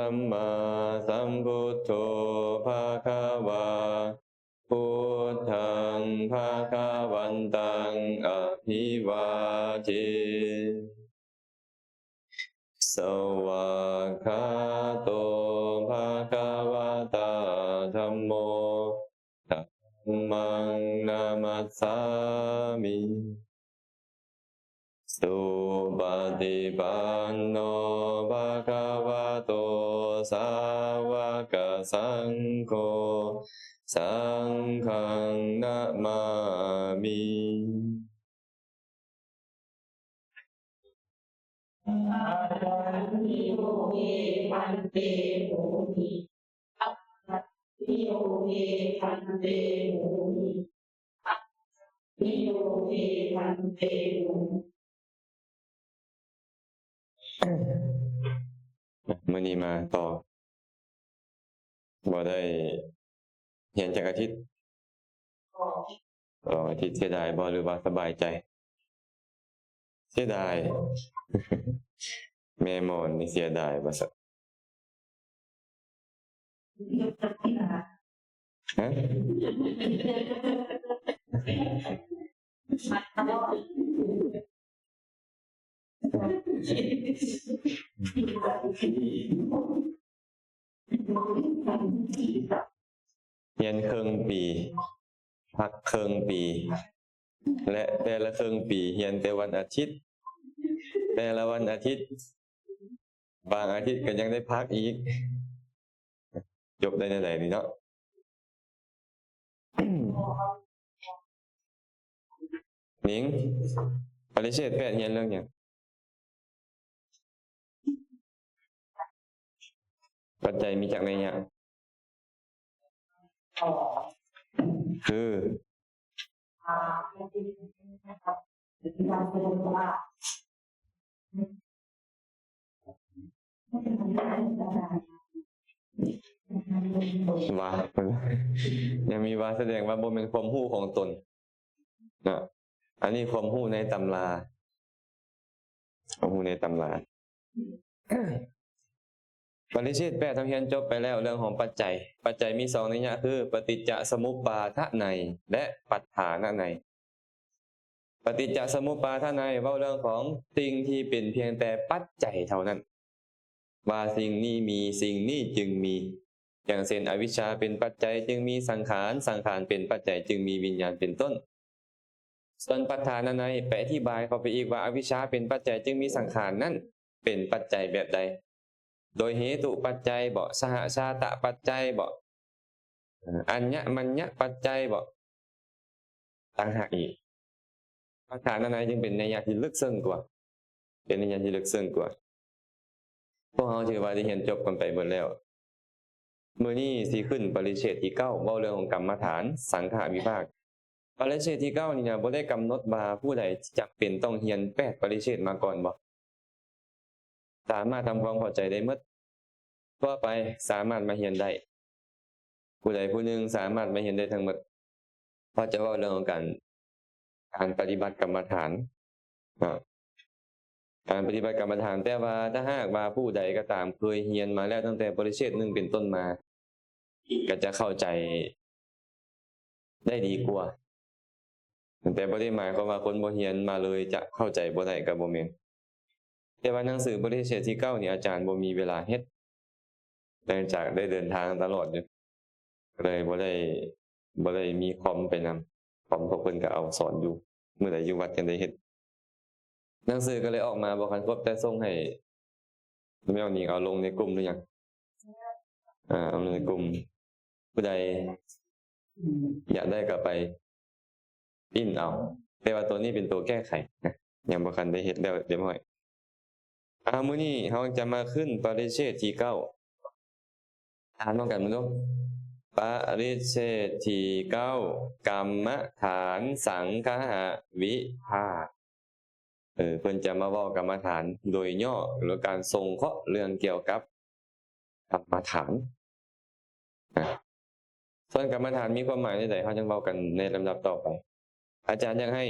ສຳມາສຳພຸດໂທ ພະຄະວາ ພຸດທັງ ພະຄະວັນຕັງ ອະພິວາເທ ສະວາກຂາໂຕ ພະຄະວະຕາ ທຳໂມ ທຳມັງ ນະມັດສາມິ ສຸປະຕິປັນໂນ ພະຄະວະໂຕ ສາວະກະສັງໂຄ ສັງຄັງ ນະມາມິ. ສາມະເນ ໂອເຄ ພັນເຕ ໂມມິ ສາມະເນ ໂອເຄ ພັນເຕ ໂມມິ ສາມະເນ ໂອເຄ ພັນເຕ ໂມມິ. ມື້ນີ້ມາຕໍ່ ບໍ່ໄດ້ຮຽນຈັກອາທິດ? ສອງອາທິດ. ເສຍດາຍບໍ່ ຫຼືວ່າສະບາຍໃຈ? ເສຍດາຍ. ແມ່ໝອນນີ້ເສຍດາຍວ່າຊັ້ນ. ຮະ? ຮຽນເຄິ່ງປີ ພັກເຄິ່ງປີ ແລະ ແຕ່ລະເຄິ່ງປີຮຽນແຕ່ວັນອາທິດ, ແຕ່ລະວັນອາທິດ ບາງອາທິດກໍຍັງໄດ້ພັກອີກ. ຈົບໄດ້ແນວໃດນີ້ເນາະ? ນິງ ປະລິເຊດແປດຮຽນເລື່ອງຫຍັງ? ປັດໄຈມີຈັກໄນຍະ? ຄື ວ່າ ຍັງມີວ່າ ສະແດງວ່າບໍ່ແມ່ນຄວາມຮູ້ຂອງຕົນເນາະ. ອັນນີ້ຄວາມຮູ້ໃນຕຳລາ ຄວາມຮູ້ໃນຕຳລາ. ປະລິເຊດແປດ ເຮົາຮຽນຈົບໄປແລ້ວເລື່ອງຂອງປັດໄຈ. ປັດໄຈມີສອງໄນຍະ ຄື ປະຕິດຈະສະມຸບປາທະໄນ ແລະ ປັດຖານະໄນ. ປະຕິດຈະສະມຸບປາທະໄນ ເວົ້າເລື່ອງຂອງສິ່ງທີ່ເປັນພຽງແຕ່ປັດໄຈເທົ່ານັ້ນ ວ່າສິ່ງນີ້ມີ ສິ່ງນີ້ຈຶ່ງມີ. ຢ່າງເຊັ່ນ ອະວິດຊາເປັນປັດໄຈຈຶ່ງມີສັງຂານ, ສັງຂານເປັນປັດໄຈຈຶ່ງມີວິນຍານ ເປັນຕົ້ນ. ສ່ວນປັດຖານະໄນ ໄປອະທິບາຍເຂົ້າໄປອີກວ່າ ອະວິດຊາເປັນປັດໄຈຈຶ່ງມີສັງຂານນັ້ນ ເປັນປັດໄຈແບບໃດ? ໂດຍເຫຕຸປັດໄຈບໍ? ສະຫະຊາຕະປັດໄຈບໍ? ເອີ ອັນຍະມັນຍະປັດໄຈບໍ? ຕ່າງຫາກອີກ. ປະທານະໄນຈຶ່ງເປັນໄນຍະທີ່ເລິກເຊິ່ງກວ່າ, ເປັນໄນຍະທີ່ເລິກເຊິ່ງກວ່າ. ພວກເຮົາຖືວ່າໄດ້ຮຽນຈົບກັນໄປເບິດແລ້ວ. ມື້ນີ້ຊິຂຶ້ນປະລິເຊດທີເກົ້າ ເວົ້າເລື່ອງຂອງກຳມະຖານ ສັງຄະວິພາກ. ປະລິເຊດທີເກົ້ານີ້ນະ ບໍ່ໄດ້ກຳນົດວ່າຜູ້ໃດຈຳເປັນຕ້ອງຮຽນແປດປະລິເຊດມາກ່ອນບໍ່? ສາມາດທຳຄວາມເຂົ້າໃຈໄດ້ໝົດ, ທົ່ວໄປສາມາດມາຮຽນໄດ້, ຜູ້ໃດຜູ້ໜຶ່ງສາມາດມາຮຽນໄດ້ທັງໝົດ. ເພາະຈະເວົ້າເລື່ອງຂອງການ ການປະຕິບັດກຳມະຖານເນາະ, ການປະຕິບັດກຳມະຖານ. ແຕ່ວ່າຖ້າຫາກວ່າຜູ້ໃດກໍຕາມເຄີຍຮຽນມາແລ້ວຕັ້ງແຕ່ປະລິເຊດໜຶ່ງເປັນຕົ້ນມາ ກໍຈະເຂົ້າໃຈ ໄດ້ດີກວ່າ. ແຕ່ບໍ່ໄດ້ໝາຍຄວາມວ່າຄົນບໍ່ຮຽນມາເລີຍຈະເຂົ້າໃຈບໍ່ໄດ້ ກໍບໍ່ແມ່ນ. ແຕ່ວ່າໜັງສືປະລິເຊດທີເກົ້ານີ້ ອາຈານບໍ່ມີເວລາເຮັດ, ເນື່ອງຈາກໄດ້ເດີນທາງຕະຫຼອດຢູ່, ກໍເລີຍບໍ່ໄດ້ ບໍ່ໄດ້ມີຄອມໄປນຳ. ຄອມພວກເພິ່ນກໍເອົາສອນຢູ່, ມື້ໃດຢູ່ວັດຈັ່ງໄດ້ເຮັດ. ໜັງສືກໍເລີຍອອກມາບໍ່ທັນຄົບ, ແຕ່ສົ່ງໃຫ້ແມ່ອອກຍິງເອົາລົງໃນກຸ່ມຫຼືຍັງ? ອ່າ ເອົາລົງໃນກຸ່ມ. ຜູ້ໃດຢາກໄດ້ກໍໄປ print ເອົາ, ແຕ່ວ່າໂຕນີ້ເປັນໂຕແກ້ໄຂນະ, ຍັງບໍ່ທັນໄດ້ເຮັດແລ້ວຮຽບຮ້ອຍ. ອ່າ ມື້ນີ້ເຮົາຈະມາຂຶ້ນປະລິເຊດທີເກົ້າ. ອ່ານພ້ອມກັນເບິ່ງດູ. ປະລິເຊດທີເກົ້າ ກຳມະຖານ ສັງຄະຫະວິພາກ. ເອີ ເພິ່ນຈະມາເວົ້າກຳມະຖານໂດຍຫຍໍ້ ຫຼືການສົງເຄາະເລື່ອງກ່ຽວກັບກຳມະຖານນະ. ສ່ວນກຳມະຖານມີຄວາມໝາຍແນວໃດ ເຮົາຈັ່ງເວົ້າກັນໃນລຳດັບຕໍ່ໄປ. ອາຈານຢາກໃຫ້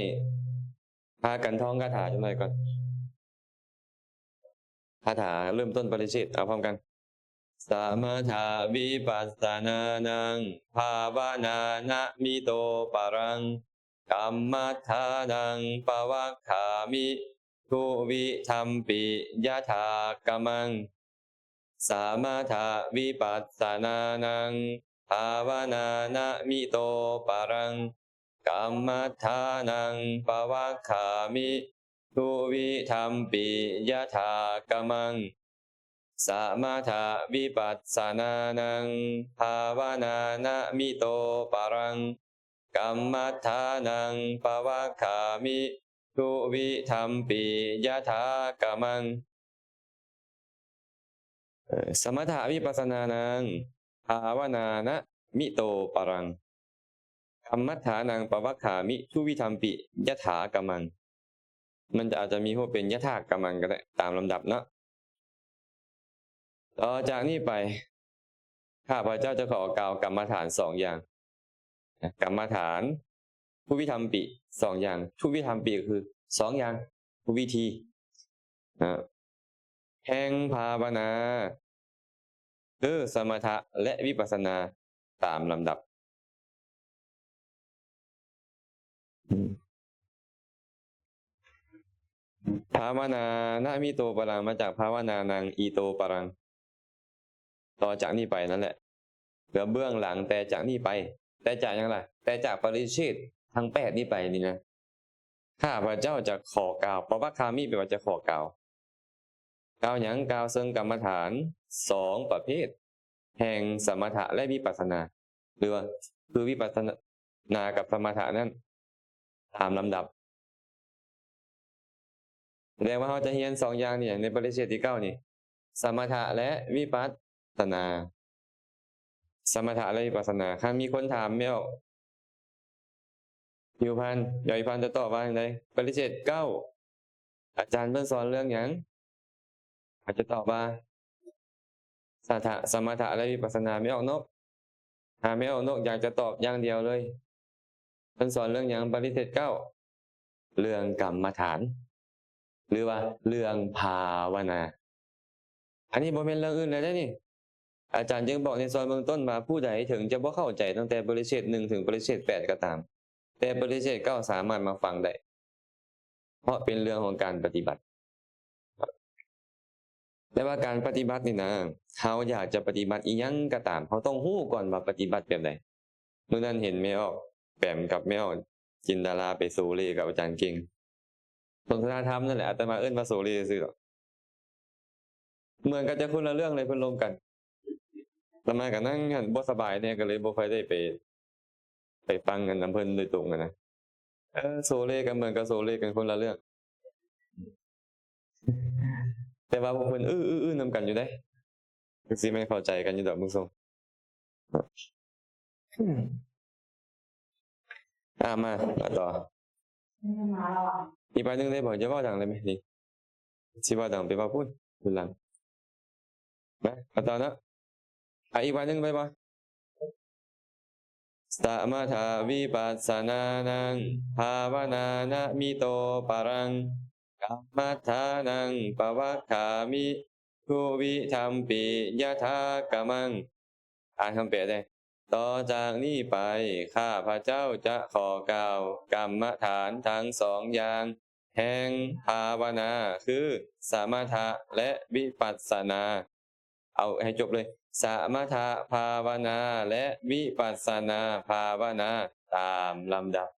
ພາກັນທ່ອງຄາຖາຈັກໜ່ອຍກ່ອນ. ຄາຖາເລີ່ມຕົ້ນປະລິເຊດ ເອົາພ້ອມກັນ. ສະມະຖະວິປັດສະນານັງ ພາວະນານະມິໂຕປະລັງ ກຳມັດຖານັງປະວັກຂາມິ ທຸວິທຳປິ ຍະຖາກຳມັງ. ສະມະຖະວິປັດສະນານັງ ພາວະນານະມິໂຕປະລັງ ກຳມັດຖານັງປະວັກຂາມິ ທຸວິທຳປິ ຍະຖາກຳມັງ. ສະມະຖະວິປັດສະນານັງ ພາວະນານະມິໂຕປະລັງ ກຳມັດຖານັງປະວັກຂາມິ ທຸວິທຳປິ ຍະຖາກຳມັງ. ເອີ ສະມະຖະວິປັດສະນານັງ ພາວະນານະມິໂຕປະລັງ ກຳມັດຖານັງປະວັກຂາມິ ທຸວິທຳປິ ຍະຖາກຳມັງ. ມັນຈະ ອາດຈະມີຮູບເປັນ ຍະຖາກຳມັງ ກໍໄດ້ ຕາມລຳດັບເນາະ. ຕໍ່ຈາກນີ້ໄປ ຂ້າພະເຈົ້າຈະຂໍກ່າວກຳມະຖານສອງຢ່າງ. ນະ ກຳມະຖານ ທຸວິທຳປິ ສອງຢ່າງ. ທຸວິທຳປິ ກໍຄືສອງຢ່າງ ທຸກວິທີນະ ແຫ່ງພາວະນາ ຄືສະມະຖະ ແລະ ວິປັດສະນາ ຕາມລຳດັບ. ອືມ ພາວະນານະມິໂຕປະລັງ ມາຈາກພາວະນານັງອີໂຕປະລັງ. ຕໍ່ຈາກນີ້ໄປນັ້ນແຫຼະ ເພື່ອເບື້ອງຫຼັງແຕ່ຈາກນີ້ໄປ ແຕ່ຈາກຫຍັງລະ? ແຕ່ຈາກປະລິເຊດທັງແປດນີ້ໄປນີ້ນະ ຂ້າພະເຈົ້າຈະຂໍກ່າວ ປະວັກຂາມິ ແປວ່າຈະຂໍກ່າວ. ກ່າວຫຍັງ? ກ່າວເຊິ່ງກຳມະຖານສອງປະເພດ ແຫ່ງສະມະຖະ ແລະ ວິປັດສະນາ ຫຼືວ່າ ຄືວິປັດສະນາກັບສະມະຖະນັ້ນ ຕາມລຳດັບ. ສະແດງວ່າເຮົາຈະຮຽນສອງຢ່າງນີ້ ໃນປະລິເຊດທີເກົ້ານີ້ ສະມະຖະ ແລະ ວິປັດສະນາ. ສະມະຖະ ແລະ ວິປັດສະນາ. ຄັນມີຄົນຖາມແມ່ອອກ ຜິວພັນ ແມ່ອອກ ຜິວພັນຈະຕອບວ່າຈັ່ງໃດ? ປະລິເຊດເກົ້າ ອາຈານເພິ່ນສອນເລື່ອງຫຍັງ? ອາດຈະຕອບວ່າ ສະຖະ ສະມະຖະ ແລະ ວິປັດສະນາ. ແມ່ອອກນົກ ຖ້າແມ່ອອກນົກຢາກຈະຕອບຢ່າງດຽວເລີຍ ເພິ່ນສອນເລື່ອງຫຍັງ? ປະລິເຊດເກົ້າ ເລື່ອງກຳມະຖານ ຫຼືວ່າເລື່ອງພາວະນາ. ອັນນີ້ບໍ່ແມ່ນເລື່ອງອື່ນເລີຍເດ້ນີ້. ອາຈານຈຶ່ງບອກໃນສ່ວນເບື້ອງຕົ້ນວ່າ ຜູ້ໃດເຖິງຈະບໍ່ເຂົ້າໃຈຕັ້ງແຕ່ປະລິເຊດໜຶ່ງເຖິງປະລິເຊດແປດກໍຕາມ, ແຕ່ປະລິເຊດເກົ້າສາມາດມາຟັງໄດ້, ເພາະເປັນເລື່ອງຂອງການປະຕິບັດ. ແຕ່ວ່າການປະຕິບັດນີ້ນະ, ເຮົາຢາກຈະປະຕິບັດອີ່ຫຍັງກໍຕາມ, ເຮົາຕ້ອງຮູ້ກ່ອນວ່າປະຕິບັດແບບໃດ. ມື້ນັ້ນເຫັນແມ່ອອກແປມກັບແມ່ອອກຈິນດາລາໄປໂສເລກັບອາຈານເກັ່ງ. ສົນທະນາທຳນັ້ນແຫຼະ, ອາດຕະມາເອີ້ນວ່າໂສເລຊື່ໆດອກ. ເໝືອນກັນແຕ່ຄົນລະເລື່ອງເລີຍ, ເພິ່ນລົມກັນ. ອາດຕະມາກໍນັ່ງຫັ້ນບໍ່ສະບາຍແດ່, ກໍເລີຍບໍ່ຄ່ອຍໄດ້ໄປ, ໄປຟັງອັນນຳເພິ່ນໂດຍຕົງຫັ້ນນະ. ເອີ, ໂສເລກໍເໝືອນກັບໂສເລກັນ, ຄົນລະເລື່ອງ. ແຕ່ວ່າພວກເພິ່ນອື້ໆນຳກັນຢູ່ເດ້. ຄືຊິແມ່ນເຂົ້າໃຈກັນຢູ່ດອກເບິ່ງຊົງ. ອ່າ ມາ ມາຕໍ່. ອີກບາດໜຶ່ງໄດ້ບໍ່? ຢ່າເວົ້າດັງໄດ້ໄໝ? ນີ້ ຊິເວົ້າດັງໄປເວົ້າພຸ້ນ ຢູ່ຫຼັງ. ມາ ມາຕໍ່ເນາະ. ອ່າ ອີກບາດໜຶ່ງໄດ້ບໍ່? ສະມະຖະວິປັດສະນານັງ ພາວະນານະມິໂຕປະລັງ ກຳມັດຖານັງປະວັກຂາມິ ທຸວິທຳປິ ຍະຖາກຳມັງ. ອ່ານຄຳແປເດ້. ຕໍ່ຈາກນີ້ໄປ ຂ້າພະເຈົ້າຈະຂໍກ່າວກຳມະຖານທັງສອງຢ່າງ ແຫ່ງພາວະນາ ຄື ສະມະຖະ ແລະ ວິປັດສະນາ. ເອົາໃຫ້ຈົບເລີຍ. ສະມະຖະພາວະນາ ແລະ ວິປັດສະນາພາວະນາ ຕາມລຳດັບ.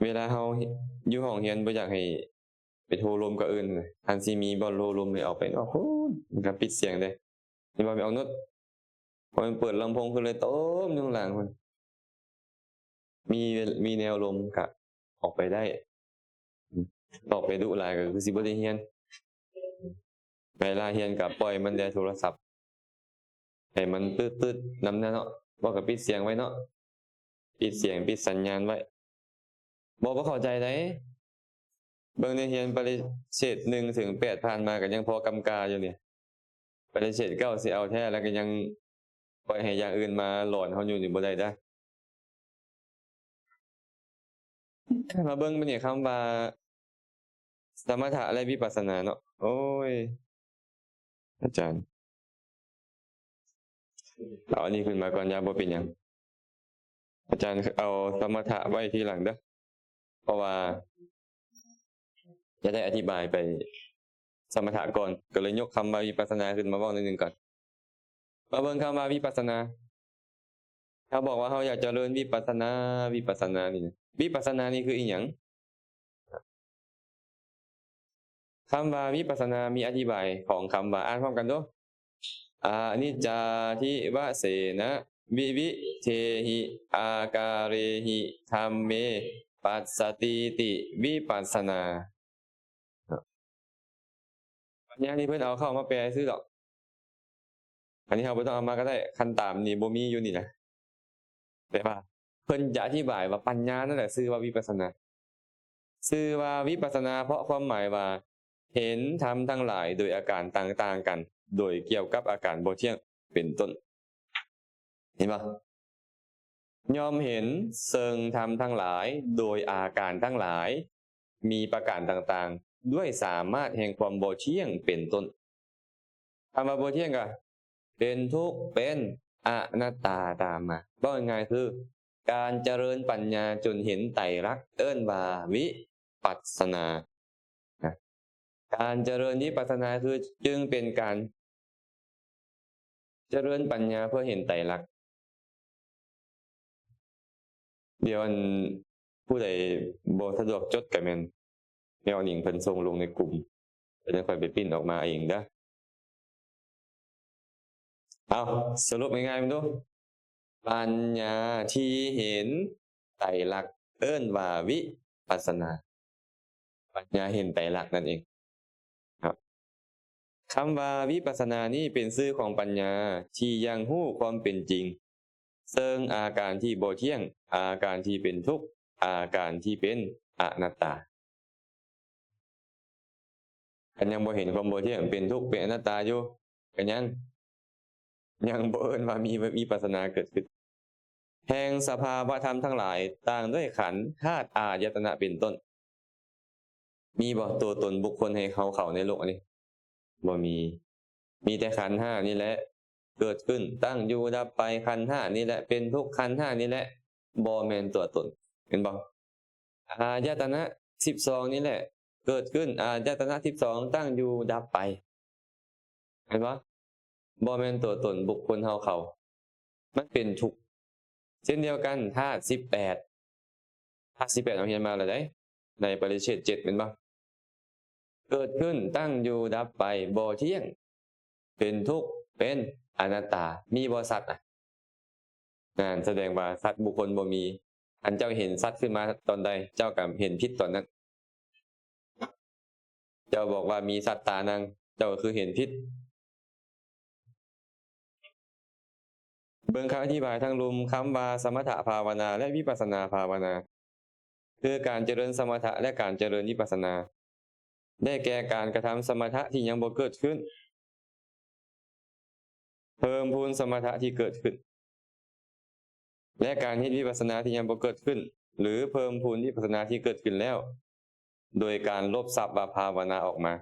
ເວລາເຮົາຢູ່ຫ້ອງຮຽນ ບໍ່ຢາກໃຫ້ໄປໂທລົມກັບອື່ນ. ຄັນຊິມີບ່ອນໂທລົມນີ້ ອອກໄປນອກພຸ້ນ, ກໍປິດສຽງເດ້. ເຫັນບໍ່? ໄປອອກໂນ້ດ. ເພາະມັນເປີດລຳໂພງຂຶ້ນເລີຍ ໂຕມຢູ່ຂ້າງຫຼັງພຸ້ນ. ມີ, ມີແນວລົມກະອອກໄປໄດ້. ອອກໄປດຸຫຼາຍກໍຄືຊິບໍ່ໄດ້ຮຽນ. ເວລາຮຽນກໍປ່ອຍມັນແດ່ໂທລະສັບ. ໃຫ້ມັນຕຶດໆນຳແດ່ເນາະ. ເວົ້າກໍປິດສຽງໄວ້ເນາະ. ປິດສຽງ, ປິດສັນຍານໄວ້. ບໍ່, ບໍ່ເຂົ້າໃຈໃດ. ເບິ່ງໃນຮຽນປະລິເຊດໜຶ່ງເຖິງແປດຜ່ານມາກໍຍັງພໍກຳກາຢູ່ນີ້. ປະລິເຊດເກົ້າຊິເອົາແທ້ແລ້ວກໍຍັງປ່ອຍໃຫ້ຢ່າງອື່ນມາຫຼອນເຮົາຢູ່ນີ້ບໍ່ໄດ້ເດີ້. ມາເບິ່ງບັດນີ້ຄຳວ່າສະມະຖະ ແລະ ວິປັດສະນາເນາະ. ໂອ້ຍ, ອາຈານ ເອົາອັນນີ້ຂຶ້ນມາກ່ອນ ຢ່າ ບໍ່ເປັນຫຍັງ. ອາຈານເອົາສະມະຖະໄວ້ທີຫຼັງເດີ້ ເພາະວ່າຈະໄດ້ອະທິບາຍໄປສະມະຖະກ່ອນ ກໍເລີຍຍົກຄຳວ່າວິປັດສະນາຂຶ້ນມາເວົ້າໜ້ອຍໜຶ່ງກ່ອນ. ມາເບິ່ງຄຳວ່າວິປັດສະນາ. ເຮົາບອກວ່າເຮົາຢາກຈະເລີນວິປັດສະນາ, ວິປັດສະນານີ້ ວິປັດສະນານີ້ຄືອີ່ຫຍັງ? ຄຳວ່າວິປັດສະນາມີອະທິບາຍຂອງຄຳວ່າ ອ່ານພ້ອມກັນດູ. ອະນິດຈາທິວະເສນະ ວິວິເທຫິ ອາກາເຣຫິ ທຳເມ ປັດສະຕີຕິ ວິປັດສະນາ. ປັນຍານີ້ເພິ່ນເອົາເຂົ້າມາແປຊື່ດອກ. ອັນນີ້ເຮົາບໍ່ຕ້ອງເອົາມາກໍໄດ້, ຄັນຕາມນີ້ບໍ່ມີຢູ່ນີ້ນະ. ແຕ່ວ່າເພິ່ນຈະອະທິບາຍວ່າປັນຍານັ້ນແຫຼະຊື່ວ່າວິປັດສະນາ. ຊື່ວ່າວິປັດສະນາ ເພາະຄວາມໝາຍວ່າເຫັນທຳທັງຫຼາຍໂດຍອາການຕ່າງໆກັນ, ໂດຍກ່ຽວກັບອາການບໍ່ທ່ຽງເປັນຕົ້ນ. ເຫັນບໍ່? ຍ່ອມເຫັນເຊິ່ງທຳທັງຫຼາຍໂດຍອາການທັງຫຼາຍ ມີປະການຕ່າງໆ ດ້ວຍສາມາດແຫ່ງຄວາມບໍ່ທ່ຽງເປັນຕົ້ນ. ຄຳວ່າບໍ່ທ່ຽງກໍເປັນທຸກ ເປັນອະນັດຕາຕາມມາ. ເວົ້າງ່າຍໆຄືການຈະເລີນປັນຍາຈົນເຫັນໄຕລັກ ເອີ້ນວ່າວິປັດສະນາ. ການຈະເລີນວິປັດສະນາຄື ຈຶ່ງເປັນການຈະເລີນປັນຍາເພື່ອເຫັນໄຕລັກ. ດຽວອັນ ຜູ້ໃດບໍ່ສະດວກຈົດກໍແມ່ນແນວນີ້ ເພິ່ນສົ່ງລົງໃນກຸ່ມ ແລ້ວຈັ່ງຄ່ອຍໄປປຣິ້ນອອກມາເອງເດີ້. ເອົາ ສະຫຼຸບງ່າຍໆເບິ່ງດູ. ປັນຍາທີ່ເຫັນໄຕລັກ ເອີ້ນວ່າວິປັດສະນາ. ປັນຍາເຫັນໄຕລັກນັ້ນເອງ. ຄຳວ່າວິປັດສະນານີ້ເປັນຊື່ຂອງປັນຍາທີ່ຍັງຮູ້ຄວາມເປັນຈິງ ເຊິ່ງອາການທີ່ບໍ່ທ່ຽງ, ອາການທີ່ເປັນທຸກ, ອາການທີ່ເປັນອະນັດຕາ. ຄັນຍັງບໍ່ເຫັນຄວາມບໍ່ທ່ຽງ, ເປັນທຸກ, ເປັນອະນັດຕາຢູ່, ກໍຍັງ ຍັງບໍ່ເອີ້ນວ່າມີ ມີ ມີວິປັດສະນາເກີດຂຶ້ນ. ແຫ່ງສະພາວະທຳທັງຫຼາຍ ຕ່າງດ້ວຍຂັນ, ທາດ, ອາຍະຕະນະ ເປັນຕົ້ນ. ມີບໍ່ຕົວຕົນບຸກຄົນໃຫ້ເຮົາເຂົ້າໃນໂລກອັນນີ້? ບໍ່ມີ. ມີແຕ່ຂັນຫ້ານີ້ແຫຼະ ເກີດຂຶ້ນ, ຕັ້ງຢູ່, ດັບໄປ. ຂັນຫ້ານີ້ແຫຼະເປັນທຸກ, ຂັນຫ້ານີ້ແຫຼະບໍ່ແມ່ນຕົວຕົນ. ເຫັນບໍ່? ອາຍະຕະນະສິບສອງນີ້ແຫຼະເກີດຂຶ້ນ, ອາຍະຕະນະສິບສອງຕັ້ງຢູ່, ດັບໄປ. ເຫັນບໍ່? ບໍ່ແມ່ນຕົວຕົນບຸກຄົນເຮົາເຂົາ. ມັນເປັນທຸກ. ເຊັ່ນດຽວກັນ ທາດສິບແປດ, ທາດສິບແປດເຮົາຮຽນມາແລ້ວເດ້ ໃນປະລິເຊດເຈັດ ແມ່ນບໍ່? ເກີດຂຶ້ນ, ຕັ້ງຢູ່, ດັບໄປ, ບໍ່ທ່ຽງ, ເປັນທຸກ, ເປັນອະນັດຕາ. ມີບໍ່ສັດນະ? ນັ້ນສະແດງວ່າສັດບຸກຄົນບໍ່ມີ. ອັນເຈົ້າເຫັນສັດຂຶ້ນມາຕອນໃດ, ເຈົ້າກໍເຫັນຜິດຕອນນັ້ນ. ເຈົ້າບອກວ່າມີສັດຕານັ່ງ, ເຈົ້າກໍຄືເຫັນຜິດ. ເບິ່ງຄຳອະທິບາຍທາງລຸ່ມ, ຄຳວ່າສະມະຖະພາວະນາ ແລະ ວິປັດສະນາພາວະນາ ຄືການຈະເລີນສະມະຖະ ແລະ ການຈະເລີນວິປັດສະນາ, ໄດ້ແກ່ການກະທຳສະມະຖະທີ່ຍັງບໍ່ເກີດຂຶ້ນ, ເພີ່ມພູນສະມະຖະທີ່ເກີດຂຶ້ນ ແລະ ການເຮັດວິປັດສະນາທີ່ຍັງບໍ່ເກີດຂຶ້ນ ຫຼື ເພີ່ມພູນວິປັດສະນາທີ່ເກີດຂຶ້ນແລ້ວ ໂດຍການລົບສັບວ່າພາວະນາອອກມາ.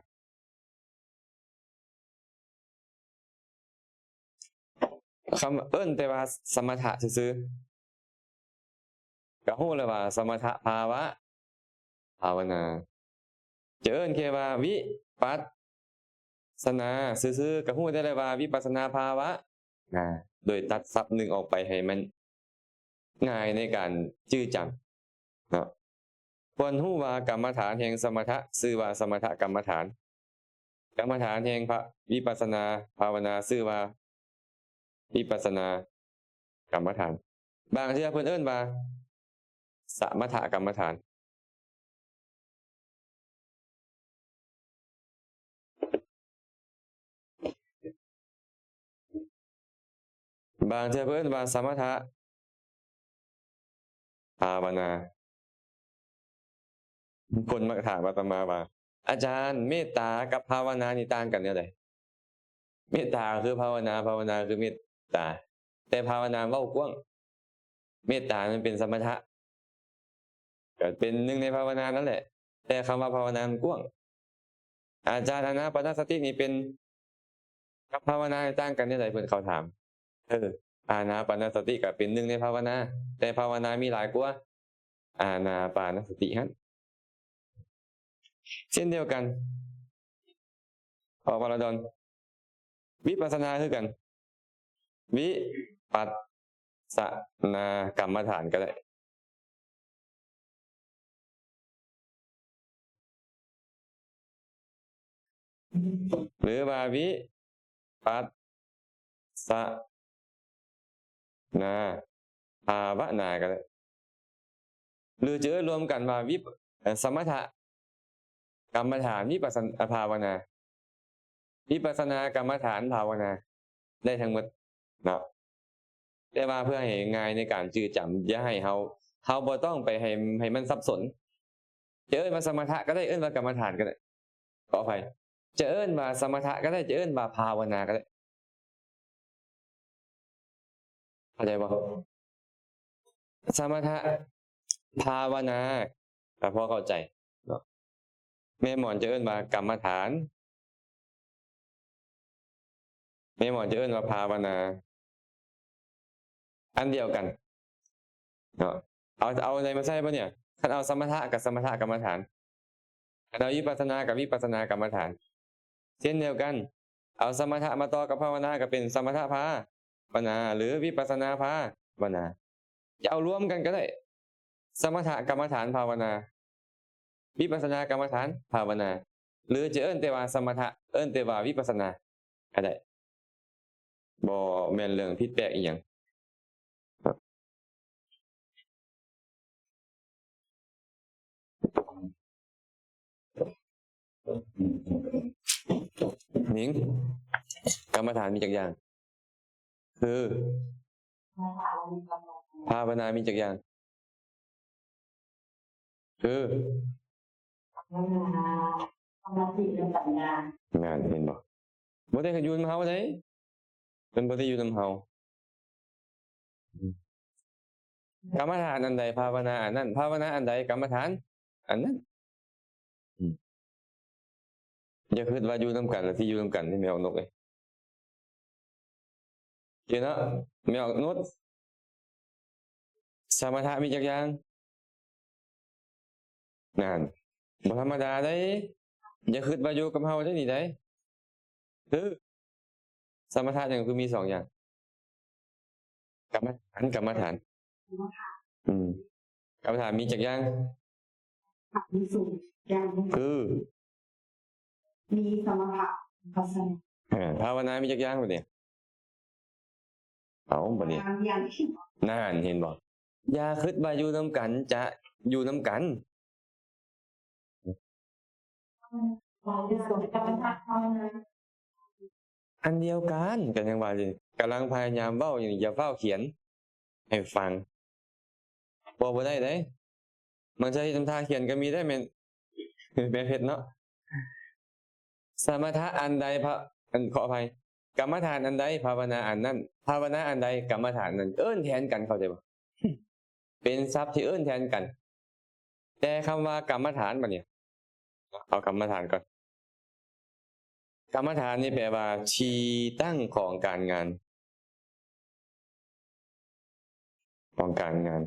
ຄຳເອີ້ນແຕ່ວ່າສະມະຖະຊື່ໆ ກໍຮູ້ແລ້ວວ່າສະມະຖະພາວະ ພາວະນາ. ຈະເອີ້ນແຄ່ວ່າວິປັດສະນາຊື່ໆ ກໍຮູ້ໄດ້ແລ້ວວ່າວິປັດສະນາພາວະນາ ໂດຍຕັດສັບໜຶ່ງອອກໄປໃຫ້ມັນງ່າຍໃນການຈື່ຈຳເນາະ. ຄວນຮູ້ວ່າກຳມະຖານແຫ່ງສະມະຖະຊື່ວ່າສະມະຖະກຳມະຖານ, ກຳມະຖານແຫ່ງພະ ວິປັດສະນາພາວະນາຊື່ວ່າວິປັດສະນາກຳມະຖານ. ບາງເທື່ອເພິ່ນເອີ້ນວ່າສະມະຖະກຳມະຖານ. ບາງເທື່ອເພິ່ນວ່າສະມະຖະພາວະນາ. ຄົນມັກຖາມອາດຕະມາວ່າ ອາຈານ, ເມດຕາກັບພາວະນານີ້ຕ່າງກັນແນວໃດ? ເມດຕາຄືພາວະນາ, ພາວະນາຄືເມດຕາ, ແຕ່ພາວະນາເວົ້າກວ້າງ, ເມດຕາມັນເປັນສະມະຖະ. ກໍເປັນໜຶ່ງໃນພາວະນານັ້ນແຫຼະ, ແຕ່ຄຳວ່າພາວະນາມັນກວ້າງ. ອາຈານ, ອານາປານະສະຕິນີ້ເປັນ ກັບພາວະນາຕ່າງກັນແນວໃດ ເພິ່ນເຂົາຖາມ. ເອີ ອານາປານະສະຕິກໍເປັນໜຶ່ງໃນພາວະນາ, ແຕ່ພາວະນາມີຫຼາຍກວ່າອານາປານະສະຕິຫັ້ນ. ເຊັ່ນດຽວກັນ ອອກມາລະດອນ ວິປັດສະນາຄືກັນ ວິປັດສະນາກຳມະຖານກໍໄດ້ ຫຼືວ່າວິປັດສະນາພາວະນາກໍໄດ້ ຫຼືຈະເອີ້ນລວມກັນວ່າວິ ເອີ ສະມະຖະກຳມະຖານ ວິປັດສະ ອາ ພາວະນາ ວິປັດສະນາກຳມະຖານພາວະນາ ໄດ້ທັງໝົດເນາະ. ແຕ່ວ່າເພື່ອໃຫ້ງ່າຍໃນການຈື່ຈຳ ຢ່າໃຫ້ເຮົາ ເຮົາບໍ່ຕ້ອງໄປໃຫ້ ໃຫ້ມັນສັບສົນ. ຈະເອີ້ນວ່າສະມະຖະກໍໄດ້ ເອີ້ນວ່າກຳມະຖານກໍໄດ້ ຂໍອະໄພ ຈະເອີ້ນວ່າສະມະຖະກໍໄດ້ ຈະເອີ້ນວ່າພາວະນາກໍໄດ້. ເຂົ້າໃຈບໍ່? ສະມະຖະພາວະນາ ກໍພໍເຂົ້າໃຈເນາະ. ແມ່ໝອນຈະເອີ້ນວ່າກຳມະຖານ ແມ່ໝອນຈະເອີ້ນວ່າພາວະນາ ອັນດຽວກັນເນາະ. ເອົາ ເອົາໃດມາໃຊ້ບາດນີ້? ຄັນເອົາສະມະຖະກໍສະມະຖະກຳມະຖານ, ຄັນເອົາວິປັດສະນາກໍວິປັດສະນາກຳມະຖານ. ເຊັ່ນດຽວກັນ ເອົາສະມະຖະມາຕໍ່ກັບພາວະນາ ກໍເປັນສະມະຖະພາວະນາ ຫຼື ວິປັດສະນາພາວະນາ. ຈະເອົາລວມກັນກໍໄດ້ ສະມະຖະກຳມະຖານພາວະນາ ວິປັດສະນາກຳມະຖານພາວະນາ ຫຼືຈະເອີ້ນແຕ່ວ່າສະມະຖະ ເອີ້ນແຕ່ວ່າວິປັດສະນາກໍໄດ້ ບໍ່ແມ່ນເລື່ອງຜິດແປກອີ່ຫຍັງ. ນິງ ກຳມະຖານມີຈັກຢ່າງ? ຄື ພາວະນາມີຈັກຢ່າງ? ຄື ສະມາທິ ແລະ ປັນຍາ. ນັ້ນເຫັນບໍ່? ບໍ່ໄດ້ຢູ່ນຳເຮົາເດ້ ເພິ່ນບໍ່ໄດ້ຢູ່ນຳເຮົາ. ກຳມະຖານອັນໃດ ພາວະນາອັນນັ້ນ, ພາວະນາອັນໃດ ກຳມະຖານອັນນັ້ນ. ອືມ ຢ່າຄິດວ່າຢູ່ນຳກັນແລ້ວຊິຢູ່ນຳກັນເດ້ ແມ່ອອກນົກເອີຍ. ເຫັນເນາະ ແມ່ອອກນົກ ສະມະຖະມີຈັກຢ່າງ? ນັ້ນ ບໍ່ທຳມະດາເດ້. ຢ່າຄິດວ່າຢູ່ກັບເຮົາເດ້ນີ້ເດ້. ຄື ສະມະຖະຫຍັງຄືມີສອງຢ່າງ? ກຳມະຖານ ກຳມະຖານ. ອືມ ກຳມະຖານມີຈັກຢ່າງ? ມີສອງຢ່າງ. ຄື ມີສະມະຖະ ວິປັດສະນາ. ເອີ ພາວະນາມີຈັກຢ່າງບາດນີ້? ເອົາ ບາດນີ້ ສາມຢ່າງ. ນັ້ນ ເຫັນບໍ່? ຢ່າຄິດວ່າຢູ່ນຳກັນຈະຢູ່ນຳກັນ. ອັນດຽວກັນ ກໍຍັງວ່າຢູ່ ກຳລັງພະຍາຍາມເວົ້າຢູ່ນີ້ ຢ່າຟ້າວຂຽນໃຫ້ຟັງ. ບໍ່ ບໍ່ໄດ້ເດ້. ບາງເທື່ອເຮັດນຳທ່າຂຽນກໍມີໄດ້ ແມ່ນ ແມ່ນເຮັດເນາະ. ສະມະຖະອັນໃດ ພະ ອັນ ຂໍອະໄພ ກຳມະຖານອັນໃດ ພາວະນາອັນນັ້ນ, ພາວະນາອັນໃດ ກຳມະຖານນັ້ນ. ເອີ້ນແທນກັນ ເຂົ້າໃຈບໍ່? ເປັນສັບທີ່ເອີ້ນແທນກັນ. ແຕ່ຄຳວ່າກຳມະຖານ ບາດນີ້ ເອົາກຳມະຖານກ່ອນ. ກຳມະຖານນີ້ແປວ່າທີ່ຕັ້ງຂອງການງານ ຂອງການງານ.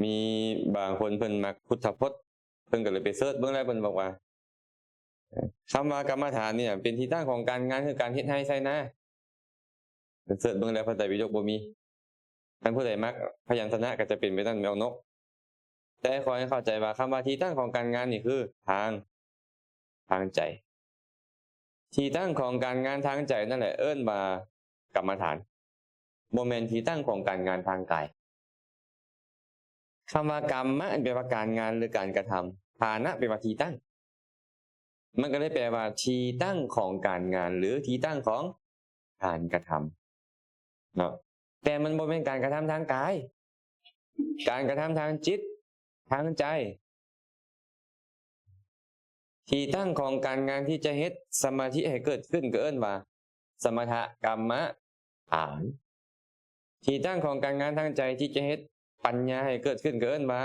ມີບາງຄົນເພິ່ນມັກພຸດທະພົດ ເພິ່ນກໍເລີຍໄປເສີດເບິ່ງແລ້ວ ເພິ່ນບອກວ່າ ຄຳວ່າກຳມະຖານນີ້ເປັນທີ່ຕັ້ງຂອງການງານ ຄືການເຮັດໄຮ່ໄຖນາ. ເພິ່ນເສີດເບິ່ງແລ້ວ ພະໄຕປິດົກບໍ່ມີ. ຄັນຜູ້ໃດມັກພະຍັນຊະນະກໍຈະເປັນແບບນັ້ນ ແມ່ອອກນົກ. ແຕ່ຂໍໃຫ້ເຂົ້າໃຈວ່າຄຳວ່າທີ່ຕັ້ງຂອງການງານນີ້ຄືທາງ ທາງໃຈ. ທີ່ຕັ້ງຂອງການງານທາງໃຈນັ້ນແຫຼະເອີ້ນວ່າກຳມະຖານ, ບໍ່ແມ່ນທີ່ຕັ້ງຂອງການງານທາງກາຍ. ຄຳວ່າກຳມະແປວ່າການງານ ຫຼື ການກະທຳ, ຖານະແປວ່າທີ່ຕັ້ງ. ມັນກໍເລີຍແປວ່າທີ່ຕັ້ງຂອງການງານ ຫຼື ທີ່ຕັ້ງຂອງການກະທຳເນາະ. ແຕ່ມັນບໍ່ແມ່ນການກະທຳທາງກາຍ, ການກະທຳທາງຈິດ, ທາງໃຈ. ທີ່ຕັ້ງຂອງການງານທີ່ຈະເຮັດສະມາທິໃຫ້ເກີດຂຶ້ນກໍເອີ້ນວ່າສະມະຖະກຳມະຖານ. ທີ່ຕັ້ງຂອງການງານທາງໃຈທີ່ຈະເຮັດປັນຍາໃຫ້ເກີດຂຶ້ນກໍເອີ້ນວ່າ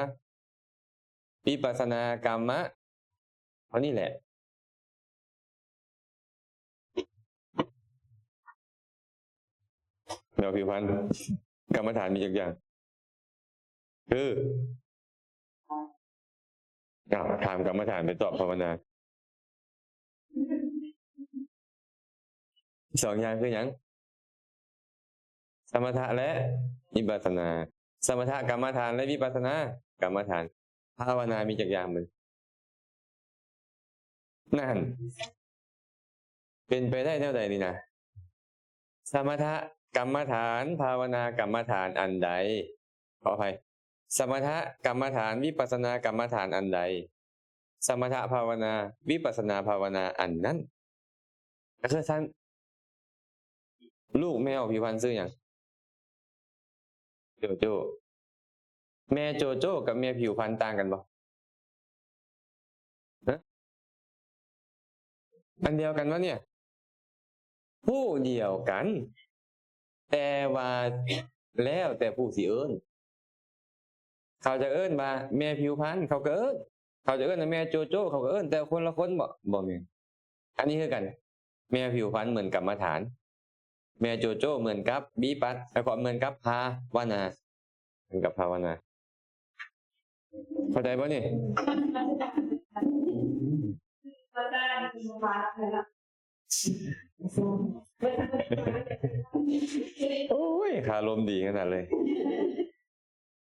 ວິປັດສະນາກຳມະ ເທົ່ານີ້ແຫຼະ. ແນວຜິວພັນ ກຳມະຖານມີຈັກຢ່າງ? ຄື ອ້າວ ຖາມກຳມະຖານໄປຕອບພາວະນາ. ສອງຢ່າງຄືຫຍັງ? ສະມະຖະ ແລະ ວິປັດສະນາ. ສະມະຖະກຳມະຖານ ແລະ ວິປັດສະນາກຳມະຖານ. ພາວະນາມີຈັກຢ່າງເບິ່ງ? ນັ້ນ ເປັນໄປໄດ້ແນວໃດນີ້ນະ? ສະມະຖະກຳມະຖານ ພາວະນາກຳມະຖານອັນໃດ? ຂໍອະໄພ ສະມະຖະກຳມະຖານ ວິປັດສະນາກຳມະຖານອັນໃດ? ສະມະຖະພາວະນາ ວິປັດສະນາພາວະນາອັນນັ້ນ. ກໍຄືຊັ້ນ ລູກແມ່ອອກຜິວພັນຊື່ຫຍັງ? ໂຈໂຈ້. ແມ່ໂຈໂຈ້ກັບແມ່ຜິວພັນຕ່າງກັນບໍ່? ຮະ? ອັນດຽວກັນວະເນຍ? ຜູ້ດຽວກັນ ແຕ່ວ່າແລ້ວແຕ່ຜູ້ຊິເອີ້ນ. ເຂົາຈະເອີ້ນວ່າແມ່ຜິວພັນ ເຂົາກໍເອີ້ນ, ເຂົາຈະເອີ້ນວ່າແມ່ໂຈໂຈ້ ເຂົາກໍເອີ້ນ, ແຕ່ຄົນລະຄົນບໍ? ບໍ່ແມ່ນ. ອັນນີ້ຄືກັນ ແມ່ຜິວພັນເໝືອນກຳມະຖານ, ແມ່ໂຈໂຈ້ເໝືອນກັບວິປັດ ແລ້ວກໍເໝືອນກັບພາວະນາ ເໝືອນກັບພາວະນາ. ເຂົ້າໃຈບໍ່ນີ້? ໂອ້ຍ ຄາລົມດີຂະໜາດເລີຍ.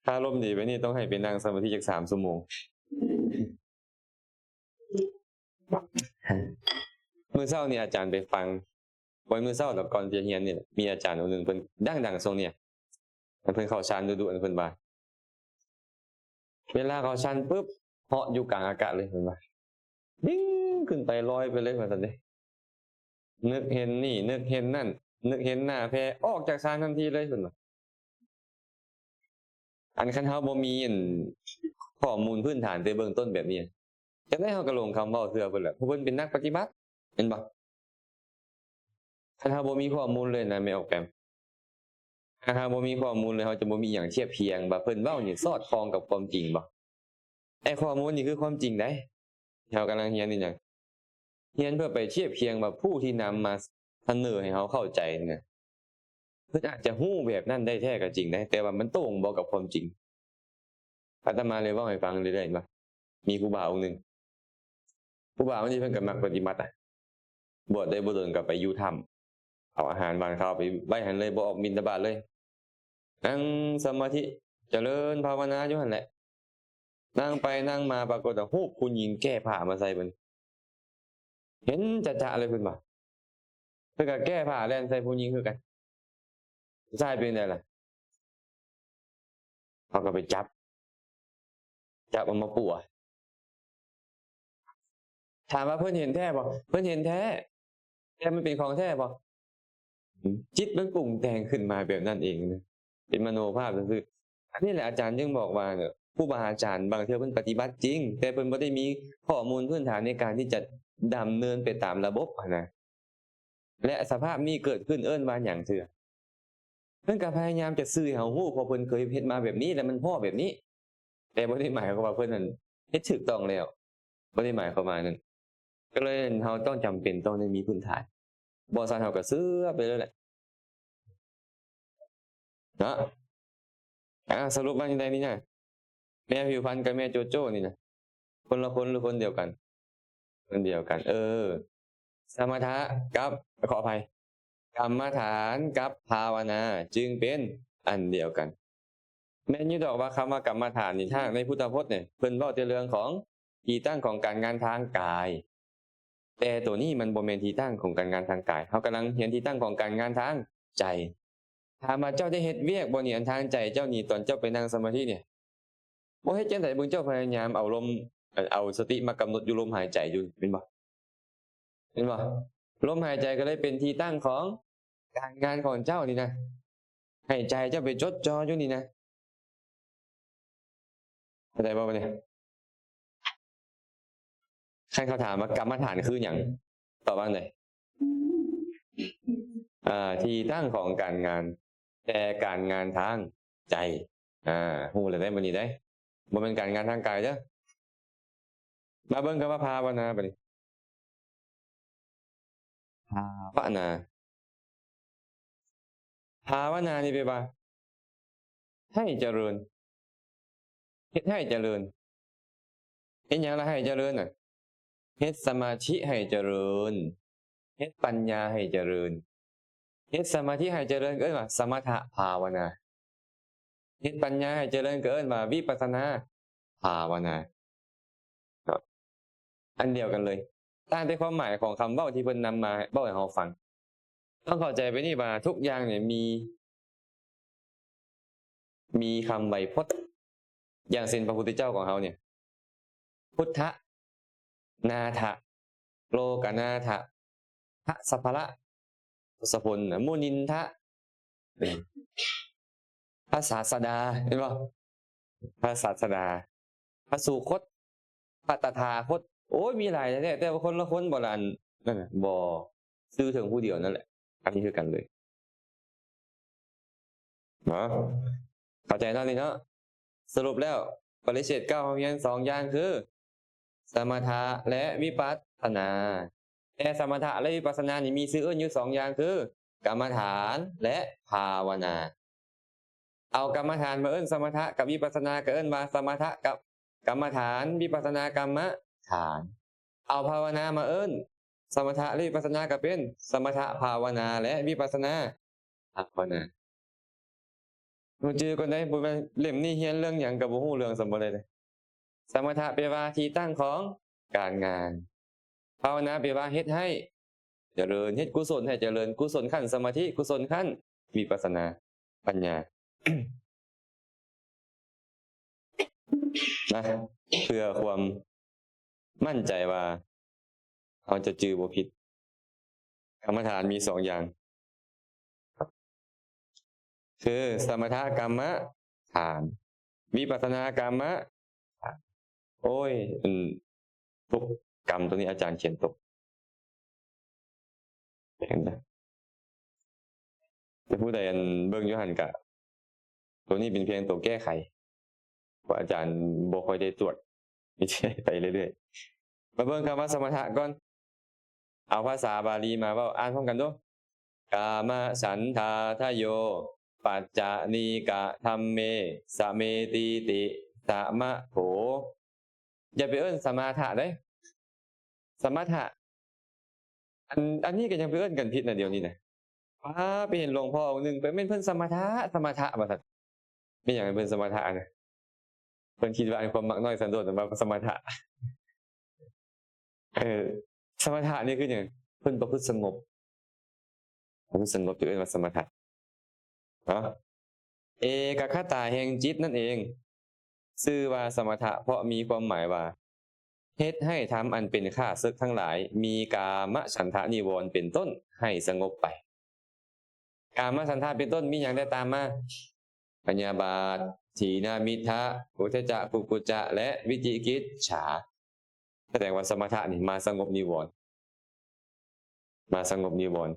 ຄາລົມດີແບບນີ້ຕ້ອງໃຫ້ໄປນັ່ງສະມາທິຈັກສາມຊົ່ວໂມງ. ມື້ເຊົ້ານີ້ອາຈານໄປຟັງ, ບໍ່ແມ່ນມື້ເຊົ້າດອກ ກ່ອນຈະຮຽນນີ້ແຫຼະ, ມີອາຈານອົງໜຶ່ງເພິ່ນດັງໆຊ່ວງນີ້, ເພິ່ນເຂົ້າຊານດຸໆ ເພິ່ນວ່າ ເວລາເຂົ້າຊານປຶບ ເຫາະຢູ່ກາງອາກາດເລີຍ ເພິ່ນວ່າ ວິ່ງຂຶ້ນໄປ ລອຍໄປເລີຍ ວ່າຊັ້ນເດ້. ນຶກເຫັນນີ້ ນຶກເຫັນນັ້ນ ນຶກເຫັນໜ້າແຜ່ ອອກຈາກຊານທັນທີເລີຍ ເພິ່ນວ່າ. ອັນຄັນເຮົາບໍ່ມີ ອັນ ຂໍ້ມູນພື້ນຖານແຕ່ເບື້ອງຕົ້ນແບບນີ້ ຈັ່ງໃດເຮົາກໍຫຼົງຄຳເວົ້າເຊື່ອເພິ່ນແຫຼະ, ເພາະເພິ່ນເປັນນັກປະຕິບັດ ແມ່ນບໍ່? ຄັນເຮົາບໍ່ມີຂໍ້ມູນເລີຍນະ ແມ່ອອກແປມ, ຖ້າເຮົາບໍ່ມີຂໍ້ມູນເລີຍ ເຮົາຈະບໍ່ມີຫຍັງທຽບທຽງວ່າເພິ່ນເວົ້ານີ້ສອດຄ່ອງກັບຄວາມຈິງບໍ່? ໄອ້ຂໍ້ມູນນີ້ຄືຄວາມຈິງໃດ໋. ເຮົາກຳລັງຮຽນອີ່ຫຍັງ? ຮຽນເພື່ອໄປທຽບທຽງວ່າຜູ້ທີ່ນຳມາສະເໜີໃຫ້ເຮົາເຂົ້າໃຈນີ້ນະ ເພິ່ນອາດຈະຮູ້ແບບນັ້ນໄດ້ແທ້ກໍຈິງໃດ໋ ແຕ່ວ່າມັນຕົງບໍ່ກັບຄວາມຈິງ. ອາດຕະມາເລີຍເວົ້າໃຫ້ຟັງເລື້ອຍໆວ່າ ມີຄູບາອົງໜຶ່ງ, ຄູບາຄົນນີ້ເພິ່ນກໍມັກປະຕິບັດນະ, ບວດໄດ້ບໍ່ດົນກໍໄປຢູ່ຖ້ຳ ເອົາອາຫານຫວານຄາວໄປໄວ້ຫັ້ນເລີຍ, ບໍ່ອອກບິນທະບາດເລີຍ, ນັ່ງສະມາທິຈະເລີນພາວະນາຢູ່ຫັ້ນແຫຼະ. ນັ່ງໄປນັ່ງມາ ປາກົດວ່າຮູບຜູ້ຍິງແກ້ຜ້າມາໃສ່ເພິ່ນ, ເຫັນຈະໆເລີຍເພິ່ນວ່າ. ເພິ່ນກໍແກ້ຜ້າແລ່ນໃສ່ຜູ້ຍິງຄືກັນ. ຜູ້ຊາຍເປັນໃດລະ? ເຂົາກໍໄປຈັບ ຈັບເອົາມາປົວ. ຖາມວ່າເພິ່ນເຫັນແທ້ບໍ່? ເພິ່ນເຫັນແທ້, ແຕ່ມັນເປັນຂອງແທ້ບໍ່? ອືມ ຈິດມັນປຸງແຕ່ງຂຶ້ນມາແບບນັ້ນເອງນະ, ເປັນມະໂນພາບຊື່ໆ. ອັນນີ້ແຫຼະອາຈານຈຶ່ງບອກວ່າ ຄູບາອາຈານບາງເທື່ອເພິ່ນປະຕິບັດຈິງ, ແຕ່ເພິ່ນບໍ່ໄດ້ມີຂໍ້ມູນພື້ນຖານໃນການທີ່ຈະດຳເນີນໄປຕາມລະບົບຫັ້ນນະ. ແລະ ສະພາບນີ້ເກີດຂຶ້ນເອີ້ນວ່າຫຍັງເທື່ອ? ເພິ່ນກໍພະຍາຍາມຈະສື່ໃຫ້ເຮົາຮູ້ ເພາະເພິ່ນເຄີຍເຮັດມາແບບນີ້ ແລະ ມັນພໍ້ແບບນີ້, ແຕ່ບໍ່ໄດ້ໝາຍຄວາມວ່າເພິ່ນນັ້ນເຮັດຖືກຕ້ອງແລ້ວ, ບໍ່ໄດ້ໝາຍຄວາມວ່ານັ້ນ. ກໍເລີຍເຮົາຕ້ອງຈຳເປັນຕ້ອງໄດ້ມີພື້ນຖານ, ບໍ່ຊັ້ນເຮົາກໍເຊື່ອໄປເລີຍແຫຼະ ເນາະ. ອ່າ ສະຫຼຸບວ່າຈັ່ງໃດນີ້ນະ? ແມ່ຜິວພັນກັບແມ່ໂຈໂຈ້ນີ້ນະ ຄົນລະຄົນ ຫຼື ຄົນດຽວກັນ? ຄົນດຽວກັນ. ເອີ ສະມະຖະກັບ ຂໍອະໄພ ກຳມະຖານກັບພາວະນາຈຶ່ງເປັນອັນດຽວກັນ. ແມ່ນຢູ່ດອກວ່າຄຳວ່າກຳມະຖານນີ້ ຖ້າໃນພຸດທະພົດນີ້ ເພິ່ນເວົ້າແຕ່ເລື່ອງຂອງທີ່ຕັ້ງຂອງການງານທາງກາຍ, ແຕ່ໂຕນີ້ມັນບໍ່ແມ່ນທີ່ຕັ້ງຂອງການງານທາງກາຍ. ເຮົາກຳລັງຮຽນທີ່ຕັ້ງຂອງການງານທາງໃຈ. ຖາມວ່າເຈົ້າໄດ້ເຮັດວຽກບໍ່ນີ້ ອັນທາງໃຈເຈົ້ານີ້ ຕອນເຈົ້າໄປນັ່ງສະມາທິນີ້? ບໍ່ເຮັດຈັ່ງໃດເບິ່ງ, ເຈົ້າພະຍາຍາມເອົາລົມ ເອົາສະຕິມາກຳນົດຢູ່ລົມຫາຍໃຈຢູ່ ແມ່ນບໍ່? ເຫັນບໍ່? ລົມຫາຍໃຈກໍເລີຍເປັນທີ່ຕັ້ງຂອງການງານຂອງເຈົ້ານີ້ນະ, ໃຫ້ໃຈເຈົ້າໄປຈົດຈ່ອຢູ່ນີ້ນະ. ເຂົ້າໃຈບໍ່ບັດນີ້? ຄັນເຂົາຖາມວ່າກຳມະຖານຄືຫຍັງ? ຕອບວ່າໃດ? ອ່າ ທີ່ຕັ້ງຂອງການງານ, ແຕ່ການງານທາງໃຈ. ອ່າ ຮູ້ແລ້ວເດ້ບັດນີ້ເດ້, ບໍ່ແມ່ນການງານທາງກາຍເດີ້. ມາເບິ່ງຄຳວ່າພາວະນາບັດນີ້. ພາວະນາ. ພາວະນານີ້ແປວ່າໃຫ້ຈະເລີນ ເຮັດໃຫ້ຈະເລີນ. ເຮັດຫຍັງລະໃຫ້ຈະເລີນນະ? ເຮັດສະມາທິໃຫ້ຈະເລີນ, ເຮັດປັນຍາໃຫ້ຈະເລີນ. ເຮັດສະມາທິໃຫ້ຈະເລີນກໍເອີ້ນວ່າສະມະທະພາວະນາ, ເຮັດປັນຍາໃຫ້ຈະເລີນກໍເອີ້ນວ່າວິປັດສະນາພາວະນາ. ເນາະ ອັນດຽວກັນເລີຍ, ຕ່າງແຕ່ຄວາມໝາຍຂອງຄຳເວົ້າທີ່ເພິ່ນນຳມາເວົ້າໃຫ້ເຮົາຟັງ. ຕ້ອງເຂົ້າໃຈໄປນີ້ວ່າທຸກຢ່າງນີ້ມີ ມີຄຳໄວໂພດ. ຢ່າງເຊັ່ນພະພຸດທະເຈົ້າຂອງເຮົານີ້ ພຸດທະນາທະ ໂລກະນາທະ ພະສັບພະລະ ທົດສະພົນ ມຸນິນທະ ພະສາສະດາ ເຫັນບໍ່? ພະສາສະດາ ພະສຸຄົດ ພະຕະຖາຄົດ ໂອ້ຍ ມີຫຼາຍແທ້ໆ ແຕ່ວ່າຄົນລະຄົນບໍ່ລະ ອັນນັ້ນນະ ບໍ່ ຊື່ເຖິງຜູ້ດຽວນັ້ນແຫຼະ. ອັນນີ້ຄືກັນເລີຍເນາະ ເຂົ້າໃຈເນາະນີ້ເນາະ. ສະຫຼຸບແລ້ວ ປະລິເສດເກົ້າ ເຮົາຮຽນສອງຢ່າງຄື ສະມະທະ ແລະ ວິປັດສະນາ. ແຕ່ສະມະທະ ແລະ ວິປັດສະນານີ້ມີຊື່ເອີ້ນຢູ່ສອງຢ່າງຄື ກຳມະຖານ ແລະ ພາວະນາ. ເອົາກຳມະຖານມາເອີ້ນສະມະທະ ກັບວິປັດສະນາກໍເອີ້ນວ່າສະມະທະກັບ ກຳມະຖານ ວິປັດສະນາກຳມະຖານ. ເອົາພາວະນາມາເອີ້ນສະມະທະ ແລະ ວິປັດສະນາກໍເປັນສະມະທະພາວະນາ ແລະ ວິປັດສະນາພາວະນາ. ຮູ້ຈື່ກ່ອນໄດ໋ ບໍ່ແມ່ນເຫຼັ້ມນີ້ຮຽນເລື່ອງຫຍັງກໍບໍ່ຮູ້ເລື່ອງສ່ຳບໍ່ໄດ້ເດ. ສະມະທະແປວ່າທີ່ຕັ້ງຂອງການງານ, ພາວະນາແປວ່າເຮັດໃຫ້ຈະເລີນ, ເຮັດກຸສົນໃຫ້ຈະເລີນ, ກຸສົນຂັ້ນສະມາທິ, ກຸສົນຂັ້ນວິປັດສະນາ, ປັນຍາ. ນະ ເພື່ອຄວາມໝັ້ນໃຈວ່າເຮົາຈະຈື່ບໍ່ຜິດ, ກຳມະຖານມີສອງຢ່າງ ຄື ສະມະທະກຳມະຖານ, ວິປັດສະນາກຳມະຖານ. ໂອ້ຍ ອັນ ຕົກ ກຳໂຕນີ້ອາຈານຂຽນຕົກ. ເຫັນບໍ່? ແຕ່ຜູ້ໃດອັນເບິ່ງຢູ່ຫັ້ນກະ ໂຕນີ້ເປັນພຽງໂຕແກ້ໄຂ ເພາະອາຈານບໍ່ຄ່ອຍໄດ້ຕວດ ມີແຕ່ໄປເລື້ອຍໆ. ມາເບິ່ງຄຳວ່າສະມະທະກ່ອນ. ເອົາພາສາບາລີມາເວົ້າ, ອ່ານພ້ອມກັນດູ. ກາມະສັນທາທະໂຍ ປັດຈະນີກະທຳເມ ສະເມຕີຕິ ສະມະໂທ. ຢ່າໄປເອີ້ນສະມາທະເດ້ ສະມະທະ. ອັນ ອັນນີ້ກໍຍັງໄປເອີ້ນກັນຜິດນະ ດຽວນີ້ນະ. ປ້າ ໄປເຫັນຫຼວງພໍ່ອົງໜຶ່ງ ໄປແມ່ນເພິ່ນສະມະທະ ສະມະທະວ່າຊັ້ນ. ແມ່ນຫຍັງເພິ່ນສະມະທະນະ? ເພິ່ນຄິດວ່າອັນຄວາມມັກນ້ອຍສັນໂດດວ່າສະມະທະ. ເອີ ສະມະທະນີ້ຄືຫຍັງ? ເພິ່ນປະພຶດສະຫງົບ. ປະພຶດສະຫງົບ ຖືເອີ້ນວ່າສະມະທະເນາະ. ເອກະຄະຕາແຫ່ງຈິດນັ້ນເອງ ຊື່ວ່າສະມະທະ ເພາະມີຄວາມໝາຍວ່າ ເຮັດໃຫ້ທຳອັນເປັນຂ້າເສິກທັງຫຼາຍ ມີກາມະສັນທະນິວອນເປັນຕົ້ນ ໃຫ້ສະຫງົບໄປ. ກາມະສັນທະເປັນຕົ້ນ ມີຫຍັງໄດ້ຕາມມາ? ພະຍາບາດ, ທີນະມິດທະ, ອຸດທະຈະ, ກຸກຸດຈະ ແລະ ວິຈິກິດສາ. ສະແດງວ່າສະມະທະນີ້ມາສະຫງົບນິວອນ. ມາສະຫງົບນິວອນ.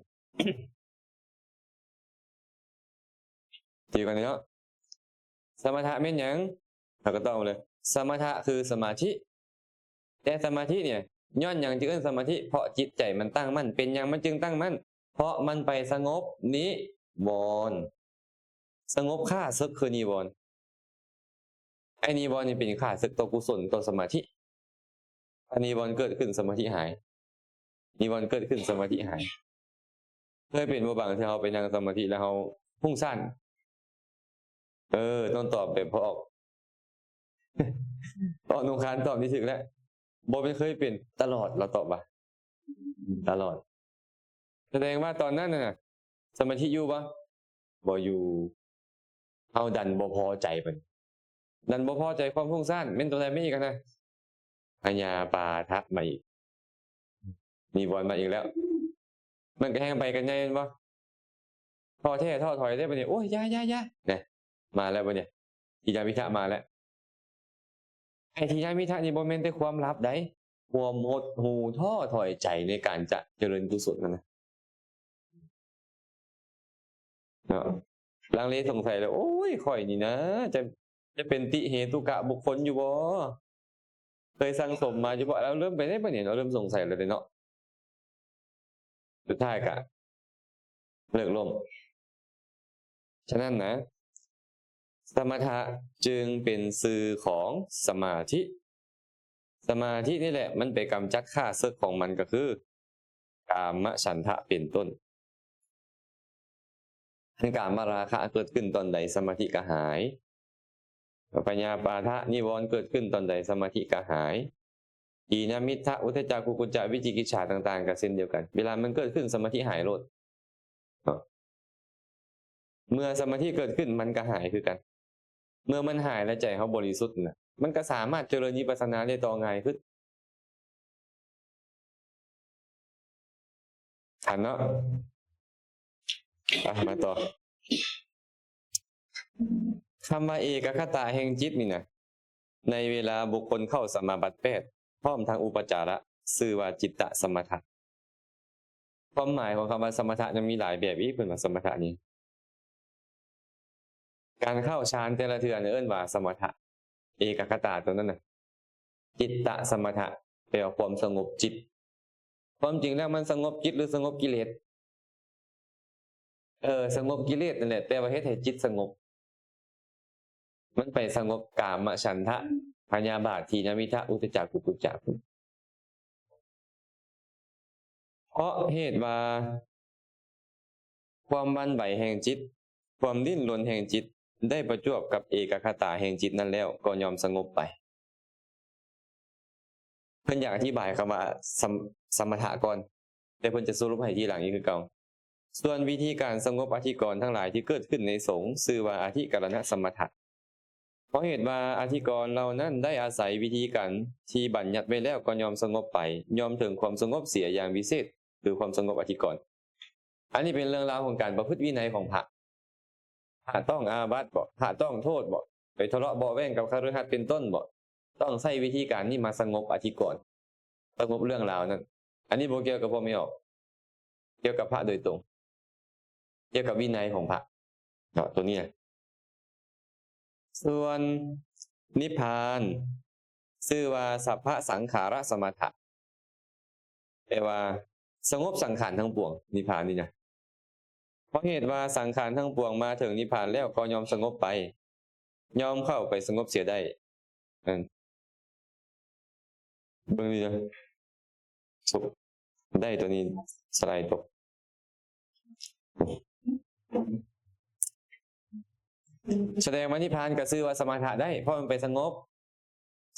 ຖືກກັນເນາະ. ສະມະທະແມ່ນຫຍັງ? ເຮົາກໍຕອບເລີຍ. ສະມະທະຄືສະມາທິ. ແຕ່ສະມາທິນີ້ ຍ້ອນຫຍັງຈຶ່ງເອີ້ນສະມາທິ? ເພາະຈິດໃຈມັນຕັ້ງໝັ້ນ. ເປັນຫຍັງມັນຈຶ່ງຕັ້ງໝັ້ນ? ເພາະມັນໄປສະຫງົບນິວອນ. ສະຫງົບຂ້າເສິກຄືນິວອນ. ໄອ້ນິວອນນີ້ເປັນຂ້າເສິກຕໍ່ກຸສົນ, ຕໍ່ສະມາທິ. ຖ້ານິວອນເກີດຂຶ້ນ ສະມາທິຫາຍ. ນິວອນເກີດຂຶ້ນ ສະມາທິຫາຍ. ເຄີຍເປັນບໍ່? ບາງເທື່ອເຮົາໄປນັ່ງສະມາທິແລ້ວເຮົາຟຸ້ງສ້ານ. ເອີ ຕ້ອງຕອບແບບພໍອອກ ອອກໜຸ່ງຄານຕອບນີ້ຖືກແລ້ວ. ບໍ່ແມ່ນເຄີຍເປັນ, ຕະຫຼອດ ລາວຕອບວ່າ ຕະຫຼອດ. ສະແດງວ່າຕອນນັ້ນນະ ສະມາທິຢູ່ບໍ່? ບໍ່ຢູ່. ເຮົາດັນບໍ່ພໍໃຈເພິ່ນ, ດັນບໍ່ພໍໃຈຄວາມຟຸ້ງສ້ານ. ແມ່ນຕົວໃດມາອີກຫັ້ນນະ? ພະຍາບາດທະມາອີກ, ນິວອນມາອີກແລ້ວ. ມັນກໍແຮ່ງໄປກັນໃຫຍ່ແມ່ນບໍ່? ທໍ້ແທ້ທໍ້ຖອຍເດ້ບັດນີ້. ໂອ້ຍ ຢ່າໆໆ ນະ ມາແລ້ວບັດນີ້, ທີນະມິດທະມາແລ້ວ. ໄອ້ທີນະມິດທະນີ້ບໍ່ແມ່ນແຕ່ຄວາມຫຼັບໃດ, ຄວາມຫົດຫູ້ທໍ້ຖອຍໃຈໃນການຈະຈະເລີນກຸສົນນັ້ນນະ ເນາະ. ລັງເລສົງໄສແລ້ວ, ໂອ້ຍ ຂ້ອຍນີ້ນະ ຈະ ຈະເປັນຕິເຫຕຸກະບຸກຄົນຢູ່ບໍ່? ເຄີຍສັ່ງສົມມາຢູ່ບໍ່? ລາວເລີ່ມໄປໄດ້ປານນີ້ເນາະ, ເລີ່ມສົງໄສແລ້ວເດ້ເນາະ. ສຸດທ້າຍກະເລີກລົ້ມ. ສະນັ້ນນະ ສະມະຖະຈຶ່ງເປັນຊື່ຂອງສະມາທິ. ສະມາທິນີ້ແຫຼະ ມັນໄປກຳຈັດຂ້າເສິກຂອງມັນ ກໍຄືກາມະສັນທະເປັນຕົ້ນ. ຄັນກາມະລາຄະເກີດຂຶ້ນຕອນໃດ ສະມາທິກໍຫາຍ. ພະຍາປາທະນິວອນເກີດຂຶ້ນຕອນໃດ ສະມາທິກໍຫາຍ. ຕີນະມິດທະ ອຸດທະຈັກ ກຸກຸດຈະ ວິຈິກິດສາຕ່າງໆ ກໍເຊັ່ນດຽວກັນ. ເວລາມັນເກີດຂຶ້ນ ສະມາທິຫາຍໂລດເນາະ. ເມື່ອສະມາທິເກີດຂຶ້ນ ມັນກໍຫາຍຄືກັນ. ເມື່ອມັນຫາຍແລ້ວໃຈເຮົາບໍລິສຸດນະ ມັນກໍສາມາດຈະເລີນວິປັດສະນາໄດ້ຕໍ່ງ່າຍຂຶ້ນ. ອ່ານເນາະ ອ່ະ ມາຕໍ່. ຄຳວ່າເອກະຄະຕາແຫ່ງຈິດນີ້ນະ ໃນເວລາບຸກຄົນເຂົ້າສະມາບັດແປດ ພ້ອມທັງອຸປະຈາລະ ຊື່ວ່າຈິດຕະສະມະຖະ. ຄວາມໝາຍຂອງຄຳວ່າສະມະຖະຍັງມີຫຼາຍແບບອີກ ເພິ່ນວ່າສະມະຖະນີ້ ການເຂົ້າฌານແຕ່ລະເທື່ອນີ້ເອີ້ນວ່າສະມະຖະ. ເອກະຄະຕາຕົວນັ້ນນະ ຈິດຕະສະມະຖະ ແປວ່າຄວາມສະຫງົບຈິດ. ຄວາມຈິງແລ້ວມັນສະຫງົບຈິດ ຫຼື ສະຫງົບກິເລດ? ເອີ ສະຫງົບກິເລດນັ້ນແຫຼະ ແຕ່ວ່າເຮັດໃຫ້ຈິດສະຫງົບ. ມັນໄປສະຫງົບກາມະສັນທະ ພະຍາບາດ ທີນະມິດທະ ອຸດທະຈັກ ກຸກຸດຈະ. ເພາະເຫດວ່າຄວາມຫວັ່ນໄຫວແຫ່ງຈິດ ຄວາມດີ້ນລົນແຫ່ງຈິດ ໄດ້ປະຈວບກັບເອກະຄະຕາແຫ່ງຈິດນັ້ນແລ້ວ ກໍຍ່ອມສະຫງົບໄປ. ເພິ່ນຢາກອະທິບາຍຄຳວ່າ ສະ ສະມະຖະກ່ອນ ແຕ່ເພິ່ນຈະສະຫຼຸບໃຫ້ທີຫຼັງອີກຄືເກົ່າ. ສ່ວນວິທີການສະຫງົບອະທິກອນທັງຫຼາຍທີ່ເກີດຂຶ້ນໃນສົງ ຊື່ວ່າອະທິກະລະນະສະມະຖະ. ເພາະເຫດວ່າອະທິກອນເຫຼົ່ານັ້ນໄດ້ອາໄສວິທີການທີ່ບັນຍັດໄວ້ແລ້ວກໍຍ່ອມສະຫງົບໄປ, ຍ່ອມເຖິງຄວາມສະຫງົບເສຍຢ່າງວິເສດ ຄືຄວາມສະຫງົບອະທິກອນ. ອັນນີ້ເປັນເລື່ອງລາວຂອງການປະພຶດວິໄນຂອງພະ. ພະຕ້ອງອາບັດບໍ? ພະຕ້ອງໂທດບໍ? ໄປທະເລາະເບາະແວ້ງກັບຄະລືຫັດເປັນຕົ້ນບໍ? ຕ້ອງໃຊ້ວິທີການນີ້ມາສະຫງົບອະທິກອນ, ສະຫງົບເລື່ອງລາວນັ້ນ. ອັນນີ້ບໍ່ກ່ຽວກັບພວກແມ່ອອກ, ກ່ຽວກັບພະໂດຍຕົງ, ກ່ຽວກັບວິໄນຂອງພະເນາະ ຕົວນີ້ນະ. ສ່ວນນິບພານຊື່ວ່າສັບພະສັງຂາລະສະມະຖະ, ແປວ່າສະຫງົບສັງຂານທັງປວງ, ນິບພານນີ້ນະ. ເພາະເຫດວ່າສັງຂານທັງປວງມາເຖິງນິບພານແລ້ວກໍຍ່ອມສະຫງົບໄປ, ຍ່ອມເຂົ້າໄປສະຫງົບເສຍໄດ້. ນັ້ນ ເບິ່ງນີ້ນະ, ສົບ ໄດ້ຕົວນີ້ສະໄລຕົກ. ສະແດງວ່ານິບພານກໍຊື່ວ່າສະມະຖະໄດ້, ເພາະມັນໄປສະຫງົບ,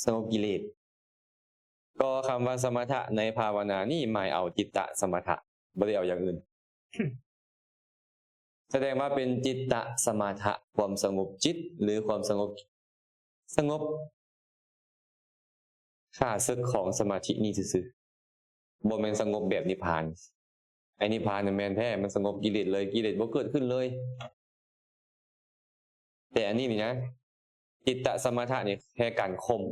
ສະຫງົບກິເລດ. ກໍຄຳວ່າສະມະຖະໃນພາວະນານີ້ໝາຍເອົາຈິດຕະສະມະຖະ, ບໍ່ໄດ້ເອົາຢ່າງອື່ນ. ສະແດງວ່າເປັນຈິດຕະສະມະຖະ, ຄວາມສະຫງົບຈິດ ຫຼື ຄວາມສະຫງົບ, ສະຫງົບຂ້າເສິກຂອງສະມາທິນີ້ຊື່ໆ, ບໍ່ແມ່ນສະຫງົບແບບນິບພານ. ໄອ້ນິບພານນັ້ນແມ່ນແທ້, ມັນສະຫງົບກິເລດເລີຍ, ກິເລດບໍ່ເກີດຂຶ້ນເລີຍ. ແຕ່ອັນນີ້ນີ້ນະ, ຈິດຕະສະມະຖະນີ້ແຄ່ການຂົ່ມ,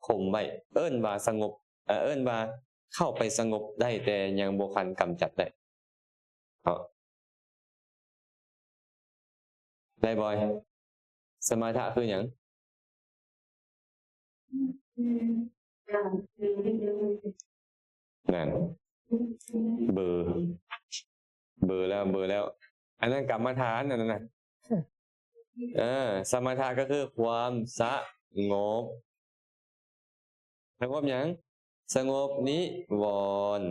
ຂົ່ມໄວ້, ເອີ້ນວ່າສະຫງົບ, ເອີ້ນວ່າເຂົ້າໄປສະຫງົບໄດ້ ແຕ່ຍັງບໍ່ທັນກຳຈັດໄດ້ເນາະ. ໄດ້ບໍ່? ສະມະຖະຄືຫຍັງ? ນັ້ນ ເບີ ເບີແລ້ວ ເບີແລ້ວ. ອັນນັ້ນກຳມະຖານ ອັນນັ້ນນະ. ເອີ ສະມະຖະກໍຄືຄວາມສະຫງົບ. ສະຫງົບຫຍັງ? ສະຫງົບນິວອນ.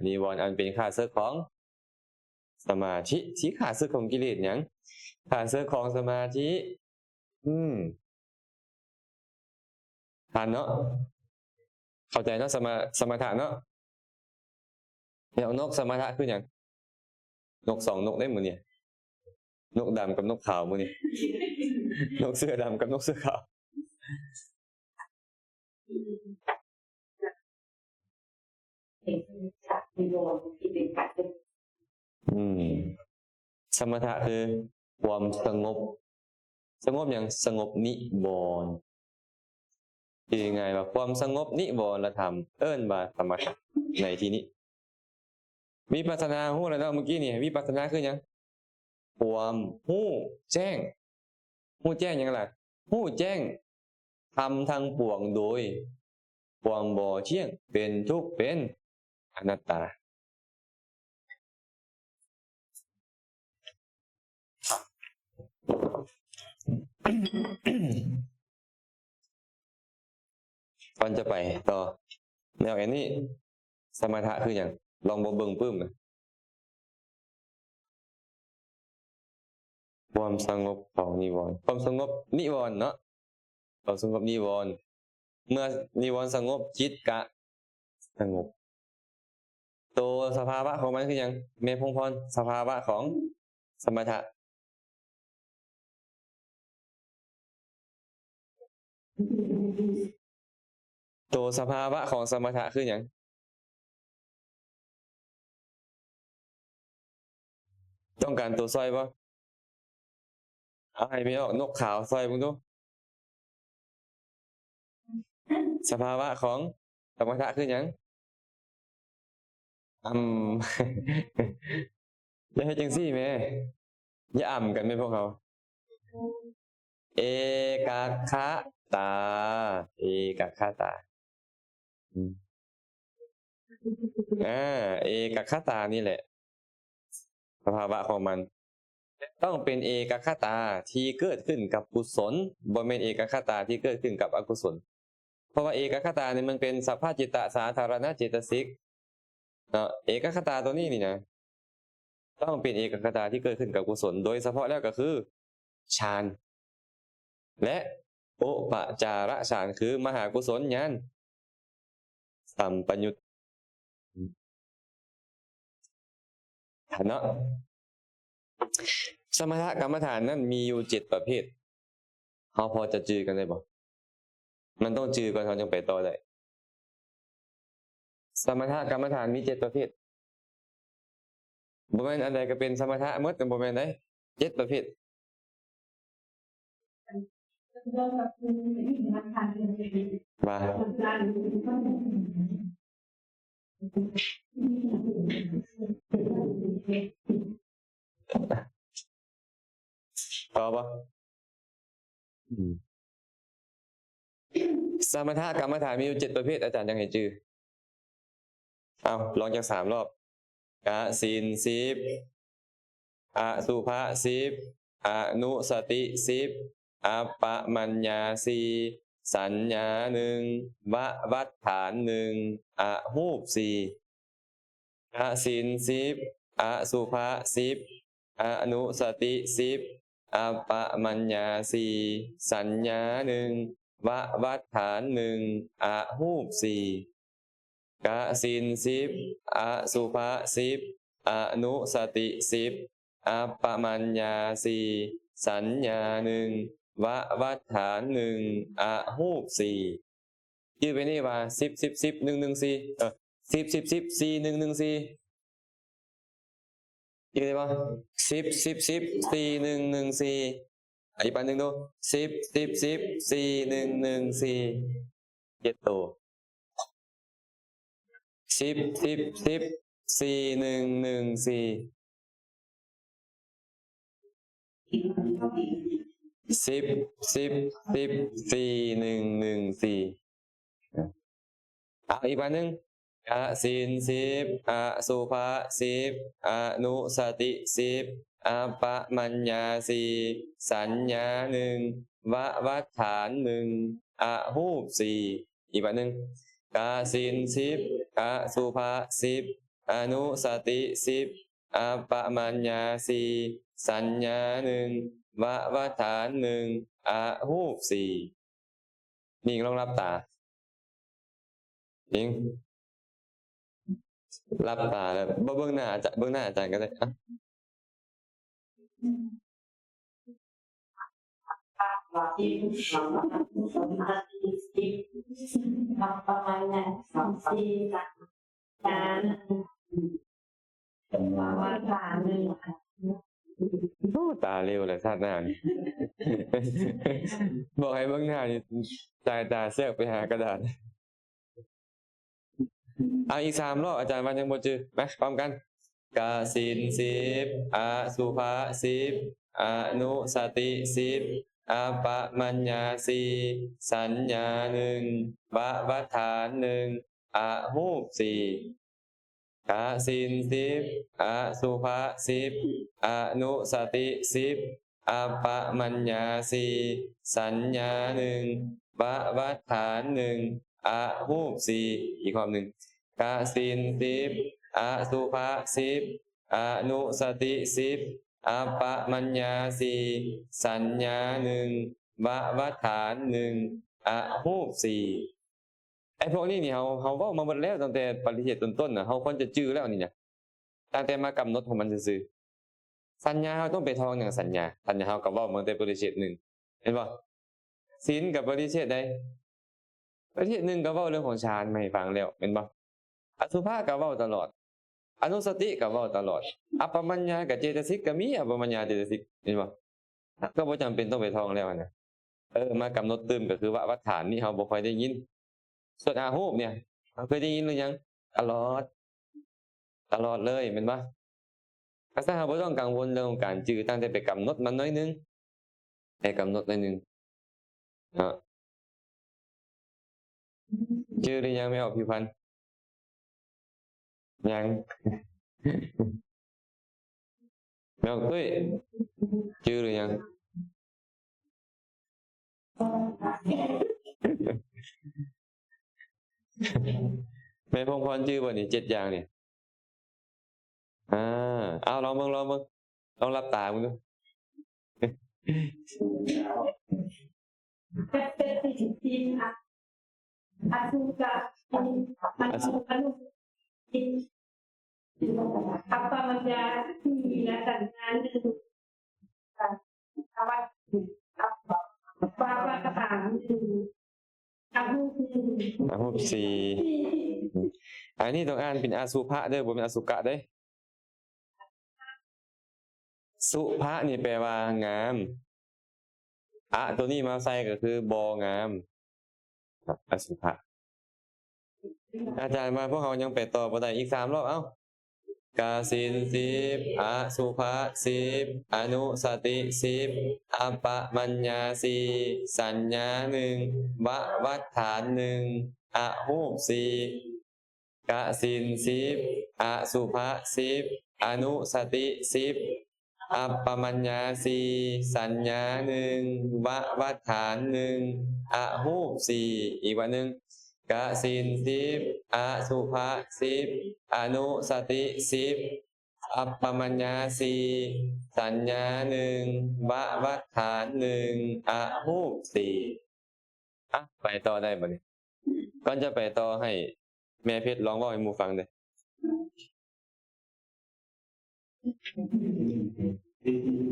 ນິວອນອັນເປັນຂ້າເສິກຂອງສະມາທິ. ຊິຂ້າເສິກຂອງກິເລດຫຍັງ? ຂ້າເສິກຂອງສະມາທິ. ອືມ ຜ່ານເນາະ, ເຂົ້າໃຈເນາະ ສະມະ ສະມະຖະເນາະ. ແລ້ວນົກສະມະຖະຄືຫຍັງ? ນົກສອງນົກເດ້ມື້ນີ້, ນົກດຳກັບນົກຂາວມື້ນີ້, ນົກເສືອດຳກັບນົກເສືອຂາວ. ອືມ ສະມະຖະຄືຄວາມສະຫງົບ. ສະຫງົບຫຍັງ? ສະຫງົບນິວອນ. ຄືງ່າຍວ່າຄວາມສະຫງົບນິວອນລະທຳ ເອີ້ນວ່າສະມະຖະໃນທີ່ນີ້. ວິປັດສະນາຮູ້ແລ້ວເນາະ ມື້ກີ້ນີ້. ວິປັດສະນາຄືຫຍັງ? ຄວາມຮູ້ແຈ້ງ. ຮູ້ແຈ້ງຫຍັງລະ? ຮູ້ແຈ້ງທຳທັງປວງໂດຍຄວາມບໍ່ທ່ຽງ, ເປັນທຸກ, ເປັນອະນັດຕາ. ກ່ອນຈະໄປຕໍ່ ແນວອັນນີ້ ສະມະຖະຄືຫຍັງ? ລອງເບິ່ງປຶ້ມນະ. ຄວາມສະຫງົບຂອງນິວອນ ຄວາມສະຫງົບນິວອນເນາະ ຄວາມສະຫງົບນິວອນ. ເມື່ອນິວອນສະຫງົບ ຈິດກະສະຫງົບ. ໂຕສະພາວະຂອງມັນຄືຫຍັງ ແມ່ພົງພອນ? ສະພາວະຂອງສະມະຖະ. ໂຕສະພາວະຂອງສະມະຖະຄືຫຍັງ? ຕ້ອງການໂຕຊ່ອຍບໍ່? ເອົາໃຫ້ແມ່ອອກນົກຂາວຊ່ອຍເບິ່ງດູ. ສະພາວະຂອງສະມະຖະຄືຫຍັງ? ອຳ ຢ່າເຮັດຈັ່ງຊີ້ແມ່ ຢ່າອຳກັນແມ່ພວກເຮົາ. ເອກັກຂະຕາ ເອກັກຂະຕາ ອາ ເອກັກຂະຕານີ້ແຫຼະ ສະພາວະຂອງມັນ ຕ້ອງເປັນເອກັກຂະຕາທີ່ເກີດຂຶ້ນກັບກຸສົນ ບໍ່ແມ່ນເອກັກຂະຕາທີ່ເກີດຂຶ້ນກັບອະກຸສົນ. ເພາະວ່າເອກັກຂະຕານີ້ມັນເປັນສັບພະຈິດຕະສາທາລະນະເຈດຕະສິກເນາະ. ເອກັກຂະຕາໂຕນີ້ນີ້ນະ ຕ້ອງເປັນເອກັກຂະຕາທີ່ເກີດຂຶ້ນກັບກຸສົນ ໂດຍສະເພາະແລ້ວກໍຄື ຊານ ແລະ ອຸປະຈາລະຊານ ຄືມະຫາກຸສົນຍານສຳປະຍຸດ ເນາະ. ສະມະຖະກຳມະຖານນັ້ນມີຢູ່ເຈັດປະເພດ ເຮົາພໍຈະຈື່ກັນໄດ້ບໍ່? ມັນຕ້ອງຈື່ກ່ອນ ເຮົາຈຶ່ງໄປຕໍ່ໄດ້. ສະມະຖະກຳມະຖານມີເຈັດປະເພດ ບໍ່ແມ່ນອັນໃດກໍເປັນສະມະຖະໝົດ ບໍ່ແມ່ນເດ້ ເຈັດປະເພດ. ວ່າ ຕໍ່ບໍ່? ອືມ ສະມະຖະກຳມະຖານມີຢູ່ເຈັດປະເພດ ອາຈານຢາກໃຫ້ຈື່. ເອົາ ລອງຈັກສາມລອບ. ກະສິນສິບ ອະສຸພະສິບ ອະນຸສະຕິສິບ ອັບປະມັນຍາສີ່ ສັນຍາໜຶ່ງ ວະວັດຖານໜຶ່ງ ອະຮູບສີ່. ກະສິນສິບ ອະສຸພະສິບ ອະນຸສະຕິສິບ ອັບປະມັນຍາສີ່ ສັນຍາໜຶ່ງ ວະວັດຖານໜຶ່ງ ອະຮູບສີ່. ກະສິນສິບ ອະສຸພະສິບ ອະນຸສະຕິສິບ ອັບປະມັນຍາສີ່ ສັນຍາໜຶ່ງ ວະວັດຖານໜຶ່ງ ອະຮູບສີ່. ຈື່ໄປນີ້ວ່າ ສິບ ສິບ ສິບ ໜຶ່ງ ໜຶ່ງ ສີ່ ເອີ ສິບ ສິບ ສິບ ສີ່ ໜຶ່ງ ໜຶ່ງ ສີ່ ອີກໄດ້ບໍ່? ສິບ ສິບ ສິບ ສີ່ ໜຶ່ງ ໜຶ່ງ ສີ່ ອີກບາດໜຶ່ງດູ ສິບ ສິບ ສິບ ສີ່ ໜຶ່ງ ໜຶ່ງ ສີ່ ເຈັດໂຕ. ສິບ ສິບ ສິບ ສີ່ ໜຶ່ງ ໜຶ່ງ ສີ່ ສິບ ສິບ ສິບ ສີ່ ໜຶ່ງ ໜຶ່ງ ສີ່. ເອົາອີກບາດໜຶ່ງ ກະສິນສິບ ອະສຸພະສິບ ອະນຸສະຕິສິບ ອັບປະມັນຍາສີ່ ສັນຍາໜຶ່ງ ວະວັດຖານໜຶ່ງ ອະຮູບສີ່. ອີກບາດໜຶ່ງ ກະສິນສິບ ອະສຸພະສິບ ອະນຸສະຕິສິບ ອັບປະມັນຍາສີ່ ສັນຍາໜຶ່ງ ວະວັດຖານໜຶ່ງ ອະຮູບສີ່. ນິງລອງຫຼັບຕາ ນິງ ຫຼັບຕາແລ້ວ ບໍ່ເບິ່ງໜ້າອາຈານ ເບິ່ງໜ້າອາຈານກໍໄດ້ ອະ. ໂອ້ ຕາເຫຼວແຫຼະຊາດໜ້ານີ້ ບອກໃຫ້ເບິ່ງໜ້ານີ້ ສາຍຕາເຊືອກໄປຫາກະດານ. ເອົາອີກສາມລອບ ອາຈານວ່າຍັງບໍ່ຈື່ ມາພ້ອມກັນ ກະສິນສິບ ອະສຸພະສິບ ອະນຸສະຕິສິບ ອັບປະມັນຍາສີ່ ສັນຍາໜຶ່ງ ວະວັດຖານໜຶ່ງ ອະຮູບສີ່. ກະສິນສິບ ອະສຸພະສິບ ອະນຸສະຕິສິບ ອະປະມັນຍາສີ່ ສັນຍາໜຶ່ງ ວະວັດຖານໜຶ່ງ ອະຮູບສີ່ ອີກຮອບໜຶ່ງ ກະສິນສິບ ອະສຸພະສິບ ອະນຸສະຕິສິບ ອະປະມັນຍາສີ່ ສັນຍາໜຶ່ງ ວະວັດຖານໜຶ່ງ ອະຮູບສີ່. ໄອ້ພວກນີ້ນີ້ເຮົາ ເຮົາເວົ້າມາໝົດແລ້ວ ຕັ້ງແຕ່ປະລິເທດຕົ້ນໆນະ ເຮົາຄວນຈະຈື່ແລ້ວນີ້ນະ ຕັ້ງແຕ່ມາກຳນົດຂອງມັນຊື່ໆ. ສັນຍາເຮົາຕ້ອງໄປທ່ອງຫຍັງສັນຍາ? ສັນຍາເຮົາກໍເວົ້າມາຕັ້ງແຕ່ປະລິເທດໜຶ່ງ ແມ່ນບໍ່? ສິນກໍປະລິເທດໃດ? ປະລິເທດໜຶ່ງກໍເວົ້າເລື່ອງຂອງຊານມາໃຫ້ຟັງແລ້ວ ແມ່ນບໍ່? ອະສຸພະກໍເວົ້າຕະຫຼອດ ອະນຸສະຕິກໍເວົ້າຕະຫຼອດ ອັບປະມັນຍາກັບເຈຕະສິກກໍມີ ອັບປະມັນຍາເຈຕະສິກ ແມ່ນບໍ່? ກໍບໍ່ຈຳເປັນຕ້ອງໄປທ່ອງແລ້ວຫັ້ນນະ. ເອີ ມາກຳນົດຕື່ມກໍຄືວະວັດຖານນີ້ເຮົາບໍ່ຄ່ອຍໄດ້ຍິນ. ສ່ວນອະຮູບນີ້ ເຮົາເຄີຍໄດ້ຍິນຫຼືຍັງ? ຕະຫຼອດ ຕະຫຼອດເລີຍແມ່ນບໍ່? ກະຊັ້ນເຮົາບໍ່ຕ້ອງກັງວົນເລື່ອງຂອງການຈື່ ຕັ້ງແຕ່ໄປກຳນົດມັນໜ້ອຍໜຶ່ງ ໄດ້ກຳນົດໜ້ອຍໜຶ່ງເນາະ. ຈື່ຫຼືຍັງແມ່ອອກຜິວພັນ? ຍັງ. ແມ່ອອກຕຸ້ຍ ຈື່ຫຼືຍັງ? ແມ່ພົງພອນຈື່ບໍ່ນີ້ ເຈັດຢ່າງນີ້? ອ່າ ເອົາ ລອງເບິ່ງ ລອງເບິ່ງ ລອງຫຼັບຕາເບິ່ງດູ. ອະສຸກະ ອະສຸກະ ອະນຸ ອັບປະມັນຍາສີ່ ແລະ ສັນຍາໜຶ່ງ ອະວັດ ອະວັດຖານໜຶ່ງ ອະຮູບໜຶ່ງ ອະຮູບສີ່. ອັນນີ້ຕ້ອງອ່ານເປັນອະສຸພະເດີ້ ບໍ່ແມ່ນອະສຸກະເດີ້. ສຸພະນີ້ແປວ່າງາມ ອະໂຕນີ້ມາໃສ່ກໍຄືບໍ່ງາມ ອະສຸພະ. ອາຈານວ່າພວກເຮົາຍັງໄປຕໍ່ບໍ່ໄດ້ ອີກສາມຮອບ ເອົ້າ. ກະສິນສິບ ອະສຸພະສິບ ອະນຸສະຕິສິບ ອັບປະມັນຍາສີ່ ສັນຍາໜຶ່ງ ວະວັດຖານໜຶ່ງ ອະຮູບສີ່. ກະສິນສິບ ອະສຸພະສິບ ອະນຸສະຕິສິບ ອັບປະມັນຍາສີ່ ສັນຍາໜຶ່ງ ວະວັດຖານໜຶ່ງ ອະຮູບສີ່. ອີກວັດໜຶ່ງ ກະສິນສິບ ອະສຸພະສິບ ອະນຸສະຕິສິບ ອັບປະມັນຍາສີ່ ສັນຍາໜຶ່ງ ວະວັດຖານໜຶ່ງ ອະຮູບສີ່. ອ່ະ ໄປຕໍ່ໄດ້ບັດນີ້. ກ່ອນຈະໄປຕໍ່ ໃຫ້ແມ່ເພັດລອງເວົ້າໃຫ້ໝູ່ຟັງເດີ້.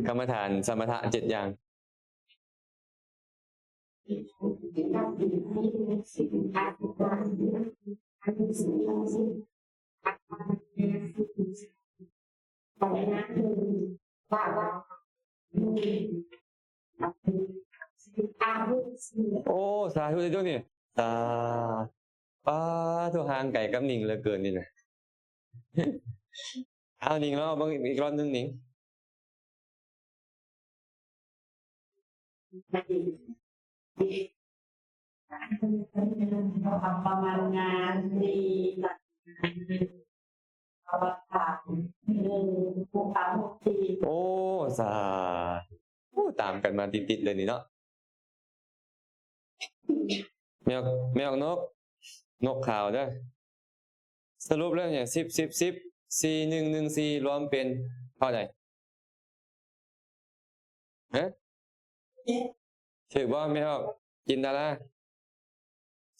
ກຳມະຖານສະມະຖະເຈັດຢ່າງ. ໂອ້ ສາທຸເດີ້ໂຍມນີ້ ສາ ປາໂທ ຫ່າງໄກກັບນິງເຫຼືອເກີນນີ້ນະ. ເອົາ ນິງ ລອງເບິ່ງອີກ ອີກລອບໜຶ່ງ ນິງ. ປະມານງານດີ ອະວະຕານ ໜຶ່ງ ຜູ້ຄຳທີ່ ໂອ້ ສາ ໂອ້ ຕາມກັນມາຕິດໆເລີຍນີ້ເນາະ. ແມ່ອອກ ແມ່ອອກນົກ ນົກຂາວເດີ້. ສະຫຼຸບແລ້ວນີ້ ສິບ ສິບ ສິບ ສີ່ ໜຶ່ງ ໜຶ່ງ ສີ່ ລວມເປັນເທົ່າໃດ? ຮະ? ຖືກບໍ່ແມ່ອອກ ຈິນດາລາ?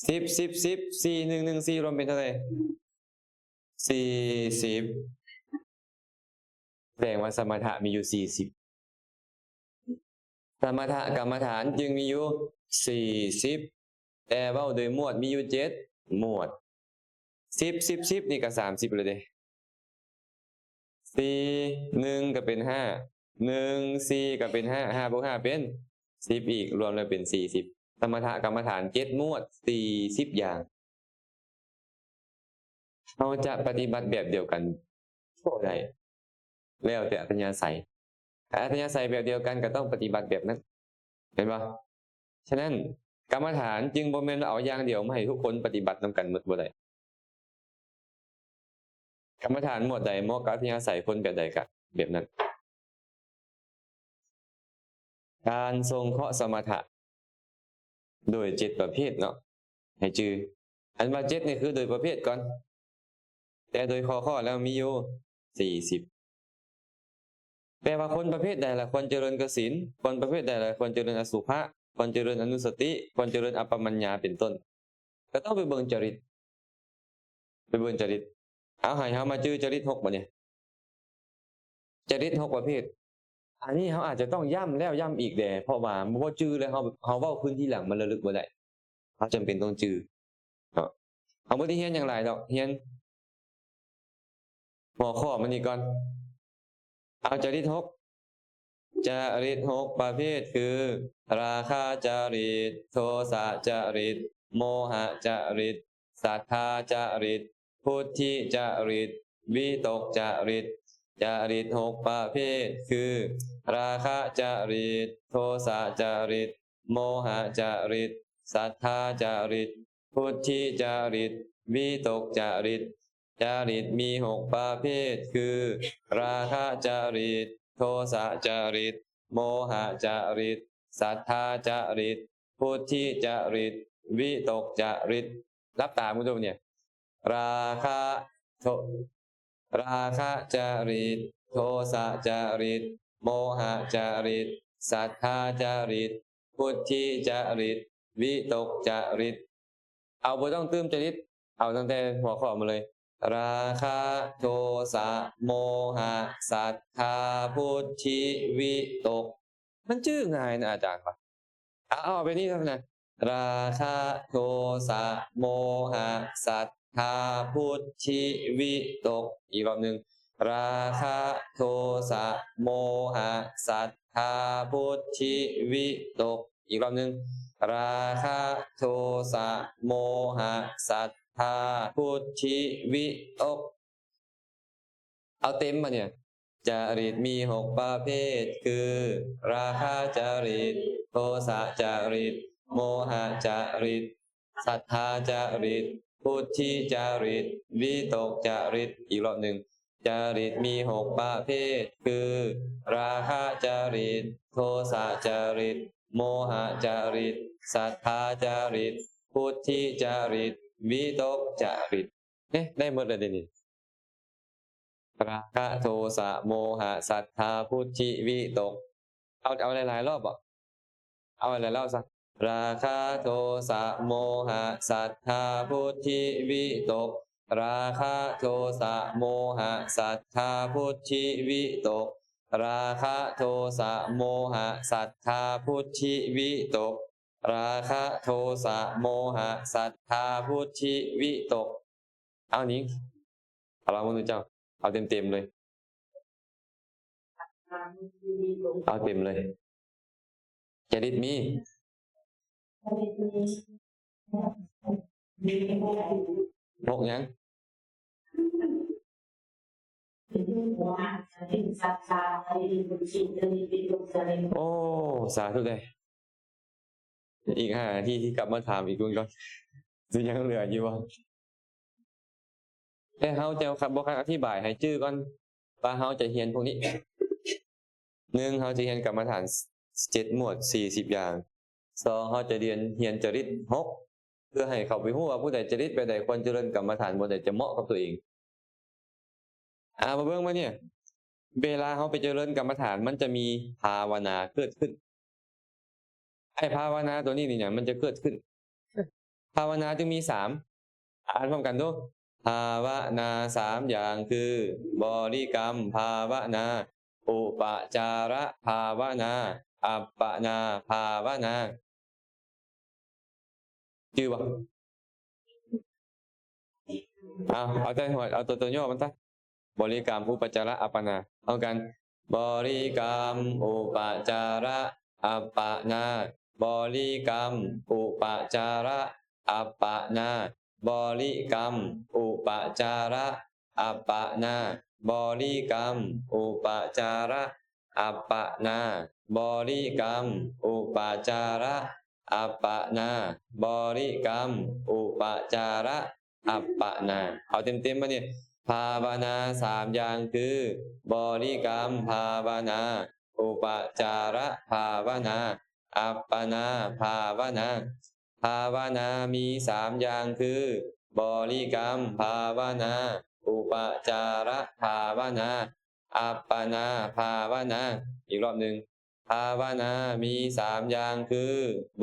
ສິບ ສິບ ສິບ ສີ່ ໜຶ່ງ ໜຶ່ງ ສີ່ ລວມເປັນເທົ່າໃດ? ສີ່ສິບ. ແສດງວ່າສະມະຖະມີຢູ່ສີ່ສິບ. ສະມະຖະກຳມະຖານຈຶ່ງມີຢູ່ສີ່ສິບ ແຕ່ເວົ້າໂດຍໝວດມີຢູ່ເຈັດໝວດ. ສິບ ສິບ ສິບ ນີ້ກໍສາມສິບແລ້ວເດ້. ສີ່ ໜຶ່ງ ກໍເປັນຫ້າ ໜຶ່ງ ສີ່ ກໍເປັນຫ້າ ຫ້າບວກຫ້າເປັນສິບອີກ ລວມແລ້ວເປັນສີ່ສິບ. ສະມະຖະກຳມະຖານເຈັດໝວດ ສີ່ສິບຢ່າງ. ເຮົາຈະປະຕິບັດແບບດຽວກັນບໍ່ໄດ້ ແລ້ວແຕ່ອັດທະຍາໄສ. ຖ້າອັດທະຍາໄສແບບດຽວກັນກໍຕ້ອງປະຕິບັດແບບນັ້ນ ແມ່ນບໍ່? ສະນັ້ນ ກຳມະຖານຈຶ່ງບໍ່ແມ່ນວ່າເອົາຢ່າງດຽວມາໃຫ້ທຸກຄົນປະຕິບັດນຳກັນໝົດ ບໍ່ໄດ້. ກຳມະຖານໝວດໃດເໝາະກັບອັດທະຍາໄສຄົນແບບໃດກະແບບນັ້ນ. ການສົງເຄາະສະມະຖະໂດຍເຈັດປະເພດເນາະ ໃຫ້ຈື່. ອັນວ່າເຈັດນີ້ຄືໂດຍປະເພດກ່ອນ, ແຕ່ໂດຍຂໍ້ ຂໍ້ແລ້ວມີຢູ່ສີ່ສິບ. ແປວ່າຄົນປະເພດໃດລະຄວນຈະເລີນກະສິນ, ຄົນປະເພດໃດລະຄວນຈະເລີນອະສຸພະ, ຄວນຈະເລີນອະນຸສະຕິ, ຄວນຈະເລີນອັບປະມັນຍາ ເປັນຕົ້ນ. ກໍຕ້ອງໄປເບິ່ງຈະລິດ, ໄປເບິ່ງຈະລິດ. ເອົາ ໃຫ້ເຮົາມາຈື່ຈະລິດຫົກບາດນີ້. ຈະລິດຫົກປະເພດ. ອັນນີ້ເຮົາອາດຈະຕ້ອງຢ້ຳແລ້ວຢ້ຳອີກແດ່ ເພາະວ່າບໍ່ຈື່ແລ້ວເຮົາ ເຮົາເວົ້າຄືນທີຫຼັງມັນລະລຶກບໍ່ໄດ້. ເຮົາຈຳເປັນຕ້ອງຈື່ເນາະ. ເຮົາບໍ່ໄດ້ຮຽນຫຍັງຫຼາຍດອກ, ຮຽນຫົວຂໍ້ມັນນີ້ກ່ອນ. ເອົາ ຈະລິດຫົກ. ຈະລິດຫົກປະເພດຄື ລາຄະຈະລິດ, ໂທສະຈະລິດ, ໂມຫະຈະລິດ, ສັດທາຈະລິດ, ພຸດທິຈະລິດ, ວິຕົກຈະລິດ. ຈະລິດຫົກປະເພດຄື ລາຄະຈະລິດ, ໂທສະຈະລິດ, ໂມຫະຈະລິດ, ສັດທາຈະລິດ, ພຸດທິຈະລິດ, ວິຕົກຈະລິດ. ຈະລິດມີຫົກປະເພດຄື ລາຄະຈະລິດ, ໂທສະຈະລິດ, ໂມຫະຈະລິດ, ສັດທາຈະລິດ, ພຸດທິຈະລິດ, ວິຕົກຈະລິດ. ຫຼັບຕາເບິ່ງດູນີ້. ລາຄະ ໂທ ລາຄະຈະລິດ, ໂທສະຈະລິດ, ໂມຫະຈະລິດ, ສັດທາຈະລິດ, ພຸດທິຈະລິດ, ວິຕົກຈະລິດ. ເອົາ ບໍ່ຕ້ອງຕື່ມຈະລິດ, ເອົາຕັ້ງແຕ່ຫົວຂໍ້ມາເລີຍ. ລາຄະ ໂທສະ ໂມຫະ ສັດທາ ພຸດທິ ວິຕົກ. ມັນຈື່ງ່າຍນະອາຈານວ່າ. ເອົາ ເອົາແບບນີ້ເທົ່ານັ້ນ. ລາຄະ ໂທສະ ໂມຫະ ສັດທາ ພຸດທິ ວິຕົກ. ອີກລອບໜຶ່ງ. ລາຄະ ໂທສະ ໂມຫະ ສັດທາ ພຸດທິ ວິຕົກ. ອີກລອບໜຶ່ງ. ລາຄະ ໂທສະ ໂມຫະ ສັດທາ ພຸດທິ ວິຕົກ. ເອົາເຕັມບາດນີ້. ຈະລິດມີຫົກປະເພດຄື ລາຄະຈະລິດ, ໂທສະຈະລິດ, ໂມຫະຈະລິດ, ສັດທາຈະລິດ, ພຸດທິຈະລິດ, ວິຕົກຈະລິດ. ອີກລອບໜຶ່ງ. ຈະລິດມີຫົກປະເພດຄື ລາຄະຈະລິດ, ໂທສະຈະລິດ, ໂມຫະຈະລິດ, ສັດທາຈະລິດ, ພຸດທິຈະລິດ, ວິຕົກຈະລິດ. ເອີ ໄດ້ໝົດແລ້ວເດນີ້. ລາຄະ ໂທສະ ໂມຫະ ສັດທາ ພຸດທິ ວິຕົກ. ເອົາ ເອົາຫຼາຍໆລອບບໍ? ເອົາຫຼາຍໆລອບຊະ. ລາຄະ ໂທສະ ໂມຫະ ສັດທາ ພຸດທິ ວິຕົກ. ລາຄະ ໂທສະ ໂມຫະ ສັດທາ ພຸດທິ ວິຕົກ. ລາຄະ ໂທສະ ໂມຫະ ສັດທາ ພຸດທິ ວິຕົກ. ລາຄະ ໂທສະ ໂມຫະ ສັດທາ ພຸດທິ ວິຕົກ. ເອົານີ້ ເອົາລອງເບິ່ງດູເຈົ້າ. ເອົາເຕັມໆເລີຍ. ເອົາເຕັມເລີຍ. ຈະລິດມີ ຫົກຫຍັງ? ໂອ້ ສາທຸເດີ. ອີກຫ້ານາທີທີ່ກັບມາຖາມອີກເບິ່ງກ່ອນ ຊິຍັງເຫຼືອຢູ່ບໍ່? ແຕ່ເຮົາຈະບໍ່ຄັກອະທິບາຍໃຫ້ຈື່ກ່ອນວ່າເຮົາຈະຮຽນພວກນີ້. ໜຶ່ງ ເຮົາຈະຮຽນກຳມະຖານເຈັດໝວດ ສີ່ສິບຢ່າງ. ສອງ ເຮົາຈະຮຽນ ຮຽນຈະລິດຫົກ ເພື່ອໃຫ້ເຂົາໄປຮູ້ວ່າຜູ້ໃດຈະລິດແບບໃດ ຄວນຈະເລີນກຳມະຖານບ່ອນໃດຈະເໝາະກັບຕົວເອງ. ອາ ມາເບິ່ງມານີ້ ເວລາເຮົາໄປຈະເລີນກຳມະຖານ ມັນຈະມີພາວະນາເກີດຂຶ້ນ. ໄອ້ພາວະນາຕົວນີ້ນີ້ຫຍັງ ມັນຈະເກີດຂຶ້ນ? ພາວະນາຈຶ່ງມີສາມ ອ່ານພ້ອມກັນດູ. ພາວະນາສາມຢ່າງຄື ບໍລິກຳພາວະນາ, ອຸປະຈາລະພາວະນາ, ອັບປະນາພາວະນາ. ຈື່ບໍ່? ເອົາ ເອົາແຕ່ຫົວ ເອົາຕົວ ຕົວຫຍໍ້ມັນຊະ. ບໍລິກຳ ອຸປະຈາລະ ອັບປະນາ. ເອົາກັນ ບໍລິກຳ ອຸປະຈາລະ ອັບປະນາ. ບໍລິກຳ ອຸປະຈາລະ ອັບປະນາ. ບໍລິກຳ ອຸປະຈາລະ ອັບປະນາ. ບໍລິກຳ ອຸປະຈາລະ ອັບປະນາ. ບໍລິກຳ ອຸປະຈາລະ ອັບປະນາ. ບໍລິກຳ ອຸປະຈາລະ ອັບປະນາ. ເອົາເຕັມໆມານີ້. ພາວະນາສາມຢ່າງຄື ບໍລິກຳພາວະນາ, ອຸປະຈາລະພາວະນາ ອັບປະນາພາວະນາ. ພາວະນາມີສາມຢ່າງຄື ບໍລິກຳພາວະນາ ອຸປະຈາລະພາວະນາ ອັບປະນາພາວະນາ. ອີກລອບໜຶ່ງ. ພາວະນາມີສາມຢ່າງຄື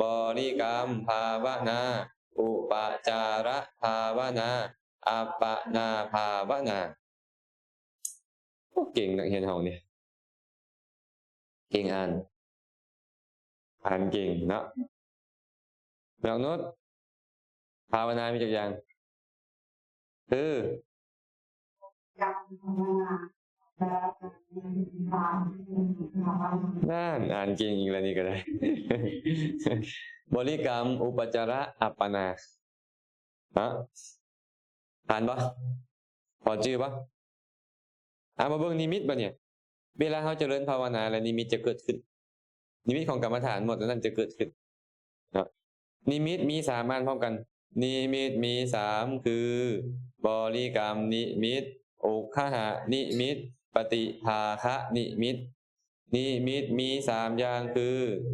ບໍລິກຳພາວະນາ ອຸປະຈາລະພາວະນາ ອັບປະນາພາວະນາ. ໂອ້ ເກັ່ງນັກຮຽນເຮົານີ້ ເກັ່ງອ່ານ ອ່ານເກັ່ງເນາະ. ນ້ອງນຸດ ພາວະນາມີຈັກຢ່າງ? ຄື ນັ້ນ ອ່ານເກັ່ງອີກແລ້ວນີ້ກໍໄດ້. ບໍລິກຳ ອຸປະຈາລະ ອັບປະນາ ຮະ ຜ່ານບໍ່? ພໍຈື່ບໍ່? ອ່າ ມາເບິ່ງນິມິດບາດນີ້. ເວລາເຮົາຈະເລີນພາວະນາແລ້ວ ນິມິດຈະເກີດຂຶ້ນ. ນິມິດຂອງກຳມະຖານໝົດນັ້ນຈະເກີດຂຶ້ນເນາະ. ນິມິດມີສາມ ອ່ານພ້ອມກັນ. ນິມິດມີສາມ ຄື ບໍລິກຳນິມິດ, ອຸກຄະຫະນິມິດ, ປະຕິພາຄະນິມິດ. ນິມິດມີສາມຢ່າງຄື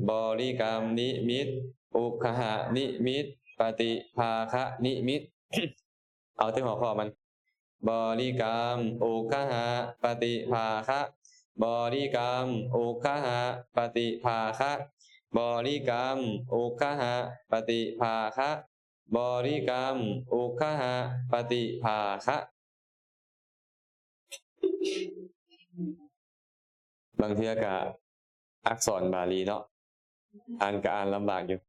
ບໍລິກຳນິມິດ, ອຸກຄະຫະນິມິດ, ປະຕິພາຄະນິມິດ. ເອົາແຕ່ຫົວຂໍ້ມັນ ບໍລິກຳ ອຸກຄະຫະ ປະຕິພາຄະ, ບໍລິກຳ ອຸກຄະຫະ ປະຕິພາຄະ, ບໍລິກຳ ອຸກຄະຫະ ປະຕິພາຄະ, ບໍລິກຳ ອຸກຄະຫະ ປະຕິພາຄະ. ບາງເທື່ອກະອັກສອນບາລີເນາະ ອ່ານກະອ່ານລຳບາກຢູ່.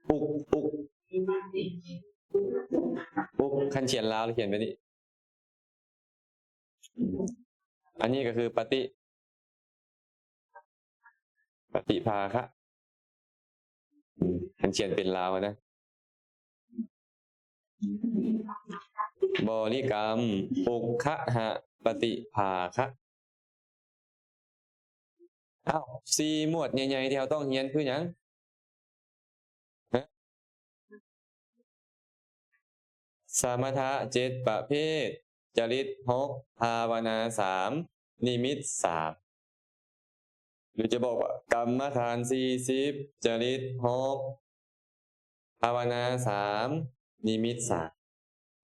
ອຸກ ອຸກ ອຸກ ຄັນຂຽນລາວລະຂຽນແບບນີ້. ອັນນີ້ກໍຄືປະຕິ ປະຕິພາຄະ ອືມ ຄັນຂຽນເປັນລາວນະ. ບໍລິກຳ ອຸກຄະຫະ ປະຕິພາຄະ. ອ້າວ ສີ່ໝວດໃຫຍ່ໆ ທີ່ເຮົາຕ້ອງຮຽນຄືຫຍັງ? ຮະ? ສະມະຖະເຈັດປະເພດ, ຈະລິດຫົກ, ພາວະນາສາມ, ນິມິດສາມ. ຫຼືຈະບອກວ່າ ກຳມະຖານສີ່ສິບ, ຈະລິດຫົກ, ພາວະນາສາມ, ນິມິດສາມ.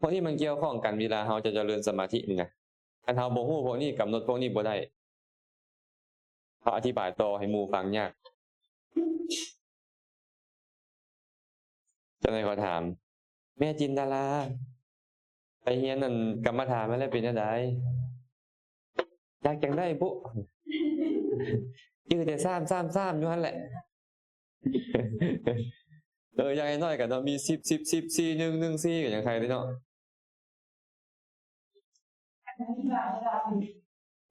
ພວກນີ້ມັນກ່ຽວຂ້ອງກັນເວລາເຮົາຈະຈະເລີນສະມາທິນີ້ນະ. ຄັນເຮົາບໍ່ຮູ້ພວກນີ້, ກຳນົດພວກນີ້ບໍ່ໄດ້, ເຮົາອະທິບາຍຕໍ່ໃຫ້ໝູ່ຟັງຍາກ. ຈັ່ງໃດຂໍຖາມ, ແມ່ຈິນດາລາ ໄປຮຽນອັນກຳມະຖານມາແລ້ວເປັນຈັ່ງໃດ? ຢາກຈັ່ງໃດບຸ? ຈື່ແຕ່ຊ້ຳໆໆຢູ່ຫັ້ນແຫຼະ. ເອີ ຢ່າງໜ້ອຍໆກໍຕ້ອງມີສິບ ສິບ ສິບ ສີ່ ໜຶ່ງ ໜຶ່ງ ສີ່ ກໍຍັງໄຄເດເນາະ.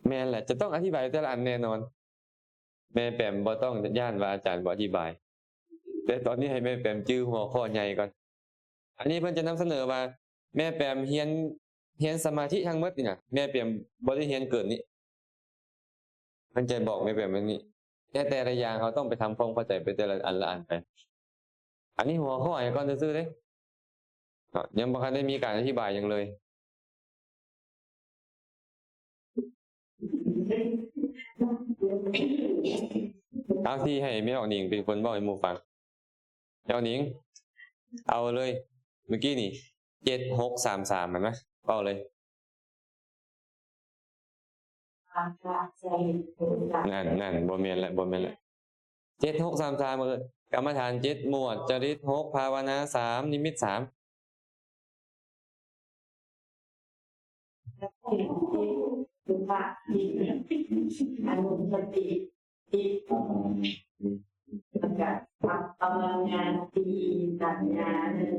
ແມ່ນແຫຼະ ຈະຕ້ອງອະທິບາຍແຕ່ລະອັນແນ່ນອນ. ແມ່ແປມບໍ່ຕ້ອງຢ້ານວ່າອາຈານບໍ່ອະທິບາຍ, ແຕ່ຕອນນີ້ໃຫ້ແມ່ແປມຈື່ຫົວຂໍ້ໃຫຍ່ກ່ອນ. ອັນນີ້ເພິ່ນຈະນຳສະເໜີວ່າ ແມ່ແປມຮຽນ ຮຽນສະມາທິທັງໝົດນີ້ນະ, ແມ່ແປມບໍ່ໄດ້ຮຽນເກີນນີ້. ເພິ່ນຈະບອກໃຫ້ແບບນີ້ ແຕ່ ແຕ່ລະຢ່າງເຮົາຕ້ອງໄປທຳຄວາມເຂົ້າໃຈໄປແຕ່ລະອັນລະອັນໄປ. ອັນນີ້ຫົວຂໍ້ໃຫ້ກ່ອນຊື່ໆເດ້ ເນາະ, ຍັງບໍ່ທັນໄດ້ມີການອະທິບາຍຫຍັງເລີຍ. ເອົາ ທີ່ໃຫ້ແມ່ອອກນິງເປັນຄົນເວົ້າໃຫ້ໝູ່ຟັງ. ເຈົ້າໜິງ ເອົາເລີຍ ມື້ກີ້ນີ້ ເຈັດຫົກສາມສາມ ຫັ້ນນະ ເວົ້າເລີຍ. ນັ້ນ ນັ້ນ ບໍ່ແມ່ນລະ ບໍ່ແມ່ນລະ. ເຈັດຫົກສາມສາມ ເອີ ກຳມະຖານເຈັດ ໝວດຈະລິດຫົກ ພາວະນາສາມ ນິມິດສາມ. ອາລົມສະຕິ ອາລົມສະຕິ ແລ້ວກະພະວະນາສີ່ ສັນຍາໜຶ່ງ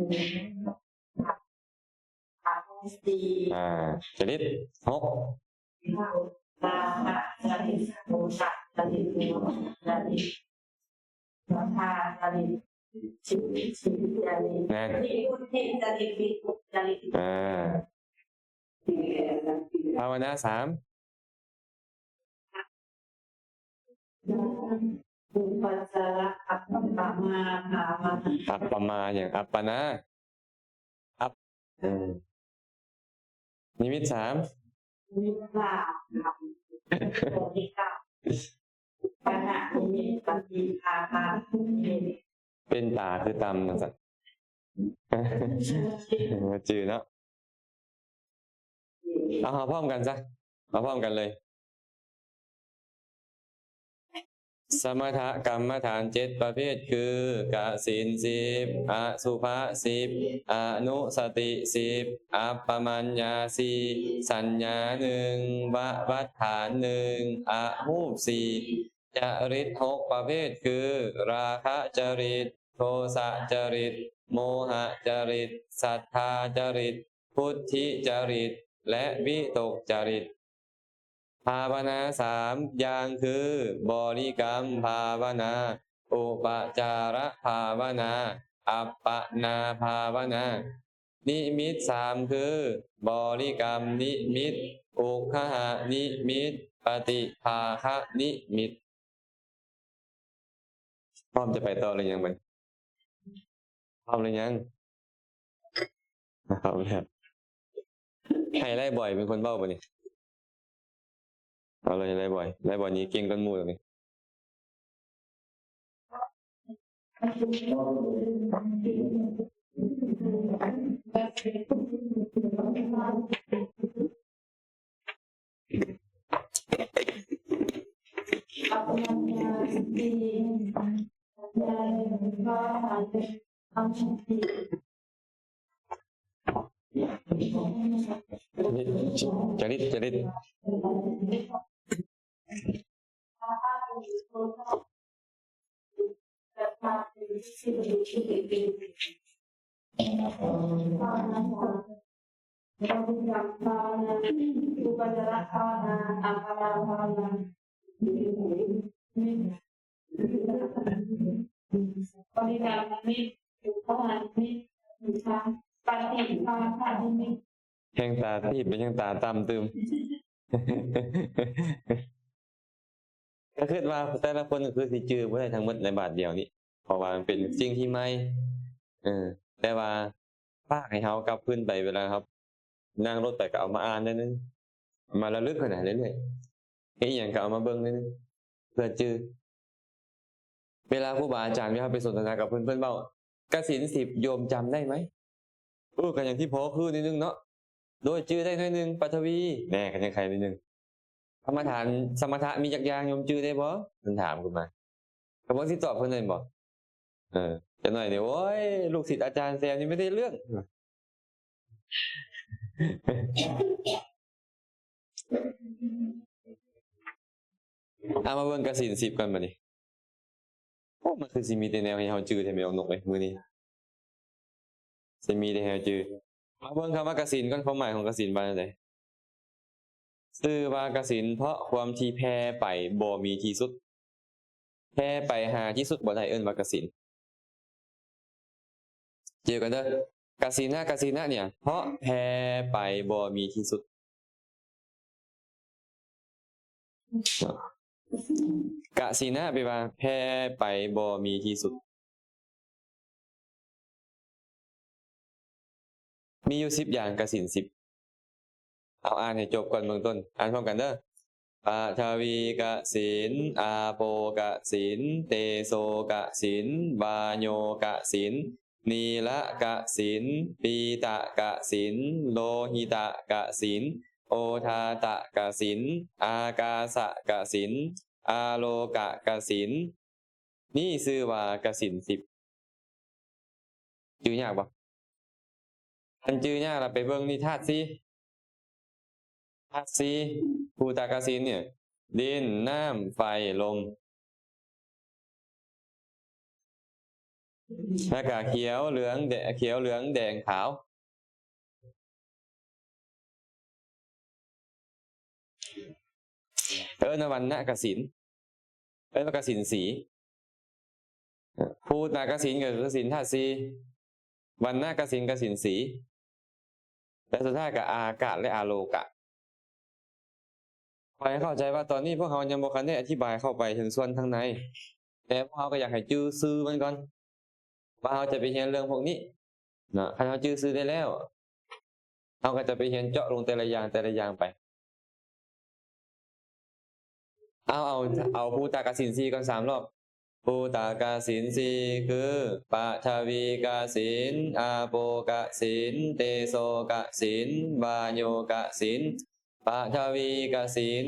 ພະວັງສີ່ ອ່າ ຈະລິດຫົກ ລາພະຈະລິດ ໂພຊະຈະລິດ ໂມຄະຈະລິດ ສະຖາຈະລິດ ຊິດທິຈະລິດ ແມ່ນ ວິມຸດທິຈະລິດ ວິມຸດຈະລິດ ອ່າ ພາວະນາສາມ ອຸປະຈາລະ ອັບປະມາ ພາວະນາ ອັບປະມາຫຍັງ? ອັບປະນາ ອັບ ເອີ ນິມິດສາມ ນິມິດສາມ ເປັນຕາຄືຕຳ ວ່າຊັ້ນ. ຈື່ເນາະ. ເອົາ ເຮົາພ້ອມກັນຊະ ເຮົາພ້ອມກັນເລີຍ. ສະມະຖະກຳມະຖານເຈັດປະເພດຄື ກະສິນສິບ ອະສຸພະສິບ ອະນຸສະຕິສິບ ອັບປະມັນຍາສີ່ ສັນຍາໜຶ່ງ ວະວັດຖານໜຶ່ງ ອະຮູບສີ່ ຈະລິດຫົກປະເພດຄື ລາຄະຈະລິດ ໂທສະຈະລິດ ໂມຫະຈະລິດ ສັດທາຈະລິດ ພຸດທິຈະລິດ ແລະ ວິຕົກຈະລິດ. ພາວະນາສາມຢ່າງຄື ບໍລິກຳພາວະນາ, ອຸປະຈາລະພາວະນາ, ອັບປະນາພາວະນາ. ນິມິດສາມຄື ບໍລິກຳນິມິດ, ອຸກຄະຫະນິມິດ, ປະຕິພາຄະນິມິດ. ພ້ອມຈະໄປຕໍ່ຫຼືຍັງບັດນີ້? ພ້ອມຫຼືຍັງ? ພ້ອມແລ້ວ. ໃຫ້ໄລ່ບອຍເປັນຄົນເວົ້າບັດນີ້. ເອົາເລີຍ ໄລ່ບອຍ. ໄລ່ບອຍນີ້ເກັ່ງກວ່າໝູ່ດອກນີ້. ຈະລິດ ຈະລິດ. ແຮງຕາຕີບໄປຍັງຕາຕ່ຳຕື່ມ. ກໍຄິດວ່າແຕ່ລະຄົນກໍຄືຊິຈື່ບໍ່ໄດ້ທັງໝົດໃນບາດດຽວນີ້ ເພາະວ່າມັນເປັນສິ່ງທີ່ໃໝ່. ເອີ ແຕ່ວ່າຝາກໃຫ້ເຮົາກັບຄືນໄປ ເວລາເຮົານັ່ງລົດໄປກໍເອົາມາອ່ານໜ້ອຍໜຶ່ງ ມາລະລຶກຫັ້ນນະເລື້ອຍໆ ເຮັດອີ່ຫຍັງກໍເອົາມາເບິ່ງໜ້ອຍໜຶ່ງ ເພື່ອຈື່. ເວລາຄູບາອາຈານເວລາເຮົາໄປສົນທະນາກັບເພິ່ນ ເພິ່ນເວົ້າ ກະສິນສິບ ໂຍມຈຳໄດ້ໄໝ? ເອີ ກໍຫຍັງທີ່ພໍຄືໜ້ອຍໜຶ່ງເນາະ ໂດຍຈື່ໄດ້ໜ້ອຍໜຶ່ງ. ປະທະວີ ແນ່ ກໍຍັງໄຄໜ້ອຍໜຶ່ງ. ກຳມະຖານສະມະຖະມີຈັກຢ່າງ ໂຍມຈື່ໄດ້ບໍ່? ເພິ່ນຖາມຂຶ້ນມາ ກໍເບິ່ງຊິຕອບເພິ່ນໄດ້ບໍ່? ເອີ ຈັກໜ້ອຍນີ້ ໂອ້ຍ ລູກສິດອາຈານແຊມນີ້ບໍ່ໄດ້ເລື່ອງ. ເອົາມາເບິ່ງກະສິນສິບກ່ອນບັດນີ້. ໂອ້ ມັນຄືຊິມີແຕ່ແນວໃຫ້ເຮົາຈື່ແທ້ແມ່ອອກນົກເອີຍ ມື້ນີ້ຊິມີແຕ່ໃຫ້ເຮົາຈື່. ມາເບິ່ງຄຳວ່າກະສິນກ່ອນ ຄວາມໝາຍຂອງກະສິນວ່າແນວໃດ? ຊື່ວ່າກະສິນ ເພາະຄວາມທີ່ແຜ່ໄປບໍ່ມີທີ່ສຸດ. ແຜ່ໄປຫາທີ່ສຸດບໍ່ໄດ້ ເອີ້ນວ່າກະສິນ. ຈື່ກັນເດີ ກະສິນະ ກະສິນະ ເນ່ຍ ເພາະແຜ່ໄປບໍ່ມີທີ່ສຸດ. ກະສິນະ ແປວ່າແຜ່ໄປບໍ່ມີທີ່ສຸດ. ມີຢູ່ສິບຢ່າງ ກະສິນສິບ. ເອົາອ່ານໃຫ້ຈົບກ່ອນເບື້ອງຕົ້ນ. ອ່ານພ້ອມກັນເດີ. ປະທະວີກະສິນ, ອາໂປກະສິນ, ເຕໂຊກະສິນ, ວາໂຍກະສິນ, ນີລະກະສິນ, ປີຕະກະສິນ, ໂລຫິຕະກະສິນ, ໂອທາຕະກະສິນ, ອາກາສະກະສິນ, ອາໂລກະກະສິນ. ນີ້ຊື່ວ່າກະສິນສິບ. ຈື່ຍາກບໍ່? ຄັນຈື່ຍາກລະໄປເບິ່ງນີ້ທາດສີ່. ທາດສີ່ ພູຕະກະສິນນີ້ ດິນ ນ້ຳ ໄຟ ລົມ. ແລ້ວກະຂຽວ ເຫຼືອງ ແດ- ຂຽວ ເຫຼືອງ ແດງ ຂາວ. ເອີ້ນວ່າວັນນະກະສິນ ເອີ້ນວ່າກະສິນສີ. ພູຕະກະສິນກໍຄືກະສິນທາດສີ່, ວັນນະກະສິນ ກະສິນສີ, ແລະ ສຸດທ້າຍກໍອາກາດ ແລະ ອາໂລກະ. ຂ້ອຍເຂົ້າໃຈວ່າຕອນນີ້ພວກເຮົາຍັງບໍ່ທັນໄດ້ອະທິບາຍເຂົ້າໄປເຖິງສ່ວນທາງໃນ, ແຕ່ພວກເຮົາກໍຢາກໃຫ້ຈື່ຊື່ມັນກ່ອນ ວ່າເຮົາຈະໄປຮຽນເລື່ອງພວກນີ້ເນາະ. ຄັນເຮົາຈື່ຊື່ໄດ້ແລ້ວ ເຮົາກໍຈະໄປຮຽນເຈາະລົງແຕ່ລະຢ່າງ ແຕ່ລະຢ່າງໄປ. ເອົາ ເອົາ ເອົາພູຕະກະສິນສີ່ກ່ອນ ສາມລອບ. ພູຕະກະສິນສີ່ຄື ປະທະວີກະສິນ, ອາໂປກະສິນ, ເຕໂຊກະສິນ, ວາໂຍກະສິນ. ປະທະວີກະສິນ,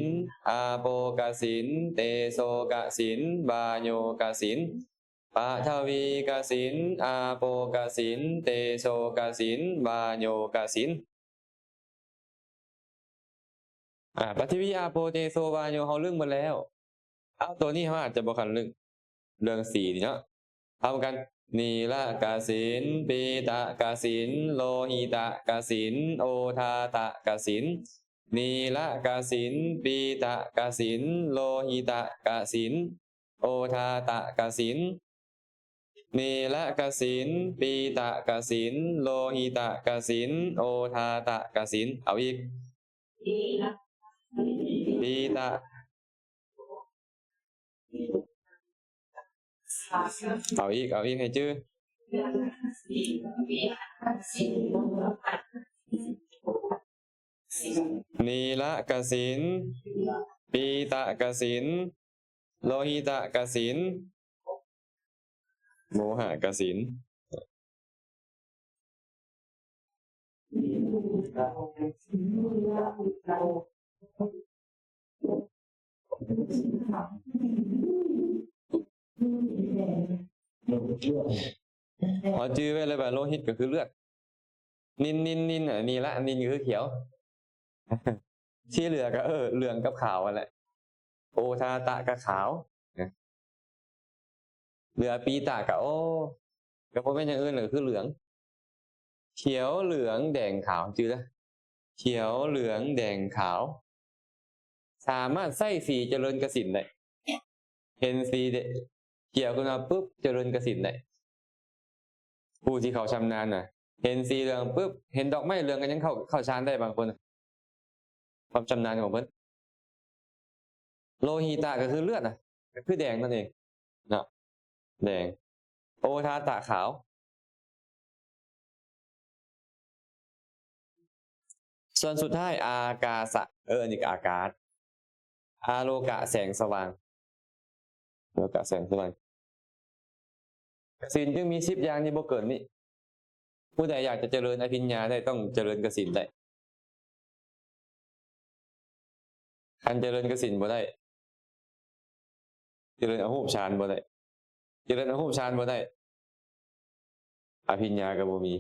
ອາໂປກະສິນ, ເຕໂຊກະສິນ, ວາໂຍກະສິນ. ປະທະວີກະສິນ, ອາໂປກະສິນ, ເຕໂຊກະສິນ, ວາໂຍກະສິນ. ອາ ປະທິວີ ອາໂປ ເຕໂຊ ວາໂຍ ເຮົາລຶ້ງໝົດແລ້ວ. ເອົາ ໂຕນີ້ເຮົາອາດຈະບໍ່ທັນລຶ້ງ ເລື່ອງສີນີ້ເນາະ. ເຮົາກັນ ນີລະກະສິນ, ປີຕະກະສິນ, ໂລຫິຕະກະສິນ, ໂອທາຕະກະສິນ. ນີລະກະສິນ, ປີຕະກະສິນ, ໂລຫິຕະກະສິນ, ໂອທາຕະກະສິນ. ນີລະກະສິນ, ປີຕະກະສິນ, ໂລຫິຕະກະສິນ, ໂອທາຕະກະສິນ. ເອົາອີກ. ປີຕະ. ເອົາອີກ, ເອົາອີກໃຫ້ຈື່. ນີລະກະສິນ, ປີຕະກະສິນ, ໂລຫິຕະກະສິນ, ໂມຫະກະສິນ. ເຮົາຈື່ໄວ້ເລີຍວ່າໂລຫິດກໍຄືເລືອດ. ນິນ ນິນ ນິນ ອັນນີ້ລະ ນິນກໍຄືຂຽວ. ທີ່ເຫຼືອກໍ ເອີ ເຫຼືອງກັບຂາວຫັ້ນແຫຼະ. ໂອທາຕະກໍຂາວນະ. ເຫຼືອປີຕະກໍ ໂອ້ ກໍບໍ່ແມ່ນຫຍັງອື່ນ ກໍຄືເຫຼືອງ. ຂຽວ ເຫຼືອງ ແດງ ຂາວ ຈື່ເດີ້. ຂຽວ ເຫຼືອງ ແດງ ຂາວ. ສາມາດໃຊ້ສີຈະເລີນກະສິນໄດ້. ເຫັນສີຂຽວຂຶ້ນມາປຶບ ຈະເລີນກະສິນໄດ້. ຜູ້ທີ່ເຂົາຊຳນານນະ ເຫັນສີເຫຼືອງປຶບ ເຫັນດອກໄມ້ເຫຼືອງກໍຍັງເຂົ້າ ເຂົ້າຊານໄດ້ບາງຄົນນະ. ຄວາມຊຳນານຂອງເພິ່ນ. ໂລຫິຕະກໍຄືເລືອດນະ ກໍຄືແດງນັ້ນເອງເນາະ ແດງ. ໂອທາຕະ ຂາວ. ສ່ວນສຸດທ້າຍ ອາກາສະ ເອີ ອັນນີ້ກໍອາກາດ. ອາໂລກະ ແສງສະຫວ່າງ. ອາໂລກະ ແສງສະຫວ່າງ. ກະສິນຈຶ່ງມີສິບຢ່າງນີ້ ບໍ່ເກີນນີ້. ຜູ້ໃດຢາກຈະຈະເລີນອະພິນຍາໄດ້ ຕ້ອງຈະເລີນກະສິນໄດ້. ຄັນຈະເລີນກະສິນບໍ່ໄດ້ ຈະເລີນອະຮູບຊານບໍ່ໄດ້. ຈະເລີນອະຮູບຊານບໍ່ໄດ້ ອະພິນຍາກໍບໍ່ມີ.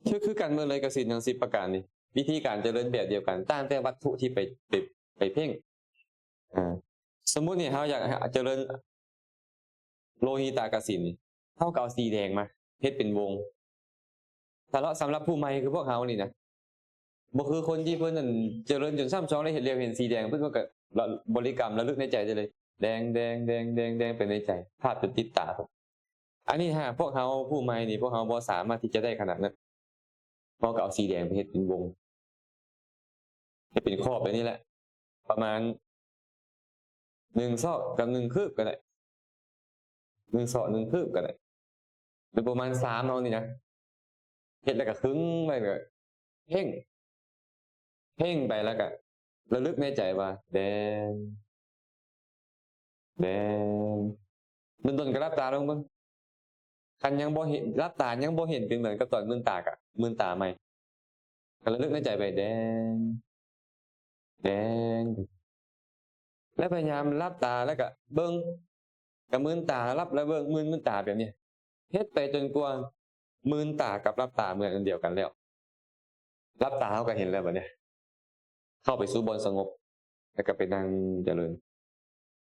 ຄື ຄືກັນໝົດເລີຍ ກະສິນທັງສິບປະການນີ້ ວິທີການຈະເລີນແບບດຽວກັນ ຕ່າງແຕ່ວັດຖຸທີ່ໄປ ໄປ ໄປເພັ່ງ. ອາ ສົມມຸດນີ້ເຮົາຢາກຈະເລີນໂລຫິຕະກະສິນນີ້ ເຮົາກໍເອົາສີແດງມາເຮັດເປັນວົງ. ຖ້າເນາະ ສຳລັບຜູ້ໃໝ່ຄືພວກເຮົານີ້ນະ ບໍ່ຄືຄົນທີ່ເພິ່ນນັ້ນຈະເລີນຈົນຊ້ຳຊອງ ໄດ້ເຮັດລຽກເຫັນສີແດງ ເພິ່ນກໍ ກໍບໍລິກຳລະລຶກໃນໃຈໄດ້ເລີຍ ແດງ ແດງ ແດງ ແດງ ແດງ ໄປໃນໃຈ ພາບຈົນຕິດຕາ. ອັນນີ້ຫາກພວກເຮົາຜູ້ໃໝ່ນີ້ ພວກເຮົາບໍ່ສາມາດທີ່ຈະໄດ້ຂະໜາດນັ້ນ. ເຮົາກໍເອົາສີແດງໄປເຮັດເປັນວົງ ເຮັດເປັນຂອບແບບນີ້ແຫຼະ ປະມານໜຶ່ງຊອກກັບໜຶ່ງຄືບກໍໄດ້ ໜຶ່ງຊອກໜຶ່ງຄືບກໍໄດ້ ຫຼືປະມານສາມເຮົານີ້ນະ ເຮັດແລ້ວກໍຄຶງໄວ້ ແລ້ວກໍເພັ່ງ ເພັ່ງໄປ ແລ້ວກໍລະລຶກໃນໃຈວ່າ ແດງ ແດງ. ດົນໆກໍຫຼັບຕາລົງເບິ່ງ. ຄັນຍັງບໍ່ເຫັນ ຫຼັບຕາຍັງບໍ່ເຫັນ ເປັນເໝືອນກັບຕອນມືນຕາ ກະມືນຕາໃໝ່ ກະລະລຶກໃນໃຈໄປ ແດງ ແດງ ແລ້ວພະຍາຍາມຫຼັບຕາ ແລ້ວກະເບິ່ງ ກະມືນຕາ ຫຼັບແລ້ວເບິ່ງ ມືນ ມືນຕາແບບນີ້ ເຮັດໄປຈົນກວ່າມືນຕາກັບຫຼັບຕາເໝືອນອັນດຽວກັນແລ້ວ. ຫຼັບຕາເຮົາກໍເຫັນແລ້ວບັດນີ້ ເຂົ້າໄປສູ່ບ່ອນສະຫງົບ ແລ້ວກໍໄປນັ່ງຈະເລີນ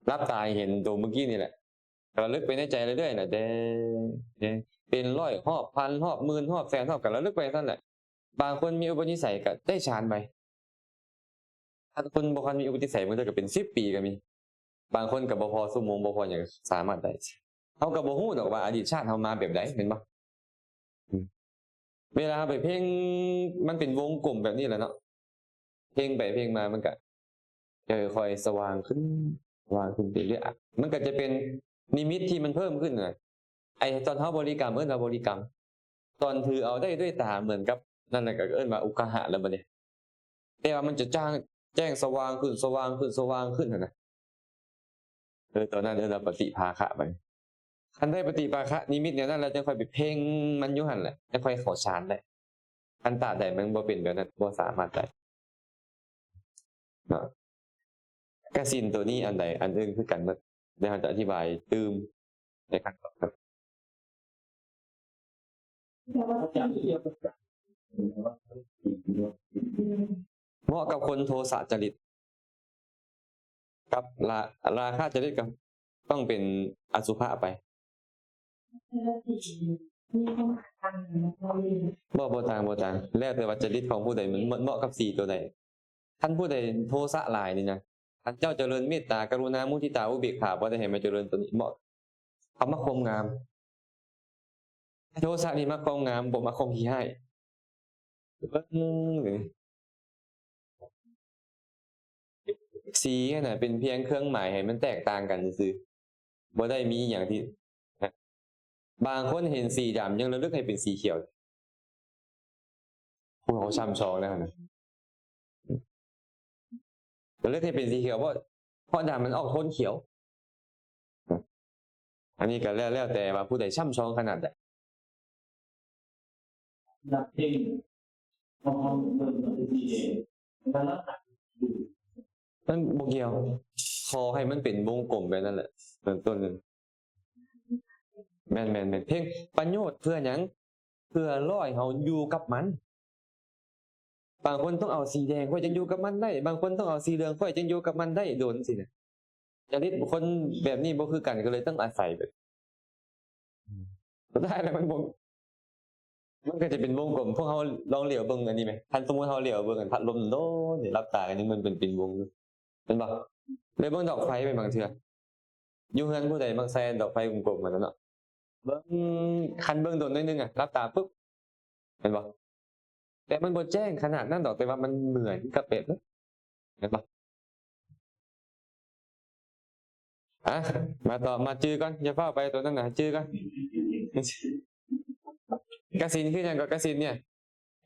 ຫຼັບຕາໃຫ້ເຫັນໂຕເມື່ອກີ້ນີ້ແຫຼະ ລະລຶກໄປໃນໃຈເລື້ອຍໆນະ ແດງ ແດງ ເປັນຮ້ອຍຮອບ ພັນຮອບ ໝື່ນຮອບ ແສນຮອບ ກໍລະລຶກໄປຊັ້ນແຫຼະ. ບາງຄົນມີອຸປະນິໄສກໍໄດ້ຊານໄວ. ຖ້າຄົນບໍ່ທັນມີອຸປະນິໄສ ບາງເທື່ອກໍເປັນສິບປີກໍມີ. ບາງຄົນກໍບໍ່ພໍຊົ່ວໂມງ ບໍ່ພໍຫຍັງ ສາມາດໄດ້. ເຮົາກໍບໍ່ຮູ້ດອກວ່າອະດີດຊາດເຮົາມາແບບໃດ ແມ່ນບໍ່? ອືມ ເວລາເຮົາໄປເພັ່ງ ມັນເປັນວົງກົມແບບນີ້ແຫຼະເນາະ ເພັ່ງໄປເພັ່ງມາ ມັນກະຈະຄ່ອຍສະຫວ່າງຂຶ້ນ ສະຫວ່າງຂຶ້ນເລື້ອຍໆ ມັນກະຈະເປັນ ນິມິດທີ່ມັນເພີ່ມຂຶ້ນນະ. ໄອ້ຕອນເຮົາບໍລິກຳ ເອີ້ນວ່າບໍລິກຳ, ຕອນຖືເອົາໄດ້ດ້ວຍຕາເໝືອນກັບນັ້ນນະ ກໍເອີ້ນວ່າອຸກະຫະແລ້ວບັດນີ້. ແຕ່ວ່າມັນຈະຈ້າງ ແຈ້ງສະຫວ່າງຂຶ້ນ ສະຫວ່າງຂຶ້ນ ສະຫວ່າງຂຶ້ນຫັ້ນນະ. ເອີ ຕອນນັ້ນເອີ້ນວ່າປະຕິພາຄະບັດນີ້. ຄັນໄດ້ປະຕິພາຄະນິມິດແນວນັ້ນແລ້ວ ຈັ່ງຄ່ອຍໄປເພັ່ງມັນຢູ່ຫັ້ນແຫຼະ, ຈັ່ງຄ່ອຍເຂົ້າฌານໄດ້. ຄັນຕາບໃດມັນບໍ່ເປັນແບບນັ້ນ ບໍ່ສາມາດໄດ້ເນາະ. ກະສິນໂຕນີ້ອັນໃດ ອັນອື່ນຄືກັນໝົດ, ແລ້ວເຮົາຈະອະທິບາຍຕື່ມໃນຂັ້ນຕອນ. ເໝາະກັບຄົນໂທສະຈະລິດ ກັບລາ ລາຄະຈະລິດກໍຕ້ອງເປັນອະສຸພະໄປ. ບໍ່ ບໍ່ຕ່າງ ບໍ່ຕ່າງ, ແລ້ວແຕ່ວ່າຈະລິດຂອງຜູ້ໃດມັນເໝາະກັບສີຕົວໃດ. ຄັນຜູ້ໃດໂທສະຫຼາຍນີ້ນະ, ຄັນເຈົ້າຈະເລີນເມດຕາ ກະລຸນາ ມຸທິຕາ ອຸເບກຂາ ບໍ່ໄດ້ໃຫ້ມາຈະເລີນຕົວນີ້, ເໝາະ ເຂົາມັກຄວາມງາມ. ໂທສະນີ້ມັກຄວາມງາມ ບໍ່ມັກຄວາມຂີ້ຮ້າຍ. ເບິ່ງ ສີຫັ້ນນະ ເປັນພຽງເຄື່ອງໝາຍໃຫ້ມັນແຕກຕ່າງກັນຊື່ໆ, ບໍ່ໄດ້ມີອີ່ຫຍັງທີ່ ບາງຄົນເຫັນສີດຳຍັງລະລຶກໃຫ້ເປັນສີຂຽວ. ພວກເຮົາຊ້ຳຊອງແລ້ວນະ. ກໍເລີຍໃຫ້ເປັນສີຂຽວ ເພາະ ເພາະດຳມັນອອກໂທນຂຽວ. ອັນນີ້ກໍແລ້ວ ແລ້ວແຕ່ວ່າຜູ້ໃດຊ້ຳຊອງຂະໜາດໃດ. ມັນບໍ່ກ່ຽວ, ຂໍໃຫ້ມັນເປັນວົງກົມແບບນັ້ນແຫຼະ ເປັນຕົ້ນ. ແມ່ນໆໆ. ພຽງປະໂຫຍດເພື່ອຫຍັງ? ເພື່ອຫຼໍ່ໃຫ້ເຮົາຢູ່ກັບມັນ. ບາງຄົນຕ້ອງເອົາສີແດງ ຂ້ອຍຈຶ່ງຢູ່ກັບມັນໄດ້, ບາງຄົນຕ້ອງເອົາສີເຫຼືອງ ຂ້ອຍຈຶ່ງຢູ່ກັບມັນໄດ້ດົນຊີ້ນະ. ຈະລິດຄົນແບບນີ້ບໍ່ຄືກັນ ກໍເລີຍຕ້ອງອາໄສແບບ ອືມ ສຸດທ້າຍແລ້ວມັນບໍ່ ມັນກໍຈະເປັນວົງກົມ. ພວກເຮົາລອງຫຼຽວເບິ່ງອັນນີ້ແມ, ຄັນສົມມຸດເຮົາຫຼຽວເບິ່ງອັນພັດລົມໂດນນີ້ ຫຼັບຕາກັນຍັງມັນເປັນ ເປັນວົງຢູ່ ແມ່ນບໍ່? ຫຼືເບິ່ງດອກໄຟແມ່ນ ບາງເທື່ອ ຢູ່ເຮືອນຜູ້ໃດມັກໃສ່ດອກໄຟກົມໆ ຫັ້ນນະເນາະ, ເບິ່ງ ຄັນເບິ່ງດົນໜ້ອຍໜຶ່ງອະ ຫຼັບຕາປຶບ ແມ່ນບໍ່? ແຕ່ມັນບໍ່ແຈ້ງຂະໜາດນັ້ນດອກ, ແຕ່ວ່າມັນເໝືອນກັບແບບນັ້ນ ແມ່ນບໍ່? ອ່ະ ມາຕໍ່ ມາຈື່ກ່ອນ, ຢ່າຟ້າວໄປຕົວນັ້ນນະ, ຈື່ກ່ອນ. ກະສິນຄືຫຍັງກໍ ກະສິນເນຍ?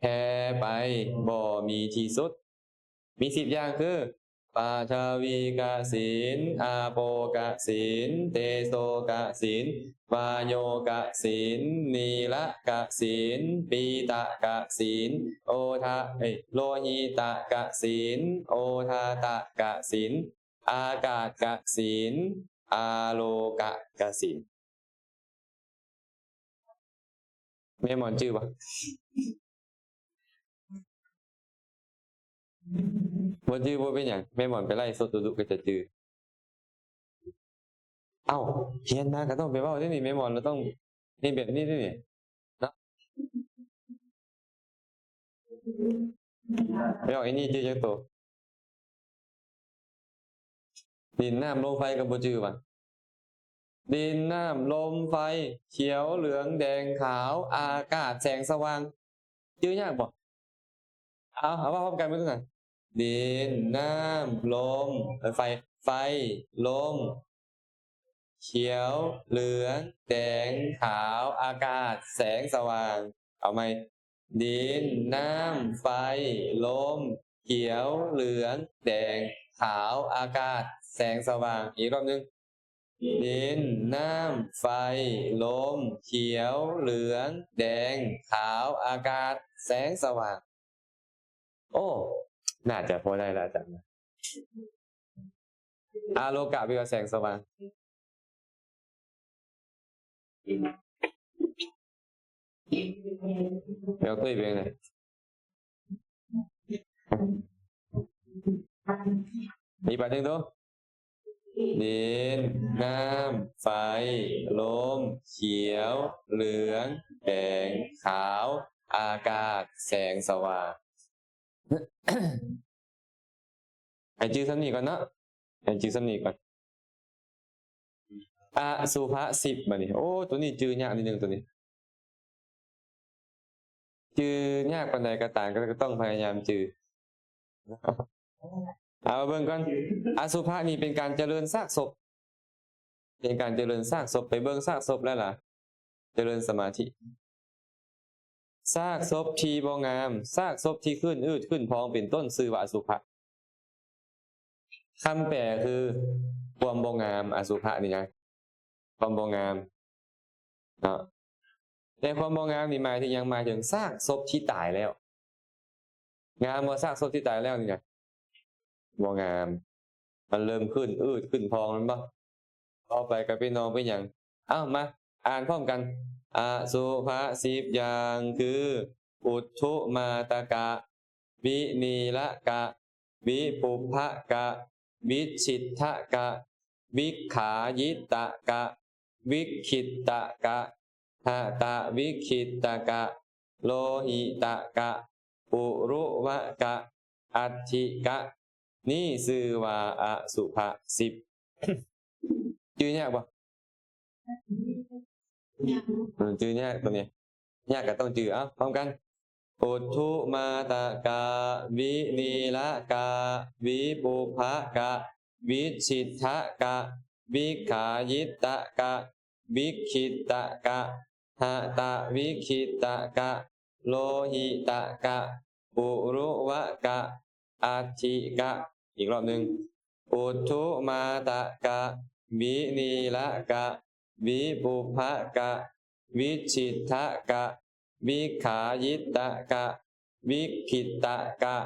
ແຜ່ໄປບໍ່ມີທີ່ສຸດ. ມີສິບຢ່າງຄື ປະທະວີກະສິນ, ອາໂປກະສິນ, ເຕໂຊກະສິນ, ວາໂຍກະສິນ, ນີລະກະສິນ, ປີຕະກະສິນ, ໂອທະ ເອີຍ ໂລຫິຕະກະສິນ, ໂອທາຕະກະສິນ, ອາກາດກະສິນ, ອາໂລກະກະສິນ. ແມ່ໝອນຈື່ບໍ່? ບໍ່ຈື່ບໍ່ເປັນຫຍັງ, ແມ່ໝອນໄປໄລສົດດຸໆ ກໍຈະຈື່. ເອົ້າ ຮຽນມາກໍຕ້ອງໄປເວົ້າເດ້ນີ້, ແມ່ໝອນລາວຕ້ອງເຮັດແບບນີ້ເດ້ນີ້ເນາະ. ແລ້ວອັນນີ້ຈື່ຈັກໂຕ? ດິນ ນ້ຳ ລົມ ໄຟ ກໍບໍ່ຈື່ວ່າ ດິນ ນ້ຳ ລົມ ໄຟ ຂຽວ ເຫຼືອງ ແດງ ຂາວ ອາກາດ ແສງສະຫວ່າງ. ຈື່ຍາກບໍ່? ເອົາ ເອົາເວົ້າພ້ອມກັນເບິ່ງດູນະ. ດິນ ນ້ຳ ລົມ ເອີ ໄຟ ໄຟ ລົມ ຂຽວ ເຫຼືອງ ແດງ ຂາວ ອາກາດ ແສງສະຫວ່າງ. ເອົາໃໝ່. ດິນ ນ້ຳ ໄຟ ລົມ ຂຽວ ເຫຼືອງ ແດງ ຂາວ ອາກາດ ແສງສະຫວ່າງ. ອີກຮອບໜຶ່ງ. ດິນ ນ້ຳ ໄຟ ລົມ ຂຽວ ເຫຼືອງ ແດງ ຂາວ ອາກາດ ແສງສະຫວ່າງ. ໂອ້ ໜ້າຈະພໍໄດ້ລະອາຈານ. ອາໂລກະ ແປວ່າແສງສະຫວ່າງ. ແລ້ວຕຸ້ຍເປັນຫຍັງ? ອີກບາດໜຶ່ງດູ. ດິນ ນ້ຳ ໄຟ ລົມ ຂຽວ ເຫຼືອງ ແດງ ຂາວ ອາກາດ ແສງສະຫວ່າງ. ໃຫ້ຈື່ສ່ຳນີ້ກ່ອນເນາະ, ໃຫ້ຈື່ສ່ຳນີ້ກ່ອນ. ອະສຸພະສິບ ບາດນີ້. ໂອ້ ໂຕນີ້ຈື່ຍາກນິດໜຶ່ງ ໂຕນີ້. ຈື່ຍາກປານໃດກໍຕາມ ກໍຕ້ອງພະຍາຍາມຈື່. ເອົາມາເບິ່ງກ່ອນ. ອະສຸພະນີ້ເປັນການຈະເລີນຊາກສົບ. ເປັນການຈະເລີນຊາກສົບ ໄປເບິ່ງຊາກສົບແລ້ວລະ ຈະເລີນສະມາທິ. ຊາກສົບທີ່ບໍ່ງາມ, ຊາກສົບທີ່ຂຶ້ນອືດຂຶ້ນພອງເປັນຕົ້ນ ຊື່ວ່າອະສຸພະ. ຄຳແປຄືຄວາມບໍ່ງາມ, ອະສຸພະນີ້ນະ ຄວາມບໍ່ງາມເນາະ. ແຕ່ຄວາມບໍ່ງາມນີ້ໝາຍເຖິງຫຍັງ? ໝາຍເຖິງຊາກສົບທີ່ຕາຍແລ້ວ. ງາມບໍ່? ຊາກສົບທີ່ຕາຍແລ້ວນີ້ນະ ບໍ່ງາມ. ມັນເລີ່ມຂຶ້ນອືດຂຶ້ນພອງແມ່ນບໍ່? ຕໍ່ໄປກໍເປັນໜອງເປັນຫຍັງ? ເອົ້າ ມາອ່ານພ້ອມກັນ. ອະສຸພະສິບຢ່າງຄື ອຸດທຸມາຕະກະ, ວິນີລະກະ, ວິປຸບພະກະ, ວິຊິດທະກະ, ວິກຂາຢິດຕະກະ, ວິກຂິດຕະກະ, ຫະຕະວິກຂິດຕະກະ, ໂລຫິຕະກະ, ປຸລຸວະກະ, ອັດຖິກະ. ນີ້ຊື່ວ່າອະສຸພະສິບ. ຈື່ຍາກບໍ່? ອືມ ຈື່ຍາກຕົວນີ້. ຍາກກໍຕ້ອງຈື່. ເອົາ ພ້ອມກັນ. ອຸດທຸມາຕະກະ, ວິນີລະກະ, ວິປຸບພະກະ, ວິຊິດທະກະ, ວິກຂາຢິດຕະກະ, ວິກຂິດຕະກະ, ຫະຕະວິກຂິດຕະກະ, ໂລຫິຕະກະ, ປຸລຸວະກະ, ອັດຖິກະ. ອີກລອບໜຶ່ງ. ອຸດທຸມາຕະກະ, ວິນີລະກະ, ວິປຸບພະກະ, ວິຊິດທະກະ, ວິກຂາຢິດຕະກະ, ວິກຂິດຕະກະ,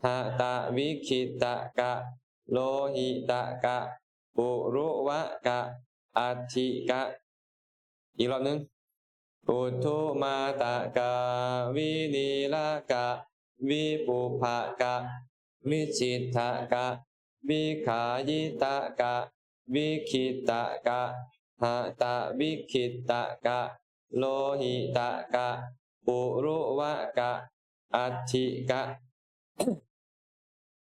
ຫະຕະວິກຂິດຕະກະ, ໂລຫິຕະກະ, ປຸລຸວະກະ, ອັດຖິກະ. ອີກລອບໜຶ່ງ. ອຸດທຸມາຕະກະ, ວິນີລະກະ, ວິປຸບພະກະ, ວິຊິດທະກະ, ວິກຂາຢິດຕະກະ, ວິກຂິດຕະກະ, ຫະຕະວິກຂິດຕະກະ, ໂລຫິຕະກະ, ປຸລຸວະກະ, ອັດຖິກະ.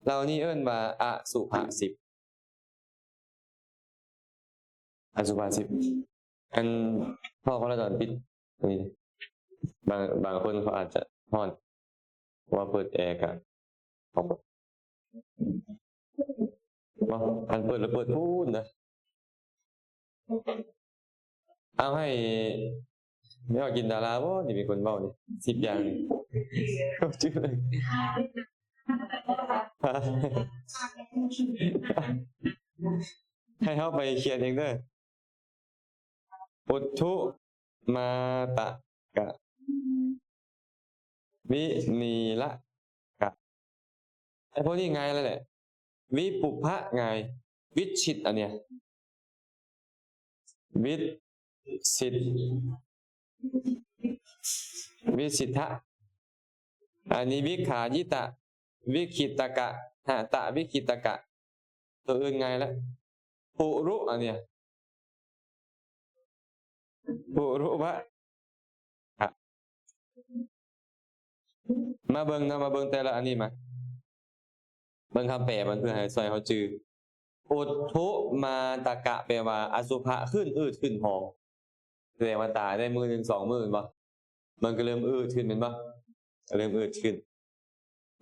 ເຫຼົ່ານີ້ເອີ້ນວ່າອະສຸພະສິບ. ອະສຸພະສິບ. ອັນ ເພາະວ່າຕອນປິດ ນີ້ ບາງ ບາງຄົນເຂົາອາດຈະຮ້ອນ ເພາະວ່າເປີດແອກະ ເອົາ ບໍ່ ອັນເປີດແລ້ວເປີດພຸ້ນນະ. ເອົາໃຫ້ແມ່ອອກຈິນດາລາບໍ່ ທີ່ເປັນຄົນເວົ້ານີ້ ສິບຢ່າງນີ້ ເຂົາຈື່ເລີຍ ໃຫ້ເຮົາໄປຂຽນເອງເດີ. ອຸດທຸມາຕະກະ ວິນີລະກະ ໄອ້ພວກນີ້ງ່າຍແລ້ວແຫຼະ. ວິປຸບພະງ່າຍ ວິຊິດ ອັນເນີ້ຍ ວິຊິດ ວິຊິດທະ ອັນນີ້ ວິກຂາຢິດຕະ ວິກຂິດຕະກະ ຫະຕະວິກຂິດຕະກະ. ຕົວອື່ນງ່າຍລະ ປຸລຸ ອັນເນີ້ຍ ປຸລຸວະ ມາເບິ່ງນຳ ມາເບິ່ງແຕ່ລະອັນນີ້ມາ ເບິ່ງຄຳແປມັນ ເພື່ອໃຫ້ຊ່ວຍເຮົາຈື່. ອຸດທຸມາຕະກະ ແປວ່າອະສຸພະຂຶ້ນອືດຂຶ້ນພອງ. ແສດງວ່າຕາຍໄດ້ມື້ໜຶ່ງສອງມື້ແມ່ນບໍ່? ມັນກໍເລີ່ມອືດຂຶ້ນແມ່ນບໍ່? ເລີ່ມອືດຂຶ້ນ.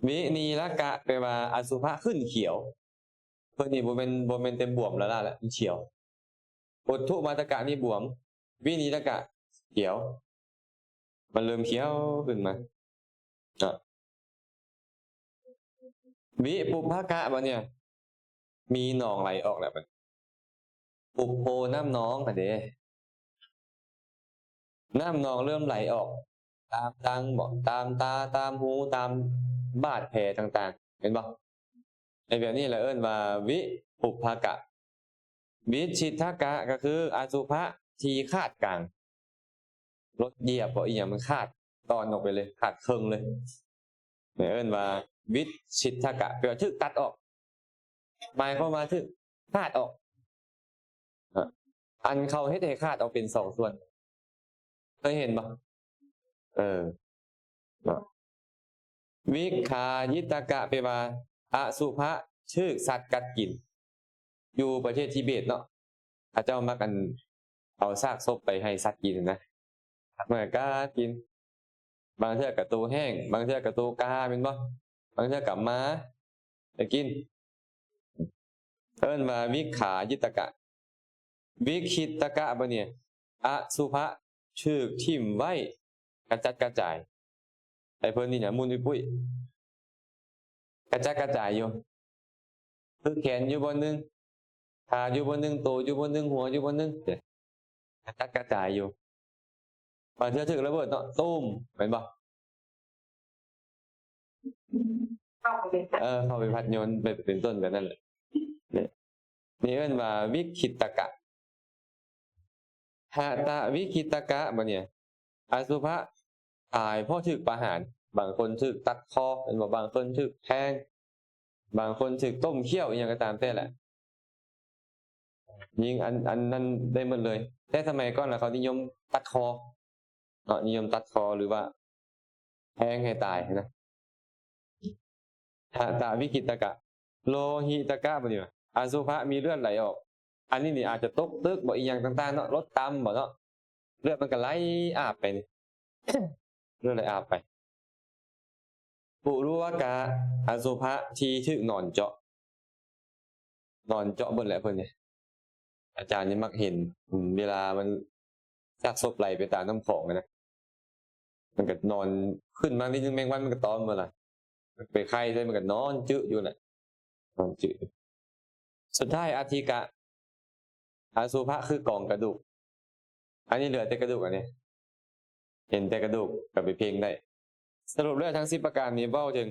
ວິນີລະກະ ແປວ່າອະສຸພະຂຶ້ນຂຽວ. ເພິ່ນນີ້ບໍ່ແມ່ນ ບໍ່ແມ່ນແຕ່ບວມລ້າໆແຫຼະ ມັນຂຽວ. ອຸດທຸມາຕະກະນີ້ບວມ, ວິນີລະກະຂຽວ. ມັນເລີ່ມຂຽວຂຶ້ນມາ. ອ່ະ ວິປຸບພະກະ ບາດນີ້ ມີໜອງໄຫຼອອກແລ້ວ ປຸບໂພ ນ້ຳໜອງຫັ້ນເດ້ ນ້ຳໜອງເລີ່ມໄຫຼອອກຕາມດັງບໍ ຕາມຕາ ຕາມຫູ ຕາມບາດແຜຕ່າງໆ ເຫັນບໍ່? ໃນແບບນີ້ລະເອີ້ນວ່າ ວິປຸບພະກະ. ວິຊິດທະກະ ກໍຄືອະສຸພະທີ່ຂາດກາງ ລົດຢຽບບໍ ອີ່ຫຍັງມັນຂາດຕອນອອກໄປເລີຍ ຂາດເຄິ່ງເລີຍ ເອີ້ນວ່າວິຊິດທະກະ ແປວ່າຖືກຕັດອອກ ໝາຍຄວາມວ່າຖືກຂາດອອກ. ອັນເຂົາເຮັດໃຫ້ຂາດອອກເປັນສອງສ່ວນ ເຄີຍເຫັນບໍ່? ເອີ ເນາະ ວິກຂາຢິດຕະກະ ແປວ່າອະສຸພະຖືກສັດກັດກິນ. ຢູ່ປະເທດທິເບດເນາະ ເຂົາເຈົ້າມັກ ອັນ ເອົາຊາກສົບໄປໃຫ້ສັດກິນນະ ມັນກໍກັດກິນ. ບາງເທື່ອກໍໂຕແຫ້ງ ບາງເທື່ອກໍໂຕກາ ແມ່ນບໍ່? ບາງເທື່ອກໍໝາໄປກິນ. ເອີ້ນວ່າວິກຂາຢິດຕະກະ. ວິຄິດຕະກະ ບາດນີ້ ອະສຸພະຖືກຖິ້ມໄວ້ກະຈັດກະຈາຍ. ໄອ້ເພິ່ນນີ້ນະ ໝຸ່ນອຸ້ຍປຸ້ຍ ກະຈັດກະຈາຍຢູ່ ຄືແຂນຢູ່ບ່ອນໜຶ່ງ ຂາຢູ່ບ່ອນໜຶ່ງ ໂຕຢູ່ບ່ອນໜຶ່ງ ຫົວຢູ່ບ່ອນໜຶ່ງ ກະຈັດກະຈາຍຢູ່. ບາງເທື່ອຖືກລະເບີດເນາະ ຕຸ້ມ ແມ່ນບໍ່? ເອີ ເຂົ້າໄປພັດຍົນ ເປັນ ເປັນຕົ້ນແບບນັ້ນແຫຼະ. ນີ້ ນີ້ເອີ້ນວ່າວິຄິດຕະກະ. ຫະຕະວິຄິດຕະກະ ບາດນີ້ ອະສຸພະຕາຍເພາະຖືກປະຫານ. ບາງຄົນຖືກຕັດຄໍ ແມ່ນບໍ່? ບາງຄົນຖືກແທງ ບາງຄົນຖືກຕົ້ມຂ້ຽວ ອີ່ຫຍັງກໍຕາມແຕ່ແຫຼະ. ຍິງອັນ ອັນນັ້ນໄດ້ໝົດເລີຍ. ແຕ່ສະໄໝກ່ອນລະ ເຂົານິຍົມຕັດຄໍເນາະ ນິຍົມຕັດຄໍ ຫຼືວ່າແທງໃຫ້ຕາຍນະ. ຫະຕະວິຄິດຕະກະ ໂລຫິຕະກະ ບາດນີ້ ອະສຸພະມີເລືອດໄຫຼອອກ. ອັນນີ້ນີ້ອາດຈະຕົກຕຶກບໍ ອີ່ຫຍັງຕ່າງໆເນາະ ລົດຕ່ຳບໍເນາະ ເລືອດມັນກໍໄຫຼອາບໄປນີ້ ເລືອດໄຫຼອາບໄປ. ປຸຣຸວະກະ ອະສຸພະທີ່ຖືກໜອນເຈາະ ໜອນເຈາະເບິດແຫຼະເພິ່ນນີ້. ອາຈານນີ້ມັກເຫັນ ເວລາມັນຊາກສົບໄຫຼໄປຕາມນ້ຳຂອງນະ ມັນກໍນອນ ຂຶ້ນມານິດໜຶ່ງ ແມງວັນມັນກໍຕອມໝົດລະ ໄປໄຂ່ໃສ່ ມັນກໍນອນຈຶຢູ່ແຫຼະ ນອນຈຶ. ສຸດທ້າຍ ອະທິກະ ອະສຸພະຄືກອງກະດູກ. ອັນນີ້ເຫຼືອແຕ່ກະດູກ ອັນນີ້ເຫັນແຕ່ກະດູກກໍໄປເພັ່ງໄດ້. ສະຫຼຸບແລ້ວທັງສິບປະການນີ້ເວົ້າເຖິງ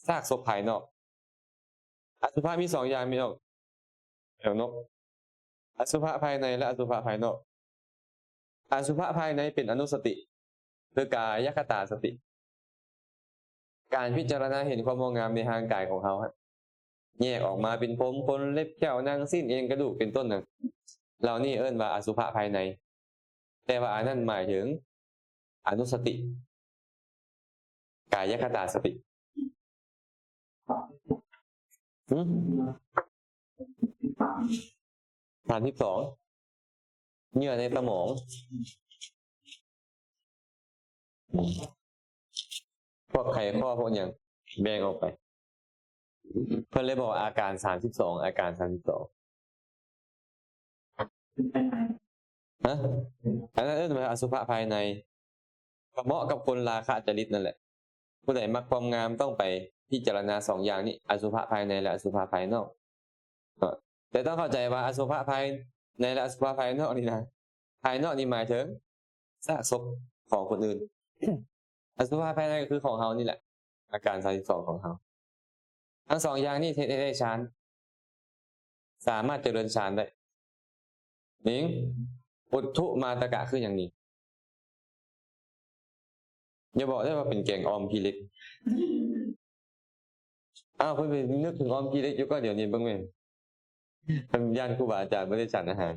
ຊາກສົບພາຍນອກ. ອະສຸພະມີສອງຢ່າງ ມີອອກ ແຖວນົກ ອະສຸພະພາຍໃນ ແລະ ອະສຸພະພາຍນອກ. ອະສຸພະພາຍໃນເປັນອະນຸສະຕິ ຄືກາຍະຄະຕາສະຕິ ການພິຈາລະນາເຫັນຄວາມງອກງາມໃນຮ່າງກາຍຂອງເຮົາ ແຍກອອກມາເປັນຜົມ ຂົນ ເລັບ ແຂ້ວ ໜັງ ຊີ້ນ ເອັນ ກະດູກ ເປັນຕົ້ນນັ້ນ ເຫຼົ່ານີ້ເອີ້ນວ່າອະສຸພະພາຍໃນ. ແຕ່ວ່າອັນນັ້ນໝາຍເຖິງອະນຸສະຕິ ກາຍະຄະຕາສະຕິ. ຫື? ສາມສິບສອງ ເຍື່ອໃນສະໝອງ ພວກໄຂຂໍ້ ພວກຫຍັງ ແບ່ງອອກໄປ. ເພິ່ນເລີຍບອກວ່າອາການສາມສິບສອງ ອາການສາມສິບສອງ. ຮະ? ອັນນັ້ນເອີ້ນວ່າອະສຸພະພາຍໃນ ກໍເໝາະກັບຄົນລາຄະຈະລິດນັ້ນແຫຼະ. ຜູ້ໃດມັກຄວາມງາມຕ້ອງໄປພິຈາລະນາສອງຢ່າງນີ້ ອະສຸພະພາຍໃນ ແລະ ອະສຸພະພາຍນອກເນາະ. ແຕ່ຕ້ອງເຂົ້າໃຈວ່າອະສຸພະພາຍໃນ ແລະ ອະສຸພະພາຍນອກນີ້ນະ ພາຍນອກນີ້ໝາຍເຖິງຊາກສົບຂອງຄົນອື່ນ. ອະສຸພະພາຍໃນກໍຄືຂອງເຮົານີ້ແຫຼະ ອາການສາມສິບສອງຂອງເຮົາ. ທັງສອງຢ່າງນີ້ເຮັດໃຫ້ໄດ້ฌານ ສາມາດຈະເລີນຊານໄດ້. ນິງ ອຸດທຸມາຕະກະຄືຫຍັງນີ້? ຢ່າບອກເດີວ່າເປັນແກງອ່ອມຂີ້ເຫຼັກ. ອ້າວ ເພິ່ນໄປນຶກເຖິງອ່ອມຂີ້ເຫຼັກຢູ່ກໍດຽວນີ້ເບິ່ງແມ່ນ. ເພິ່ນຢ້ານຄູບາອາຈານບໍ່ໄດ້ສານອາຫານ.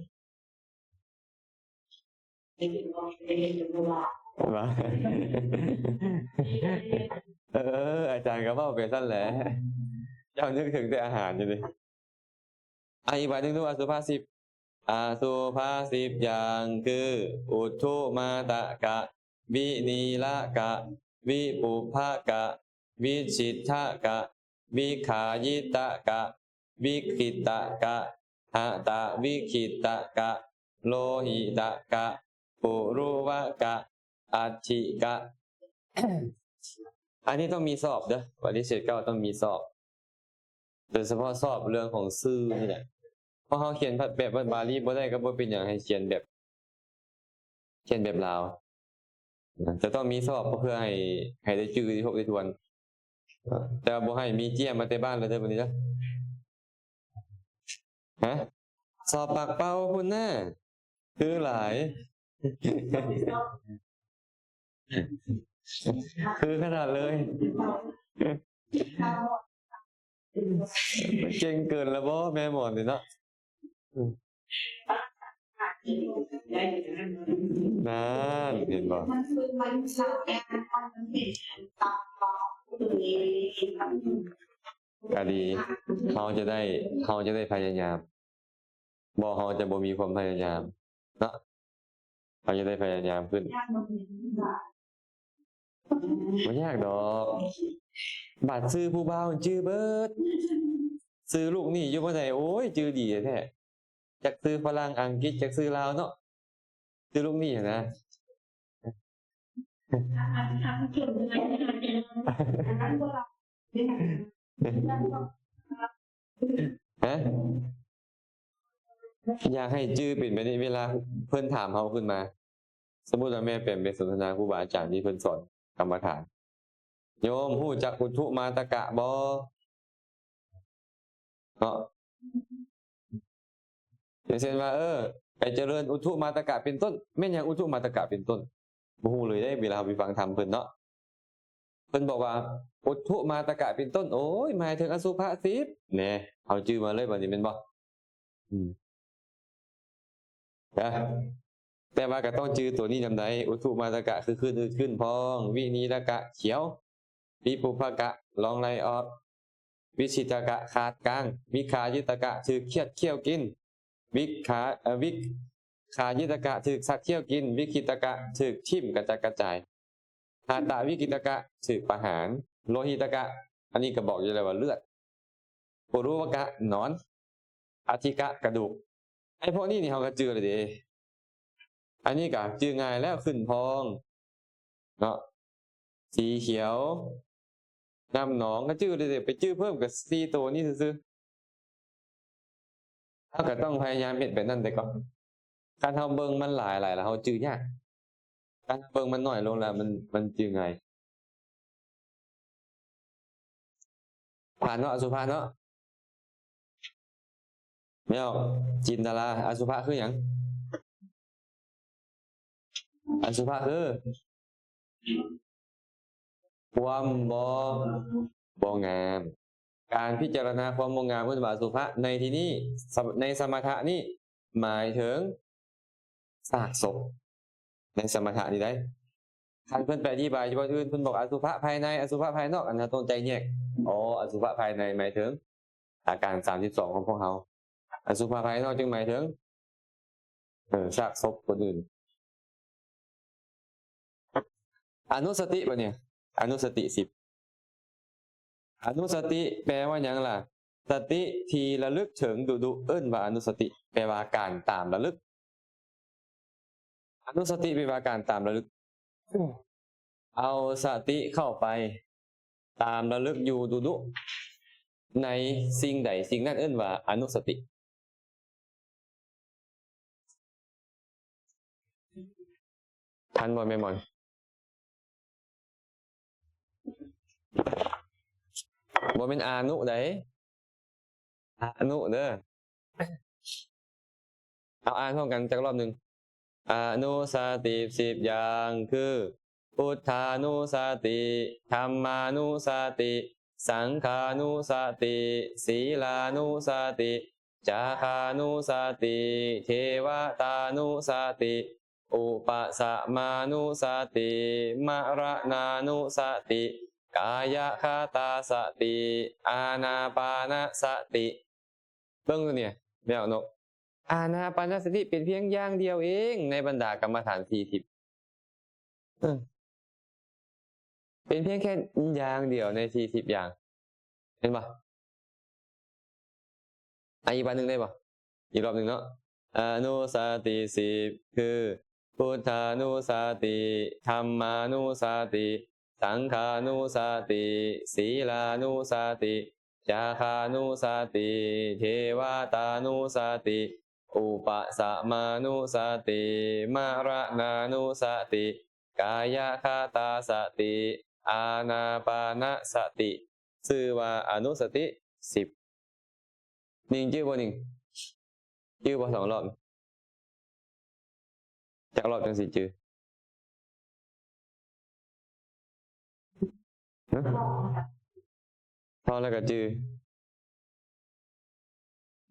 ເອີ ອາຈານກໍເວົ້າໄປຊັ້ນແຫຼະ ເຈົ້ານຶກເຖິງແຕ່ອາຫານຢູ່ເດ. ອ່າ ອີກບາດໜຶ່ງດູ ອະສຸພະສິບ ອະສຸພະສິບຢ່າງຄື ອຸດທຸມາຕະກະ ວິນີລະກະ ວິປຸບພະກະ ວິຊິດທະກະ ວິຄາຍິຕະກະ ວິຄິດຕະກະ ຫະຕະວິຄິດຕະກະ ໂລຫິຕະກະ ປຸຣຸວະກະ ອັດຖິກະ. ອັນນີ້ຕ້ອງມີສອບເດີ ປະລິເສດເກົ້າຕ້ອງມີສອບ ໂດຍສະເພາະສອບເລື່ອງຂອງຊື່ນີ້ແຫຼະ. ເພາະເຮົາຂຽນແບບບາລີບໍ່ໄດ້ກໍບໍ່ເປັນຫຍັງ ໃຫ້ຂຽນແບບ ຂຽນແບບລາວ ຈະຕ້ອງມີສອບເພື່ອໃຫ້ ໃຫ້ໄດ້ຈື່ໄດ້ທົບໄດ້ທວນ. ແຕ່ວ່າບໍ່ໃຫ້ມີເຈ້ຍມາແຕ່ບ້ານແລ້ວເດີ ບາດນີ້ເດີ. ຮະ? ສອບປາກເປົ່າພຸ້ນນະ ຄືຫຼາຍ ຄືຂະໜາດເລີຍ. ມັນເກັ່ງເກີນລະບໍ ແມ່ໝອນນີ້ເນາະ. ນັ້ນ ເຫັນບໍ່? ກະດີ ເຮົາຈະໄດ້ ເຮົາຈະໄດ້ພະຍາຍາມ. ບໍ່ ເຮົາຈະບໍ່ມີຄວາມພະຍາຍາມເນາະ ເຮົາຈະໄດ້ພະຍາຍາມຂຶ້ນ. ບໍ່ຍາກດອກ ບາດຊື່ຜູ້ບ່າວຈື່ເບິດ ຊື່ລູກໜີ້ຢູ່ບ່ອນໃດ ໂອ້ຍ ຈື່ດີແທ້ ຈັກຊື່ຝຣັ່ງ ອັງກິດ ຈັກຊື່ລາວເນາະ ຊື່ລູກນີ້ຫັ້ນນະ. ຮະ? ຢາກໃຫ້ຈື່ເປັນແບບນີ້ ເວລາເພິ່ນຖາມເຮົາຂຶ້ນມາ ສົມມຸດວ່າແມ່ນເປັນບົດສົນທະນາຄູບາອາຈານທີ່ເພິ່ນສອນກຳມະຖານ ໂຍມຮູ້ຈັກອຸຖຸມາຕະກະບໍ່? ເນາະ ຢ່າງເຊັ່ນວ່າ ເອີ ໄປຈະເລີນອຸຖຸມາຕະກະເປັນຕົ້ນ. ແມ່ນຫຍັງອຸຕຸມາຕະກະເປັນຕົ້ນ? ບໍ່ຮູ້ເລີຍເດ້ ເວລາເຮົາໄປຟັງທຳເພິ່ນເນາະ. ເພິ່ນບອກວ່າ ອຸຕຸມາຕະກະເປັນຕົ້ນ ໂອ້ຍ ໝາຍເຖິງອະສຸພະສິບ ແນ່ ເຮົາຈື່ມາເລີຍບາດນີ້ແມ່ນບໍ່? ອືມ ນະ ແຕ່ວ່າກໍຕ້ອງຈື່ຕົວນີ້ນຳໃດ໋ ອຸຕຸມາຕະກະ ຄື ຄື ອືດ ຂຶ້ນພອງ, ວິນີຕະກະ ຂຽວ, ວິປຸບພະກະ ລອງໄລ່ອອກ, ວິຊິດຕະກະ ຂາດກາງ, ວິຄາຍິດຕະກະ ຖືກຂຽດຂ້ຽວກິນ, ວິຄາ ເອີ ວິຄາຍິດຕະກະ ຖືກສັດຂ້ຽວກິນ, ວິຄິດຕະກະ ຖືກຖິ້ມກະຈັດກະຈາຍ, ຫະຕະວິກິດຕະກະ ຖືກປະຫານ, ໂລຫິດຕະກະ ອັນນີ້ກໍບອກຢູ່ແລ້ວວ່າເລືອດ, ປຸຣູວະກະ ໜອນ, ອະທິກະ ກະດູກ. ໄອ້ພວກນີ້ນີ້ເຮົາກໍຈື່ແລ້ວເດ້. ອັນນີ້ກໍຈື່ງ່າຍແລ້ວ ຂຶ້ນພອງເນາະ, ສີຂຽວ, ນ້ຳໜອງ ກໍຈື່ແລ້ວເດ້. ໄປຈື່ເພີ່ມກໍສີ່ໂຕນີ້ຊື່ໆ. ເຮົາກໍຕ້ອງພະຍາຍາມເຮັດແບບນັ້ນແຕ່ກ່ອນ. ຄັນເຮົາເບິ່ງມັນຫຼາຍໆ ແລ້ວເຮົາຈື່ຍາກ. ຄັນເຮົາເບິ່ງມັນໜ້ອຍລົງແລ້ວ ມັນ ມັນຈື່ງ່າຍ. ຜ່ານເນາະ ອະສຸພະເນາະ. ແລ້ວ ຈິນດາລາ ອະສຸພະຄືຫຍັງ? ອະສຸພະຄື ຄວາມບໍ່ ບໍ່ງາມ. ການພິຈາລະນາຄວາມບໍ່ງາມເອີ້ນວ່າອະສຸພະ. ໃນທີ່ນີ້ ສະ ໃນສະມະຖະນີ້ ໝາຍເຖິງຊາກສົບ ໃນສະມະຖະນີ້ໄດ໋. ຄັນເພິ່ນໄປອະທິບາຍຢູ່ບ່ອນອື່ນ ເພິ່ນບອກອະສຸພະພາຍໃນ ອະສຸພະພາຍນອກ ອັນນັ້ນຕ້ອງແຕກແຍກ. ອໍ ອະສຸພະພາຍໃນໝາຍເຖິງອາການສາມສິບສອງຂອງພວກເຮົາ, ອະສຸພະພາຍນອກຈຶ່ງໝາຍເຖິງ ເອີ ຊາກສົບຄົນອື່ນ. ອະນຸສະຕິບາດນີ້ ອະນຸສະຕິສິບ. ອະນຸສະຕິແປວ່າຫຍັງລະ? ສະຕິທີ່ລະລຶກເຖິງດຸດຸ ເອີ້ນວ່າອະນຸສະຕິ ແປວ່າການຕາມລະລຶກ. ອະນຸສະຕິແປວ່າການຕາມລະລຶກ. ເອົາສະຕິເຂົ້າໄປຕາມລະລຶກຢູ່ດຸດຸ ໃນສິ່ງໃດສິ່ງນັ້ນເອີ້ນວ່າອະນຸສະຕິ. ທັນບໍ່ແມ່ໝອນ? ບໍ່ແມ່ນອານຸໃດ໋ ອະນຸເດີ. ເອົາອ່ານພ້ອມກັນຈັກລອບໜຶ່ງ. ອະນຸສະຕິສິບຢ່າງຄື ພຸດທານຸສະຕິ, ທຳມານຸສະຕິ, ສັງຄານຸສະຕິ, ສີລານຸສະຕິ, ຈາຄານຸສະຕິ, ເທວະຕານຸສະຕິ, ອຸປະສະມານຸສະຕິ, ມະລະນານຸສະຕິ, ກາຍະຄະຕາສະຕິ, ອານາປານະສະຕິ. ເບິ່ງຢູ່ນີ້ ແມ່ອອກນົກ, ອານາປານະສະຕິເປັນພຽງຢ່າງດຽວເອງໃນບັນດາກຳມະຖານສີ່ສິບ. ເອີ ເປັນພຽງແຄ່ຢ່າງດຽວໃນສີ່ສິບຢ່າງ ເຫັນບໍ່? ອ່ະ ອີກບາດໜຶ່ງໄດ້ບໍ່? ອີກລອບໜຶ່ງເນາະ. ອະນຸສະຕິສິບ ຄື ພຸດທານຸສະຕິ, ທຳມານຸສະຕິ, ສັງຄານຸສະຕິ, ສີລານຸສະຕິ, ຈາຄານຸສະຕິ, ເທວະຕານຸສະຕິ, ອຸປະສະມານຸສະຕິ, ມະລະນານຸສະຕິ, ກາຍະຄະຕາສະຕິ, ອານາປານະສະຕິ, ຊື່ວ່າອະນຸສະຕິສິບ. ນິງຈື່ບໍ່ນິງ? ຈື່ບໍ່ສອງລອບ? ຈັກລອບຈັ່ງຊິຈື່? ຮະ? ທ່ອງແລ້ວກໍຈື່.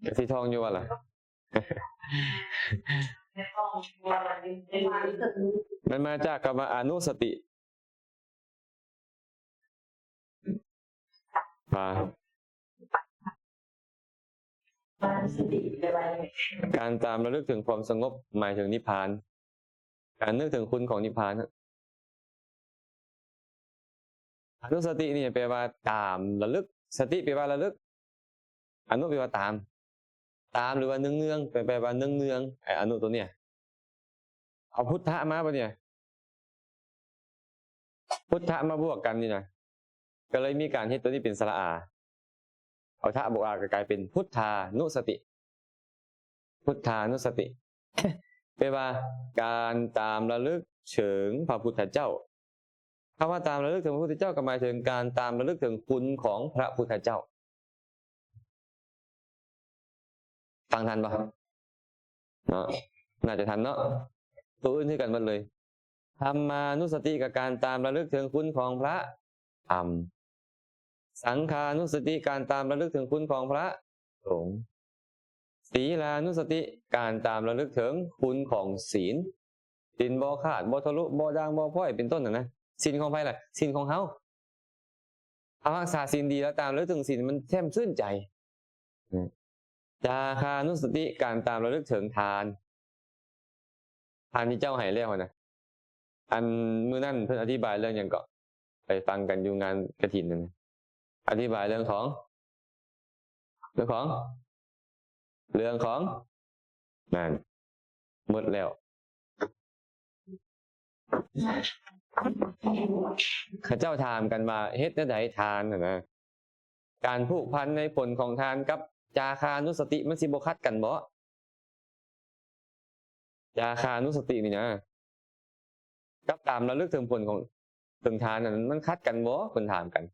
ກະຊິທ່ອງຢູ່ວ່າລະ? ມັນມາຈາກຄຳວ່າອະນຸສະຕິ. ວ່າ ການຕາມລະລຶກເຖິງຄວາມສະຫງົບໝາຍເຖິງນິບພານ, ການນຶກເຖິງຄຸນຂອງນິບພານ. ອະນຸສະຕິນີ້ແປວ່າຕາມລະລຶກ, ສະຕິແປວ່າລະລຶກ, ອະນຸແປວ່າຕາມ. ຕາມ ຫຼືວ່າເນືອງໆ ແປ ແປວ່າເນືອງໆ ໄອ້ອະນຸໂຕເນີ້ຍ ເອົາພຸດທະມາບັດນີ້ ພຸດທະມາບວກກັນນີ້ນະ ກໍເລີຍມີການເຮັດໂຕນີ້ເປັນສະຫຼະອາ ເອົາທະບວກອາ ກໍກາຍເປັນພຸດທານຸສະຕິ ພຸດທານຸສະຕິ ແປວ່າການຕາມລະລຶກເຖິງພະພຸດທະເຈົ້າ. ຄຳວ່າຕາມລະລຶກເຖິງພະພຸດທະເຈົ້າ ກໍໝາຍເຖິງການຕາມລະລຶກເຖິງຄຸນຂອງພະພຸດທະເຈົ້າ. ຟັງທັນບໍ່? ເນາະ ໜ້າຈະທັນເນາະ. ໂຕອື່ນຄືກັນໝົດເລີຍ. ທຳມານຸສະຕິ ກໍການຕາມລະລຶກເຖິງຄຸນຂອງພະທຳ. ສັງຄານຸສະຕິ ການຕາມລະລຶກເຖິງຄຸນຂອງພະສົງ. ສີລານຸສະຕິ ການຕາມລະລຶກເຖິງຄຸນຂອງສີນ. ສິນບໍ່ຂາດ ບໍ່ທະລຸ ບໍ່ດ່າງ ບໍ່ພ້ອຍ ເປັນຕົ້ນຫັ້ນນະ. ສິນຂອງໃຜລະ? ສິນຂອງເຮົາ. ເຮົາຮັກສາສິນດີ ແລ້ວຕາມລະລຶກເຖິງສິນ ມັນແຊ່ມຊື່ນໃຈ. ຈາຄານຸສະຕິ ການຕາມລະລຶກເຖິງທານ. ທານທີ່ເຈົ້າໃຫ້ແລ້ວຫັ້ນນະ ອັນມື້ນັ້ນເພິ່ນອະທິບາຍເລື່ອງຫຍັງເກາະ? ໄປຟັງກັນຢູ່ງານກະຖິນນັ້ນ ອະທິບາຍເລື່ອງຂອງ ເລື່ອງຂອງ ເລື່ອງຂອງ ນັ້ນ ໝົດແລ້ວ. ເຂົາເຈົ້າຖາມກັນວ່າ ເຮັດແນວໃດທານຫັ້ນນະ ການຜູກພັນໃນຜົນຂອງທານກັບຈາຄານຸສະຕິ ມັນຊິບໍ່ຂັດກັນບໍ? ຈາຄານຸສະຕິນີ້ນະ ກັບຕາມລະລຶກເຖິງຜົນຂອງ ເຖິງທານນັ້ນ ມັນຂັດກັນບໍ? ເພິ່ນຖາມກັນ.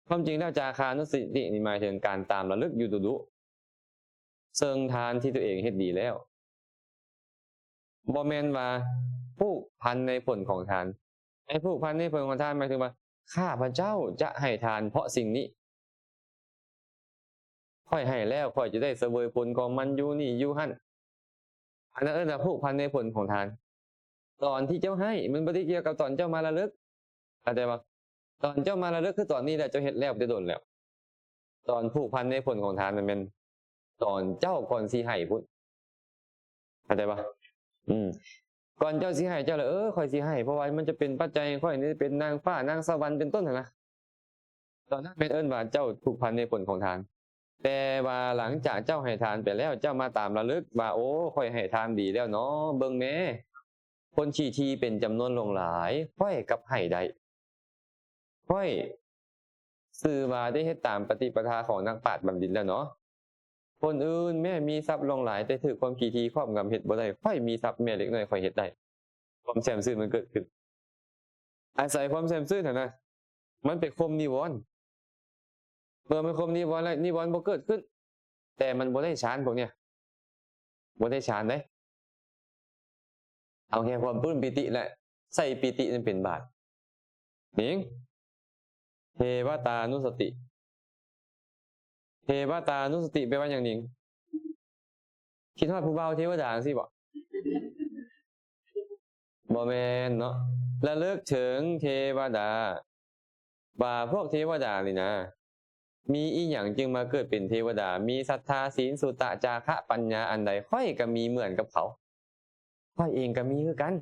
ຄວາມຈິງແລ້ວ ຈາຄານຸສະຕິນີ້ໝາຍເຖິງການຕາມລະລຶກຢູ່ດຸໆ ເຊິ່ງທານທີ່ຕົວເອງເຮັດດີແລ້ວ. ບໍ່ແມ່ນວ່າຜູກພັນໃນຜົນຂອງທານ. ໃຫ້ຜູກພັນໃນຜົນຂອງທານ ໝາຍເຖິງວ່າ ຂ້າພະເຈົ້າຈະໃຫ້ທານເພາະສິ່ງນີ້. ຂ້ອຍໃຫ້ແລ້ວ ຂ້ອຍຈະໄດ້ສະເຫວີຍຜົນຂອງມັນຢູ່ນີ້ຢູ່ຫັ້ນ. ອັນນັ້ນເອີ້ນວ່າຜູກພັນໃນຜົນຂອງທານ. ຕອນທີ່ເຈົ້າໃຫ້ ມັນບໍ່ໄດ້ກ່ຽວກັບຕອນເຈົ້າມາລະລຶກ. ເຂົ້າໃຈບໍ່? ຕອນເຈົ້າມາລະລຶກຄືຕອນນີ້ແຫຼະ ເຈົ້າເຮັດແລ້ວແຕ່ດົນແລ້ວ. ຕອນຜູກພັນໃນຜົນຂອງທານນັ້ນແມ່ນຕອນເຈົ້າກ່ອນຊິໃຫ້ພຸ້ນ. ເຂົ້າໃຈບໍ່? ອືມ ກ່ອນເຈົ້າຊິໃຫ້ ເຈົ້າລະ ເອີ ຂ້ອຍຊິໃຫ້ ເພາະວ່າມັນຈະເປັນປັດໄຈໃຫ້ຂ້ອຍ ນີ້ເປັນນາງຟ້ານາງສະຫວັນ ເປັນຕົ້ນຫັ້ນນະ. ຕອນນັ້ນແມ່ນເອີ້ນວ່າເຈົ້າຜູກພັນໃນຜົນຂອງທານ. ແຕ່ວ່າຫຼັງຈາກເຈົ້າໃຫ້ທານໄປແລ້ວ ເຈົ້າມາຕາມລະລຶກວ່າ ໂອ້ ຂ້ອຍໃຫ້ທານດີແລ້ວເນາະ ເບິ່ງແດ່ ຄົນຂີ້ຖີ່ເປັນຈຳນວນຫຼວງຫຼາຍ ຂ້ອຍກັບໃຫ້ໄດ້. ຂ້ອຍຊື່ວ່າໄດ້ເຮັດຕາມປະຕິປະທາຂອງນັກປາດບັນດິດແລ້ວເນາະ. ຄົນອື່ນແມ້ມີຊັບຫຼວງຫຼາຍ ແຕ່ຖືກຄວາມຂີ້ຖີ່ຄອບງຳເຮັດບໍ່ໄດ້. ຂ້ອຍມີຊັບແມ້ເລັກນ້ອຍ ຂ້ອຍເຮັດໄດ້. ຄວາມແຊ່ມຊື່ນມັນເກີດຂຶ້ນ. ອາໄສຄວາມແຊ່ມຊື່ນຫັ້ນນະ ມັນໄປຂົ່ມນິວອນ. ເມື່ອມັນຂົ່ມນິວອນແລ້ວ ນິວອນບໍ່ເກີດຂຶ້ນ. ແຕ່ມັນບໍ່ໄດ້ຊານພວກເນີ້ຍ ບໍ່ໄດ້ຊານເດ້. ເອົາແຄ່ຄວາມປຶ້ມປີຕິ ແລະ ໃຊ້ປີຕິນັ້ນເປັນບາດ. ນິງ ເທວະຕານຸສະຕິ. ເທວະຕານຸສະຕິແປວ່າຫຍັງ ນິງ? ຄິດຮອດຜູ້ບ່າວເທວະດາຈັ່ງຊີ້ບໍ? ບໍ່ແມ່ນເນາະ. ລະເລິກເຖິງເທວະດາ ວ່າພວກເທວະດານີ້ນະ ມີອີ່ຫຍັງຈຶ່ງມາເກີດເປັນເທວະດາ? ມີສັດທາ, ສີນ, ສຸຕະ, ຈາຄະ, ປັນຍາອັນໃດ? ຂ້ອຍກໍມີເໝືອນກັບເຂົາ. ຂ້ອຍເອງກໍມີຄືກັນ.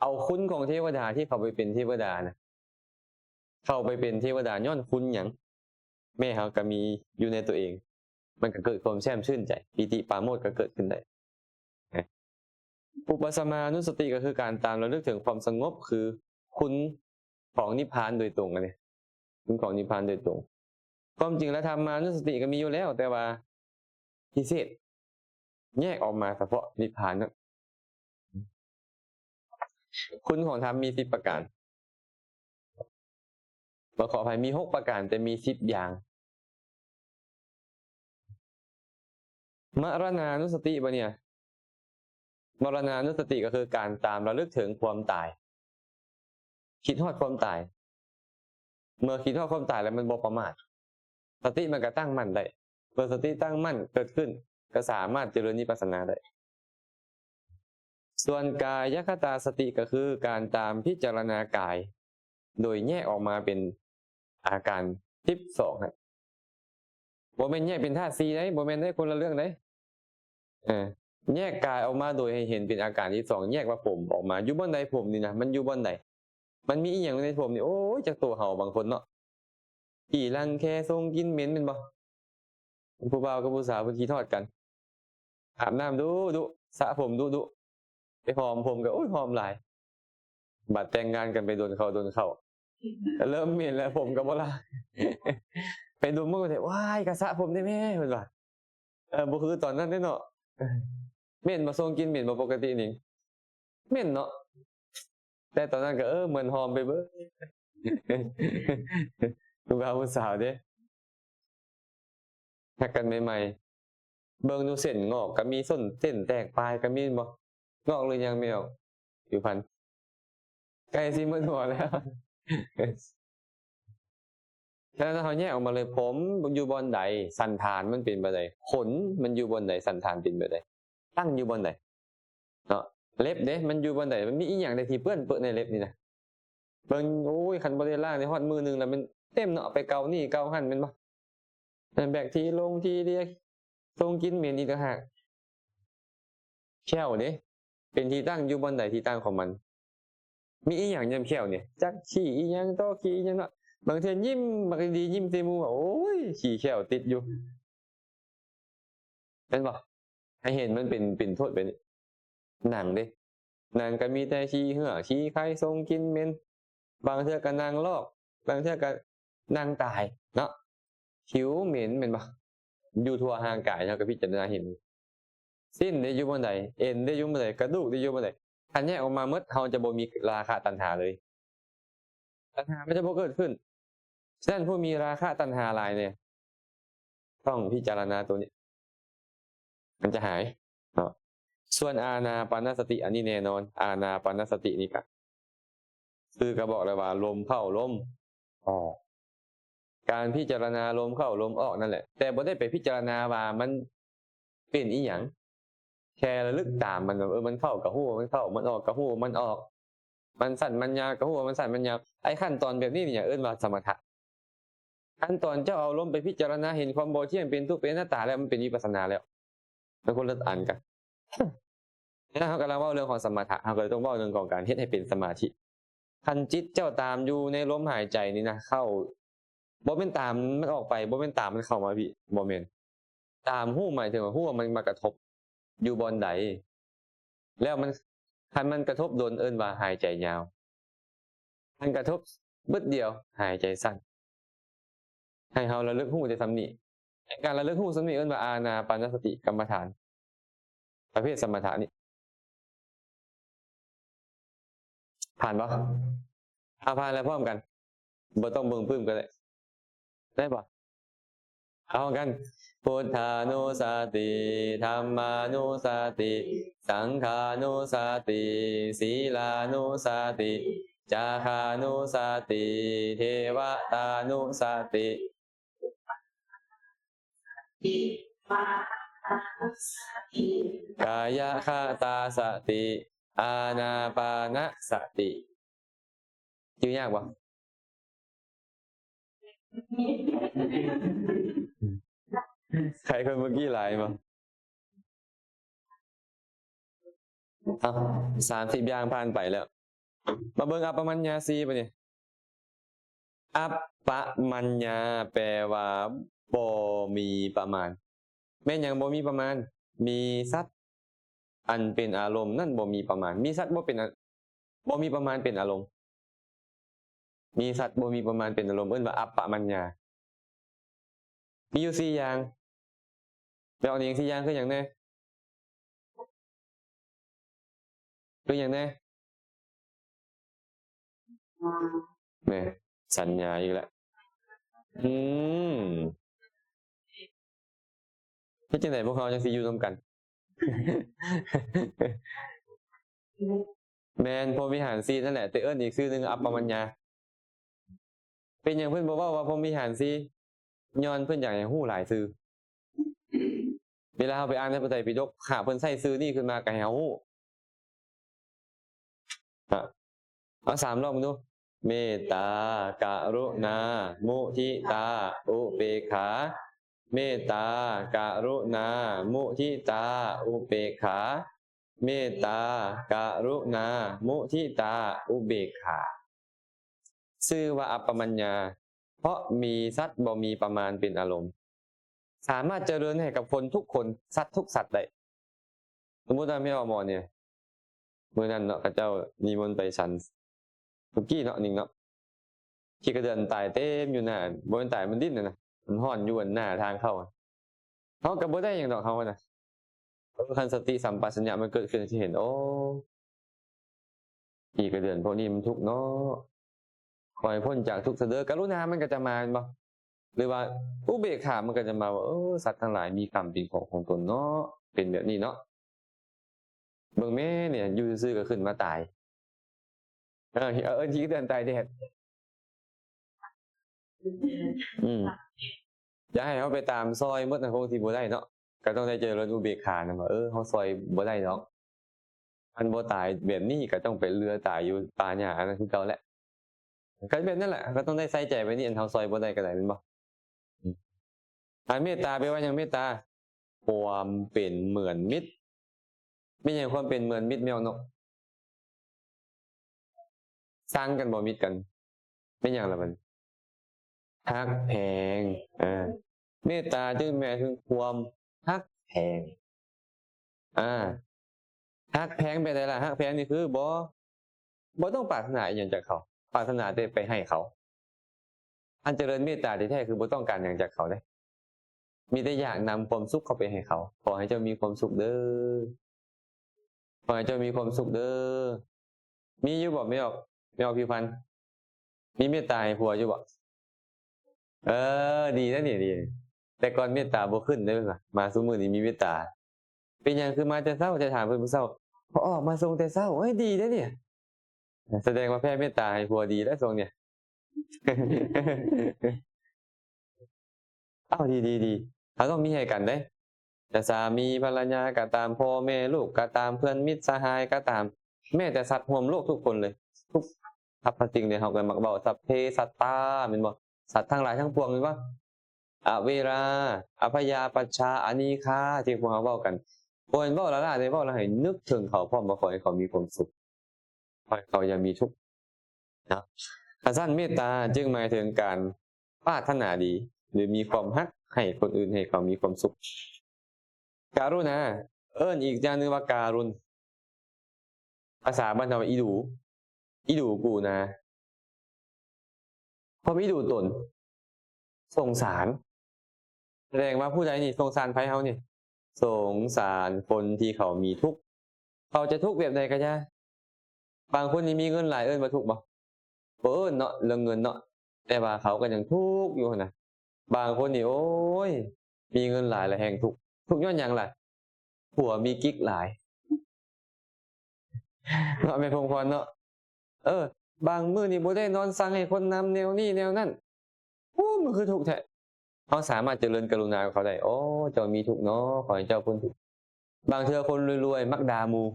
ເອົາຄຸນຂອງເທວະດາທີ່ເຂົາໄປເປັນເທວະດານະ ເຂົາໄປເປັນເທວະດາຍ້ອນຄຸນຫຍັງ? ແມ່ເຮົາກໍມີຢູ່ໃນຕົວເອງ. ມັນກໍເກີດຄວາມແຊ່ມຊື່ນໃຈ, ປີຕິປາໂມດກໍເກີດຂຶ້ນໄດ້. ອຸປະສະມານຸສະຕິກໍຄືການຕາມລະລຶກເຖິງຄວາມສະຫງົບ, ຄືຄຸນຂອງນິບພານໂດຍຕົງ, ອັນນີ້ ຄຸນຂອງນິບພານໂດຍຕົງ. ຄວາມຈິງແລ້ວທຳມານຸສະຕິກໍມີຢູ່ແລ້ວ, ແຕ່ວ່າພິເສດ ແຍກອອກມາສະເພາະນິບພານເນາະ. ຄຸນຂອງທຳມີສິບປະການ, ບໍ່, ຂໍອະໄພ, ມີຫົກປະການ, ແຕ່ມີສິບຢ່າງ. ມະລະນານຸສະຕິ ບາດນີ້ນະ, ມະລະນານຸສະຕິກໍຄືການຕາມລະລຶກເຖິງຄວາມຕາຍ, ຄິດຮອດຄວາມຕາຍ. ເມື່ອຄິດຮອດຄວາມຕາຍແລ້ວມັນບໍ່ປະໝາດ, ສະຕິມັນກໍຕັ້ງໝັ້ນໄດ້. ເມື່ອສະຕິຕັ້ງໝັ້ນເກີດຂຶ້ນ, ກໍສາມາດຈະເລີນວິປັດສະນາໄດ້. ສ່ວນກາຍະຄະຕາສະຕິກໍຄືການຕາມພິຈາລະນາກາຍ ໂດຍແຍກອອກມາເປັນອາການສິບສອງຫັ້ນ. ບໍ່ແມ່ນແຍກເປັນທາດສີ່ເດ້, ບໍ່ແມ່ນເດ້, ຄົນລະເລື່ອງເດ້. ເອີ ແຍກກາຍອອກມາໂດຍໃຫ້ເຫັນເປັນອາການສິບສອງ, ແຍກວ່າຜົມອອກມາ. ຢູ່ບ່ອນໃດຜົມນີ້ນະ? ມັນຢູ່ບ່ອນໃດ? ມັນມີອີ່ຫຍັງໃນຜົມນີ້? ໂອ້ຍ ຈັກໂຕເຮົາບາງຄົນເນາະ, ຂີ້ລັງແຄ, ຊົງກິ່ນເໝັນ ແມ່ນບໍ່? ຜູ້ບ່າວກັບຜູ້ສາວເພິ່ນຄິດຮອດກັນ ອາບນ້ຳດຸໆ ສະຜົມດຸໆ ໄປຫອມຜົມກໍ ໂອ້ຍ ຫອມຫຼາຍ. ບັດແຕ່ງງານກັນໄປດົນເຂົ້າດົນເຂົ້າ ເລີ່ມເໝັນແລ້ວ ຜົມກໍບໍ່ລ້າງ ໄປດົມມັນກໍໄດ້ ວ້າຍ ກະສະຜົມແດ່ແມ້ ເພິ່ນວ່າ. ເອີ ບໍ່ຄືຕອນນັ້ນເດ້ເນາະ ເໝັນບໍ່? ຊົງກິ່ນເໝັນບໍ່? ປົກກະຕິນີ້ເໝັນເນາະ ແຕ່ຕອນນັ້ນກໍ ເອີ ເໝັນຫອມໄປເບີດ ຜູ້ບ່າວຜູ້ສາວເດ້. ຮັກກັນໃໝ່ໆ ເບິ່ງດູ ເສັ້ນງອກກໍມີ ສົ້ນເສັ້ນແຕກປາຍກໍມີ ແມ່ນບໍ່? ງອກຫຼືຍັງແມ່ນ ຜິວພັນ ໃກ້ຊິໝົດຫົວແລ້ວ. ສະນັ້ນເຮົາແຍກອອກມາເລີຍ ຜົມຢູ່ບ່ອນໃດ ສັນຖານມັນເປັນແບບໃດ ຂົນມັນຢູ່ບ່ອນໃດ ສັນຖານເປັນແບບໃດ ຕັ້ງຢູ່ບ່ອນໃດເນາະ. ເລັບເດ້ ມັນຢູ່ບ່ອນໃດ ມັນມີອີ່ຫຍັງແດ່ທີ່ເປື້ອນເປິະໃນເລັບນີ້ນະ? ເບິ່ງ ໂອ້ຍ ຄັນບໍ່ໄດ້ລ້າງນີ້ ຮອດມື້ໜຶ່ງແລ້ວມັນເຕັມເນາະ ໄປເກົານີ້ເກົາຫັ້ນແມ່ນບໍ່? ແບັກທີລົງທີເລຍ ສົ່ງກິ່ນເໝັນອີກຕ່າງຫາກ. ແຂ້ວເດ້ ເປັນທີ່ຕັ້ງຢູ່ບ່ອນໃດ ທີ່ຕັ້ງຂອງມັນ ມີອີ່ຫຍັງຍ່ຳແຂ້ວນີ້ ຈັກຂີ້ອີ່ຫຍັງ ຕໍ່ຂີ້ອີ່ຫຍັງເນາະ. ບາງເທື່ອຍິ້ມບັກດີໆ ຍິ້ມໃສ່ໝູ່ ໂອ້ຍ ຂີ້ແຂ້ວຕິດຢູ່ ແມ່ນບໍ່? ໃຫ້ເຫັນມັນເປັນ ເປັນໂທດແບບນີ້. ໜັງເດ້ ໜັງກໍມີແຕ່ຂີ້ເຫື່ອ ຂີ້ໄຄ ສົ່ງກິ່ນເໝັນ ບາງເທື່ອກໍໜັງລອກ ບາງເທື່ອກໍໜັງຕາຍເນາະ. ຜິວເໝັນແມ່ນບໍ່? ຢູ່ທົ່ວຮ່າງກາຍ ເຮົາກໍພິຈາລະນາເຫັນ. ຊີ້ນເດ້ຢູ່ບ່ອນໃດ? ເອັນເດ້ຢູ່ບ່ອນໃດ? ກະດູກເດ້ຢູ່ບ່ອນໃດ? ຄັນແຍກອອກມາໝົດ ເຮົາຈະບໍ່ມີລາຄະຕັນຫາເລີຍ. ຕັນຫາມັນຈະບໍ່ເກີດຂຶ້ນ. ສະນັ້ນ ຜູ້ມີລາຄະຕັນຫາຫຼາຍນີ້ ຕ້ອງພິຈາລະນາໂຕນີ້ ມັນຈະຫາຍເນາະ. ສ່ວນອານາປານະສະຕິ ອັນນີ້ແນ່ນອນ ອານາປານະສະຕິນີ້ກະ ຊື່ກະບອກແລ້ວວ່າ ລົມເຂົ້າລົມອອກ ການພິຈາລະນາລົມເຂົ້າລົມອອກນັ້ນແຫຼະ ແຕ່ບໍ່ໄດ້ໄປພິຈາລະນາວ່າມັນເປັນອີ່ຫຍັງ ແຄ່ລະລຶກຕາມມັນວ່າ ເອີ ມັນເຂົ້າກະຮູ້ວ່າມັນເຂົ້າ ມັນອອກກະຮູ້ວ່າມັນອອກ ມັນສັ້ນມັນຍາວກະຮູ້ວ່າມັນສັ້ນມັນຍາວ. ໄອ້ຂັ້ນຕອນແບບນີ້ນີ້ ເອີ້ນວ່າສະມະຖະ. ຂັ້ນຕອນເຈົ້າເອົາລົມໄປພິຈາລະນາເຫັນຄວາມບໍ່ທ່ຽງ ເປັນທຸກ ເປັນອະນັດຕາແລ້ວ ມັນເປັນວິປັດສະນາແລ້ວ ມັນຄົນລະອັນກັນ. ແລ້ວເຮົາກຳລັງເວົ້າເລື່ອງຂອງສະມະຖະ ເຮົາກໍເລີຍຕ້ອງເວົ້າເລື່ອງຂອງການເຮັດໃຫ້ເປັນສະມາທິ. ຄັນຈິດເຈົ້າຕາມຢູ່ໃນລົມຫາຍໃຈນີ້ນະ ເຂົ້າ ບໍ່ແມ່ນຕາມມັນອອກໄປ ບໍ່ແມ່ນຕາມມັນເຂົ້າມາພີ້ ບໍ່ແມ່ນ. ຕາມຮູ້ໝາຍເຖິງວ່າ ຮູ້ວ່າມັນມາກະທົບຢູ່ບ່ອນໃດ ແລ້ວມັນ ຄັນມັນກະທົບດົນເອີ້ນວ່າຫາຍໃຈຍາວ ຄັນກະທົບບຶດດຽວຫາຍໃຈສັ້ນ. ໃຫ້ເຮົາລະລຶກຮູ້ແຕ່ສ່ຳນີ້ ການລະລຶກຮູ້ສ່ຳນີ້ເອີ້ນວ່າອານາປານະສະຕິກຳມະຖານ ປະເພດສະມະຖະນີ້. ຜ່ານບໍ່? ເອົາ ຜ່ານແລ້ວພ້ອມກັນ ບໍ່ຕ້ອງເບິ່ງປຶ້ມກໍໄດ້ ໄດ້ບໍ່? ເອົາ ພ້ອມກັນ ພຸດທານຸສະຕິ ທຳມານຸສະຕິ ສັງຄານຸສະຕິ ສີລານຸສະຕິ ຈາຄານຸສະຕິ ເທວະຕານຸສະຕິ ກາຍະຄະຕາສະຕິ ອານາປານະສະຕິ. ຈື່ຍາກບໍ່? ໃຄຄົນເມື່ອກີ້ຫຼາຍບໍ່? ເອົາ ສາມສິບຢ່າງຜ່ານໄປແລ້ວ ມາເບິ່ງອັບປະມັນຍາສີ່ບາດນີ້. ອັບປະມັນຍາແປວ່າບໍ່ມີປະມານ. ແມ່ນຫຍັງບໍ່ມີປະມານ? ມີສັດອັນເປັນອາລົມນັ້ນບໍ່ມີປະມານ. ມີສັດບໍ່ເປັນອາ ບໍ່ມີປະມານເປັນອາລົມ. ມີສັດບໍ່ມີປະມານເປັນອາລົມ ເອີ້ນວ່າອັບປະມັນຍາ. ມີຢູ່ສີ່ຢ່າງ ແມ່ອອກນິງ ສີ່ຢ່າງຄືຫຍັງແດ່? ຄືຫຍັງແດ່? ແມ່ ສັນຍາອີກແລ້ວ. ອືມ ເຮັດຈັ່ງໃດພວກເຮົາຈັ່ງຊິຢູ່ນຳກັນ? ແມ່ນ ພົມວິຫານສີ່ນັ້ນແຫຼະ ແຕ່ເອີ້ນອີກຊື່ໜຶ່ງ ອັບປະມັນຍາ. ເປັນຫຍັງເພິ່ນບໍ່ເວົ້າວ່າພົມວິຫານສີ່? ຍ້ອນເພິ່ນຢາກໃຫ້ຮູ້ຫຼາຍຊື່. ເວລາເຮົາໄປອ່ານໃນພະໄຕປິດົກ ຫາກເພິ່ນໃຊ້ຊື່ນີ້ຂຶ້ນມາກໍໃຫ້ເຮົາຮູ້. ອະ ເອົາສາມລອບເບິ່ງດູ ເມດຕາ ກະລຸນາ ມຸທິຕາ ອຸເບກຂາ. ເມດຕາ ກະລຸນາ ມຸທິຕາ ອຸເບກຂາ. ເມດຕາ ກະລຸນາ ມຸທິຕາ ອຸເບກຂາ. ຊື່ວ່າອັບປະມັນຍາ ເພາະມີສັດບໍ່ມີປະມານເປັນອາລົມ. ສາມາດຈະເລີນໃຫ້ກັບຄົນທຸກຄົນ, ສັດທຸກສັດໄດ້. ສົມມຸດວ່າແມ່ອອກໝໍນີ້ ມື້ນັ້ນເນາະ ເຂົາເຈົ້ານິມົນໄປສັນສຸກີ້ເນາະ ນິງເນາະ, ຂີ້ກະເດືອນຕາຍເຕັມຢູ່ໜ້າ, ບໍ່ແມ່ນຕາຍ ມັນດີ້ນຫັ້ນນະ, ມັນຮ້ອນຢູ່ອັນໜ້າທາງເຂົ້າ. ເຮົາກໍບໍ່ໄດ້ຫຍັງດອກ ເຮົານະ. ຄັນສະຕິສຳປະຊັນຍະມັນເກີດຂຶ້ນ ຊິເຫັນ ໂອ້ ຂີ້ກະເດືອນພວກນີ້ມັນທຸກເນາະ, ຂໍໃຫ້ພົ້ນຈາກທຸກຊະເດີ. ກະລຸນາມັນກໍຈະມາແມ່ນບໍ່? ຫຼືວ່າອຸເບກຂາມັນກໍຈະມາວ່າ ເອີ ສັດທັງຫຼາຍມີກຳເປັນຂອງຂອງຕົນເນາະ, ເປັນແບບນີ້ເນາະ. ເບິ່ງແມ້ນີ້ ຢູ່ຊື່ໆກໍຂຶ້ນມາຕາຍ. ເອີ ເອີ້ນຂີ້ກະເດືອນຕາຍແດດ. ອືມ ຢ່າໃຫ້ເຮົາໄປຕາມຊ່ອຍໝົດນະ ຄົງຊິບໍ່ໄດ້ເນາະ. ກໍຕ້ອງໄດ້ຈະເລີນອຸເບກຂານຳວ່າ ເອີ ເຮົາຊ່ອຍບໍ່ໄດ້ດອກ, ຄັນບໍ່ຕາຍແບບນີ້ກໍຕ້ອງໄປເຫຼືອຕາຍຢູ່ປ່າຫຍ້າອັນນັ້ນຄືເກົ່າແຫຼະ. ກໍແບບນັ້ນແຫຼະ ກໍຕ້ອງໄດ້ໃສ່ໃຈໄວ້ນີ້, ອັນເຮົາຊ່ອຍບໍ່ໄດ້ກໍໄດ້ ແມ່ນບໍ່? ອືມ ອັນເມດຕາແປວ່າຫຍັງ? ເມດຕາ ຄວາມເປັນເໝືອນມິດ. ແມ່ນຫຍັງຄວາມເປັນເໝືອນມິດ ແມ່ອອກໝໍ? ຊັງກັນບໍ່ ມິດກັນ? ແມ່ນຫຍັງລະບັດນີ້? ຮັກແພງ. ອາ ເມດຕາຈຶ່ງໝາຍເຖິງຄວາມຮັກແພງ. ອາ ຮັກແພງແບບໃດລະ? ຮັກແພງນີ້ຄືບໍ່ ບໍ່ຕ້ອງປາດຖະໜາອີ່ຫຍັງຈາກເຂົາ, ປາດຖະໜາແຕ່ໄປໃຫ້ເຂົາ. ອັນຈະເລີນເມດຕາແທ້ໆ ຄືບໍ່ຕ້ອງການຫຍັງຈາກເຂົາເດ້, ມີແຕ່ຢາກນຳຄວາມສຸກເຂົ້າໄປໃຫ້ເຂົາ. ຂໍໃຫ້ເຈົ້າມີຄວາມສຸກເດີ້, ຂໍໃຫ້ເຈົ້າມີຄວາມສຸກເດີ້. ມີຢູ່ບໍ່ ແມ່ອອກ ແມ່ອອກຜິວພັນ? ມີເມດຕາໃຫ້ຜົວຢູ່ບໍ່? ເອີ ດີແລ້ວນີ້ ດີ. ແຕ່ກ່ອນເມດຕາບໍ່ຂຶ້ນເດ້ ເພິ່ນວ່າ ມາຊຸມື້ນີ້ມີເມດຕາ. ເປັນຫຍັງຄືມາແຕ່ເຊົ້າ? ຈະຖາມເພິ່ນຜູ້ເຊົ່າ, ເພາະອອກມາສົ່ງແຕ່ເຊົ້າ. ໂອ້ຍ ດີເດ້ນີ້, ສະແດງວ່າແຜ່ເມດຕາໃຫ້ຜົວດີແລ້ວຊ່ວງນີ້. ເອົ້າ ດີໆໆ ເຮົາຕ້ອງມີໃຫ້ກັນເດ້, ຈະສາມີພັນລະຍາກໍຕາມ, ພໍ່ແມ່ລູກກໍຕາມ, ເພື່ອນມິດສະຫາຍກໍຕາມ, ແມ້ແຕ່ສັດຮ່ວມໂລກທຸກຄົນເລີຍ, ທຸກສັບພະສິ່ງເລີຍ. ເຮົາກໍມັກເວົ້າ ສັບເພສັດຕາ ແມ່ນບໍ່? ສັດທັງຫຼາຍທັງປວງ ແມ່ນບໍ່? ອະເວລາ ອະພະຍາປັດຊາ ອະນີຄາ ທີ່ພວກເຮົາເວົ້າກັນ. ບໍ່ແມ່ນເວົ້າລ້າໆເດ້, ເວົ້າແລ້ວໃຫ້ນຶກເຖິງເຂົາພ້ອມ, ວ່າຂໍໃຫ້ເຂົາມີຄວາມສຸກ, ຂໍໃຫ້ເຂົາຢ່າມີທຸກນະ. ຄັນຊັ້ນ ເມດຕາຈຶ່ງໝາຍເຖິງການປາດຖະໜາດີ ຫຼື ມີຄວາມຮັກໃຫ້ຄົນອື່ນ, ໃຫ້ເຂົາມີຄວາມສຸກ. ກະລຸນາ ເອີ້ນອີກຢ່າງໜຶ່ງວ່າກາລຸນ. ພາສາບ້ານເຮົາວ່າອີດູ, ອີດູກູນາ. ຄວາມອີດູຕົນ ສົງສານ. ສະແດງວ່າຜູ້ໃດນີ້ສົງສານໃຜເຮົານີ້? ສົງສານຄົນທີ່ເຂົາມີທຸກ. ເຂົາຈະທຸກແບບໃດກໍຢ່າ. ບາງຄົນນີ້ມີເງິນຫຼາຍ ເອີ້ນວ່າທຸກບໍ່? ບໍ່ເອີ້ນເນາະ ເລື່ອງເງິນເນາະ, ແຕ່ວ່າເຂົາກໍຍັງທຸກຢູ່ຫັ້ນນະ. ບາງຄົນນີ້ ໂອ້ຍ ມີເງິນຫຼາຍແລ້ວແຮ່ງທຸກ. ທຸກຍ້ອນຫຍັງລະ? ຜົວມີກິກຫຼາຍ ເນາະ ແມ່ພົງພອນເນາະ. ເອີ ບາງມື້ນີ້ບໍ່ໄດ້ນອນ ສັ່ງໃຫ້ຄົນນຳແນວນີ້ແນວນັ້ນ. ໂອ້ ມັນຄືທຸກແທ້. ເຮົາສາມາດຈະເລີນກະລຸນາກັບເຂົາໄດ້. ໂອ້ ເຈົ້າມີທຸກເນາະ, ຂໍໃຫ້ເຈົ້າພົ້ນທຸກ. ບາງເທື່ອຄົນລວຍໆມັກດ່າໝູ່,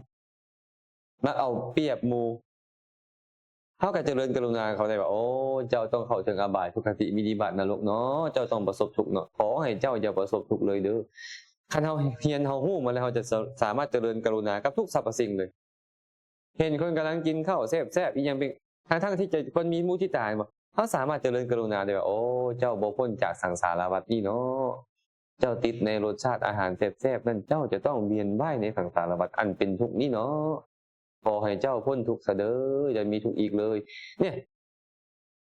ມັກເອົາປຽບໝູ່. ເຮົາກໍຈະເລີນກະລຸນາເຂົາໄດ້ວ່າ ໂອ້ ເຈົ້າຕ້ອງເຂົ້າເຖິງອະບາຍ, ທຸກຄະຕິ, ວິນິບາດ, ນະລົກເນາະ, ເຈົ້າຕ້ອງປະສົບທຸກເນາະ, ຂໍໃຫ້ເຈົ້າຢ່າປະສົບທຸກເລີຍເດີ້. ຄັນເຮົາຮຽນ ເຮົາຮູ້ມາແລ້ວ, ເຮົາຈະສາ ສາມາດຈະເລີນກະລຸນາກັບທຸກສັບພະສິ່ງເລີຍ. ເຫັນຄົນກຳລັງກິນເຂົ້າແຊບໆ ອີ່ຫຍັງເປັນ ທັງໆທີ່ໃຈຄົນມີມຸທິຕາ ແມ່ນບໍ່? ເຮົາສາມາດຈະເລີນກະລຸນາໄດ້ວ່າ ໂອ້ ເຈົ້າບໍ່ພົ້ນຈາກສັງສາລະວັດນີ້ເນາະ. ເຈົ້າຕິດໃນລົດຊາດອາຫານແຊບໆນັ້ນ, ເຈົ້າຈະຕ້ອງວຽນວ່າຍໃນສັງສາລະວັດອັນເປັນທຸກນີ້ເນາະ. ຂໍໃຫ້ເຈົ້າພົ້ນທຸກຊະເດີ້, ຢ່າມີທຸກອີກເລີຍ. ເນີ້ຍ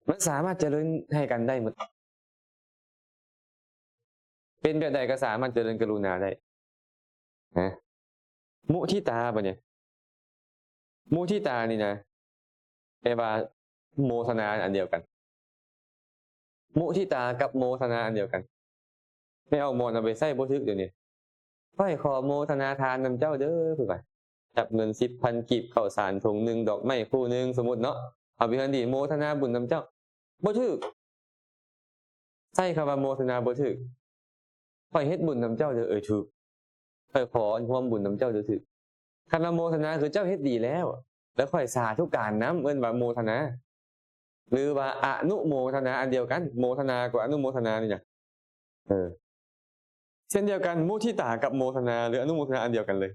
ມັນສາມາດຈະເລີນໃຫ້ກັນໄດ້ໝົດ. ເປັນແບບໃດກໍສາມາດຈະເລີນກະລຸນາໄດ້ນະ. ມຸທິຕາ ບັດນີ້ ມຸທິຕານີ້ນະ ແປວ່າໂມທະນາອັນດຽວກັນ. ມຸທິຕາກັບໂມທະນາອັນດຽວກັນ. ແມ່ອອກໝໍນຳໄປໃຊ້ບໍ່ຖືກດຽວນີ້. ຂ້ອຍຂໍໂມທະນາທານນຳເຈົ້າເດີ້ ເພິ່ນວ່າ. ຈັບເງິນສິບພັນກີບ, ເຂົ້າສານຖົງໜຶ່ງ, ດອກໄມ້ຄູ່ໜຶ່ງ, ສົມມຸດເນາະ. ເອົາໄປເຮືອນດີ, ໂມທະນາບຸນນຳເຈົ້າ. ບໍ່ຖືກ. ໃຊ້ຄຳວ່າໂມທະນາບໍ່ຖືກ. ຂ້ອຍເຮັດບຸນນຳເຈົ້າເດີ້. ເອີ ຖືກ. ຂ້ອຍຂໍຮ່ວມບຸນນຳເຈົ້າເດີ້. ຖືກ. ຄຳວ່າໂມທະນາຄືເຈົ້າເຮັດດີແລ້ວ, ແລ້ວຂ້ອຍສາທຸການນຳ, ເອີ້ນວ່າໂມທະນາ. ຫຼືວ່າອະນຸໂມທະນາ ອັນດຽວກັນ. ໂມທະນາກັບອະນຸໂມທະນານີ້ນະ. ເອີ ເຊັ່ນດຽວກັນ, ມຸທິຕາກັບໂມທະນາ ຫຼື ອະນຸໂມທະນາ ອັນດຽວກັນເລີຍ.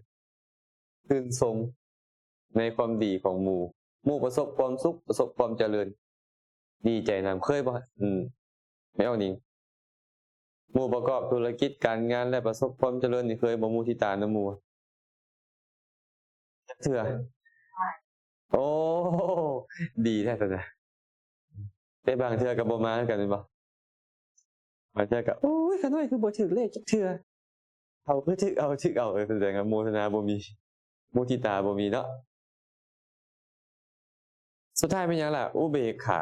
ຊື່ນຊົມໃນຄວາມດີຂອງໝູ່. ໝູ່ປະສົບຄວາມສຸກ, ປະສົບຄວາມຈະເລີນ, ດີໃຈນຳ. ເຄີຍບໍ່? ອືມ ແມ່ອອກນີ້. ໝູ່ປະກອບທຸລະກິດການງານ ແລະ ປະສົບຄວາມຈະເລີນນີ້ ເຄີຍບໍ່ມຸທິຕານຳໝູ່ຈັກເທື່ອ? ໂອ້ ດີແທ້ຊັ້ນນະ. ແຕ່ບາງເທື່ອກໍບໍ່ມາຄືກັນແມ່ນບໍ່? ບາງເທື່ອກໍ ໂອ້ຍ ຂ້ານ້ອຍຄືບໍ່ຖືກເລກຈັກເທື່ອ, ເອົາຄືຖືກເອົາ ຖືກເອົາ, ເອີ ສະແດງວ່າໂມທະນາບໍ່ມີ ມຸທິຕາບໍ່ມີເນາະ. ສຸດທ້າຍແມ່ນຫຍັງລະ? ອຸເບກຂາ.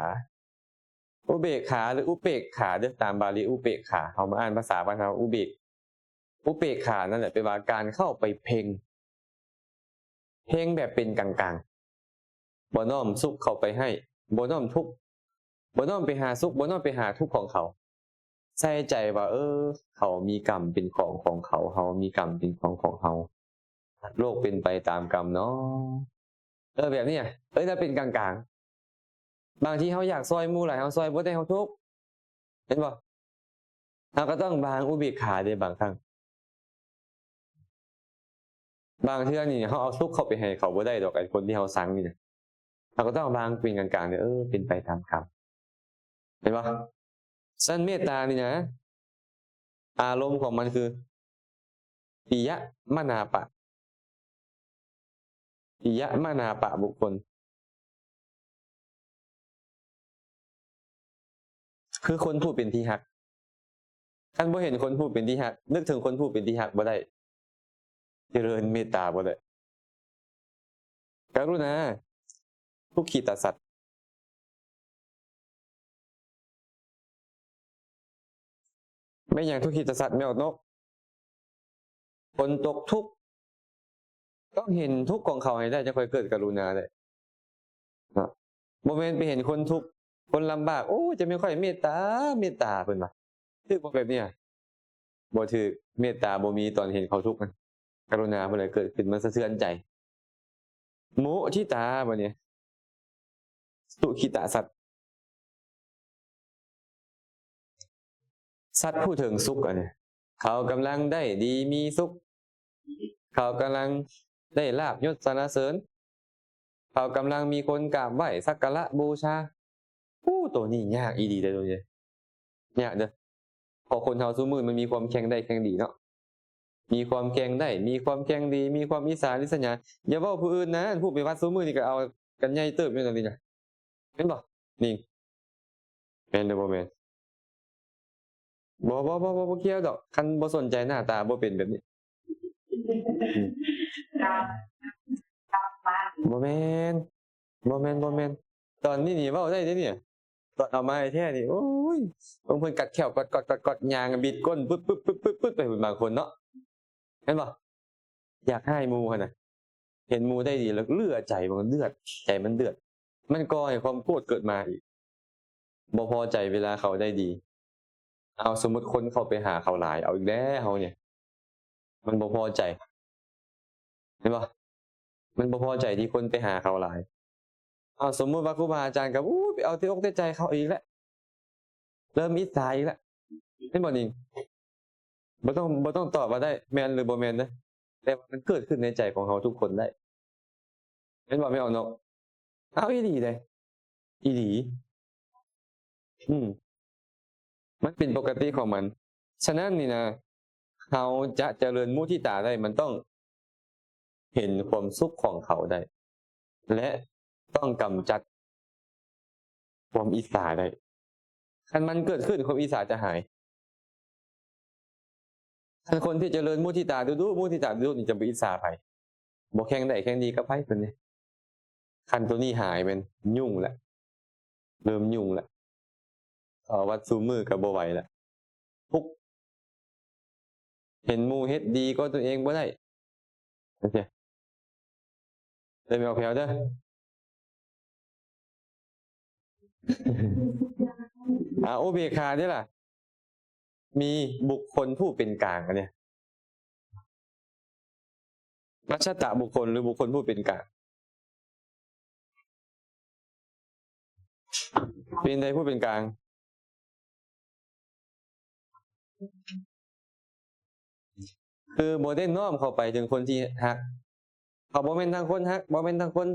ອຸເບກຂາ ຫຼື ອຸເປກຂາເດີ້ ຕາມບາລີອຸເປກຂາ. ເຮົາມາອ່ານພາສາບ້ານເຮົາ ອຸເບກ ອຸເປກຂານັ້ນແຫຼະ ແປວ່າການເຂົ້າໄປເພັ່ງ ເພັ່ງແບບເປັນກາງໆ, ບໍ່ນ້ອມສຸກເຂົ້າໄປໃຫ້, ບໍ່ນ້ອມທຸກ, ບໍ່ນ້ອມໄປຫາສຸກ, ບໍ່ນ້ອມໄປຫາທຸກຂອງເຂົາ. ໃສ່ໃຈວ່າ ເອີ ເຂົາມີກຳເປັນຂອງຂອງເຂົາ, ເຮົາມີກຳເປັນຂອງຂອງເຮົາ, ໂລກເປັນໄປຕາມກຳເນາະ. ເອີ ແບບນີ້ ເອີ ຖ້າເປັນກາງໆ. ບາງທີເຮົາຢາກຊ່ອຍໝູ່ຫຼາຍ ເຮົາຊ່ອຍບໍ່ໄດ້ ເຮົາທຸກ ເຫັນບໍ່? ເຮົາກໍຕ້ອງວາງອຸເບກຂາເດ້ ບາງຄັ້ງ. ບາງເທື່ອນີ້ເຮົາເອົາສຸກເຂົ້າໄປໃຫ້ເຂົາບໍ່ໄດ້ດອກ ໄອ້ຄົນທີ່ເຮົາຊັງນີ້ນະ. ເຮົາກໍຕ້ອງວາງເປັນກາງໆເດີ ເອີ ເປັນໄປຕາມກຳ ເຫັນບໍ່? ສະນັ້ນເມດຕານີ້ນະ ອາລົມຂອງມັນຄື ປິຍະມະນາປະ ປິຍະມະນາປະບຸກຄົນ ຄືຄົນຜູ້ເປັນທີ່ຮັກ. ຄັນບໍ່ເຫັນຄົນຜູ້ເປັນທີ່ຮັກ, ນຶກເຖິງຄົນຜູ້ເປັນທີ່ຮັກບໍ່ໄດ້, ຈະເລີນເມດຕາບໍ່ໄດ້. ກະລຸນາ ທຸກຂິຕະສັດ. ແມ່ນຫຍັງທຸກຂິຕະສັດ ແມ່ອອກນົກ? ຄົນຕົກທຸກ ຕ້ອງເຫັນທຸກຂອງເຂົາໃຫ້ໄດ້ ຈັ່ງຄ່ອຍເກີດກະລຸນາໄດ້ເນາະ. ບໍ່ແມ່ນໄປເຫັນຄົນທຸກ ຄົນລຳບາກ ໂອ້ຍ ຈະແມ່ນຂ້ອຍເມດຕາ ເມດຕາ ເພິ່ນວ່າ. ຖືກບໍ່ແບບນີ້? ບໍ່ຖືກ. ເມດຕາບໍ່ມີຕອນເຫັນເຂົາທຸກນະ. ກະລຸນາບໍ່ໄດ້ເກີດຂຶ້ນ ມັນສະເທືອນໃຈ. ມຸທິຕາ ບັດນີ້ ສຸຂິຕະສັດ ສັດຜູ້ເຖິງສຸກ ອັນນີ້ ເຂົາກຳລັງໄດ້ດີມີສຸກ, ເຂົາກຳລັງໄດ້ລາບຍົດສັນລະເສີນ, ເຂົາກຳລັງມີຄົນກາບໄຫວ້ສັກກາລະບູຊາ. ໂອ້ ໂຕນີ້ຍາກອີ່ຫຼີເດີ້ ໂຕນີ້ຍາກເດີ້. ເພາະຄົນເຮົາຊຸມື້ມັນມີຄວາມແຂ່ງໄດ້ແຂ່ງດີເນາະ, ມີຄວາມແຂ່ງໄດ້ ມີຄວາມແຂ່ງດີ ມີຄວາມອິດສາລິດສະຫຍາ. ຢ່າເວົ້າຜູ້ອື່ນນະ ຜູ້ໄປວັດຊຸມື້ນີ້ກໍເອົາກັນໃຫຍ່ເຕີບຢູ່ນະ ນີ້ນະ. ແມ່ນບໍ່? ນີ້ ແມ່ນຫຼືບໍ່ແມ່ນ? ບໍ່ ບໍ່ ບໍ່ ບໍ່ ບໍ່ກ່ຽວດອກ. ຄັນບໍ່ສົນໃຈໜ້າຕາບໍ່ເປັນແບບນີ້. ບໍ່ແມ່ນ ບໍ່ແມ່ນ ບໍ່ແມ່ນ. ຕອນນີ້ນີ້ເວົ້າໄດ້ເດ້ນີ້. ຕອນເອົາມາໃຫ້ແທ້ນີ້ ໂອ້ຍ ເບິ່ງເພິ່ນກັດແຂ້ວ ກັດໆໆໆ ຍ່າງບິດກົ້ນປຶບໆໆໆ ໄປພຸ້ນບາງຄົນເນາະ. ແມ່ນບໍ່? ຢາກຮ້າຍໝູ່ຫັ້ນນະ. ເຫັນໝູ່ໄດ້ດີແລ້ວເຫຼືອໃຈ ມັນເດືອດ ໃຈມັນເດືອດ ມັນກໍ່ໃຫ້ຄວາມໂກດເກີດມາອີກ. ບໍ່ພໍໃຈເວລາເຂົາໄດ້ດີ. ເອົາ ສົມມຸດຄົນເຂົ້າໄປຫາເຂົາຫຼາຍ ເອົາອີກແລ້ວເຮົານີ້ ມັນບໍ່ພໍໃຈ ເຫັນບໍ່? ມັນບໍ່ພໍໃຈທີ່ຄົນໄປຫາເຂົາຫຼາຍ. ເອົາ ສົມມຸດວ່າຄູບາອາຈານກໍ ອູ້ຍ ໄປເອົາແຕ່ອົກແຕ່ໃຈເຂົາອີກແລ້ວ ເລີ່ມອິດສາອີກແລ້ວ ເຫັນບໍ່ນີ້? ບໍ່ຕ້ອງ ບໍ່ຕ້ອງຕອບວ່າໄດ້ແມ່ນຫຼືບໍ່ແມ່ນເດີ້ ແຕ່ວ່າມັນເກີດຂຶ້ນໃນໃຈຂອງເຮົາທຸກຄົນໄດ້ ແມ່ນບໍ່ ແມ່ອອກນົກ? ເອົາ ອີ່ຫຼີເດ້ ອີ່ຫຼີ. ອືມ ມັນເປັນປົກກະຕິຂອງມັນ. ສະນັ້ນນີ້ນະ ເຮົາຈະຈະເລີນມຸທິຕາໄດ້ ມັນຕ້ອງເຫັນຄວາມສຸກຂອງເຂົາໄດ້ ແລະ ຕ້ອງກຳຈັດຄວາມອິດສາໄດ້. ຄັນມັນເກີດຂຶ້ນ ຄວາມອິດສາຈະຫາຍ. ຄັນຄົນທີ່ຈະເລີນມຸທິຕາດຸໆ ມຸທິຕາດຸໆນີ້ ຈະບໍ່ອິດສາໃຜ ບໍ່ແຂ່ງໄດ້ແຂ່ງດີກັບໃຜເພິ່ນເດ້. ຄັນໂຕນີ້ຫາຍແມ່ນຫຍຸ້ງແຫຼະ ເລີ່ມຫຍຸ້ງແຫຼະ. ເອົາວັດຊຸມື້ກໍບໍ່ໄຫວແລ້ວ ທຸກ ເຫັນໝູ່ເຮັດດີກວ່າຕົນເອງບໍ່ໄດ້. ໂອເຄ ເດີ ແມ່ອອກແຖວເດີ. ອາ ອຸເບກຂາເດ້ລະ ມີບຸກຄົນຜູ້ເປັນກາງ ອັນນີ້ ປັດຊະຕະບຸກຄົນ ຫຼື ບຸກຄົນຜູ້ເປັນກາງ. ເປັນໃດຜູ້ເປັນກາງ? ຄືບໍ່ໄດ້ນ້ອມເຂົ້າໄປເຖິງຄົນທີ່ຮັກ. ເຂົາບໍ່ແມ່ນທັງຄົນຮັກ ບໍ່ແມ່ນທັງຄົນ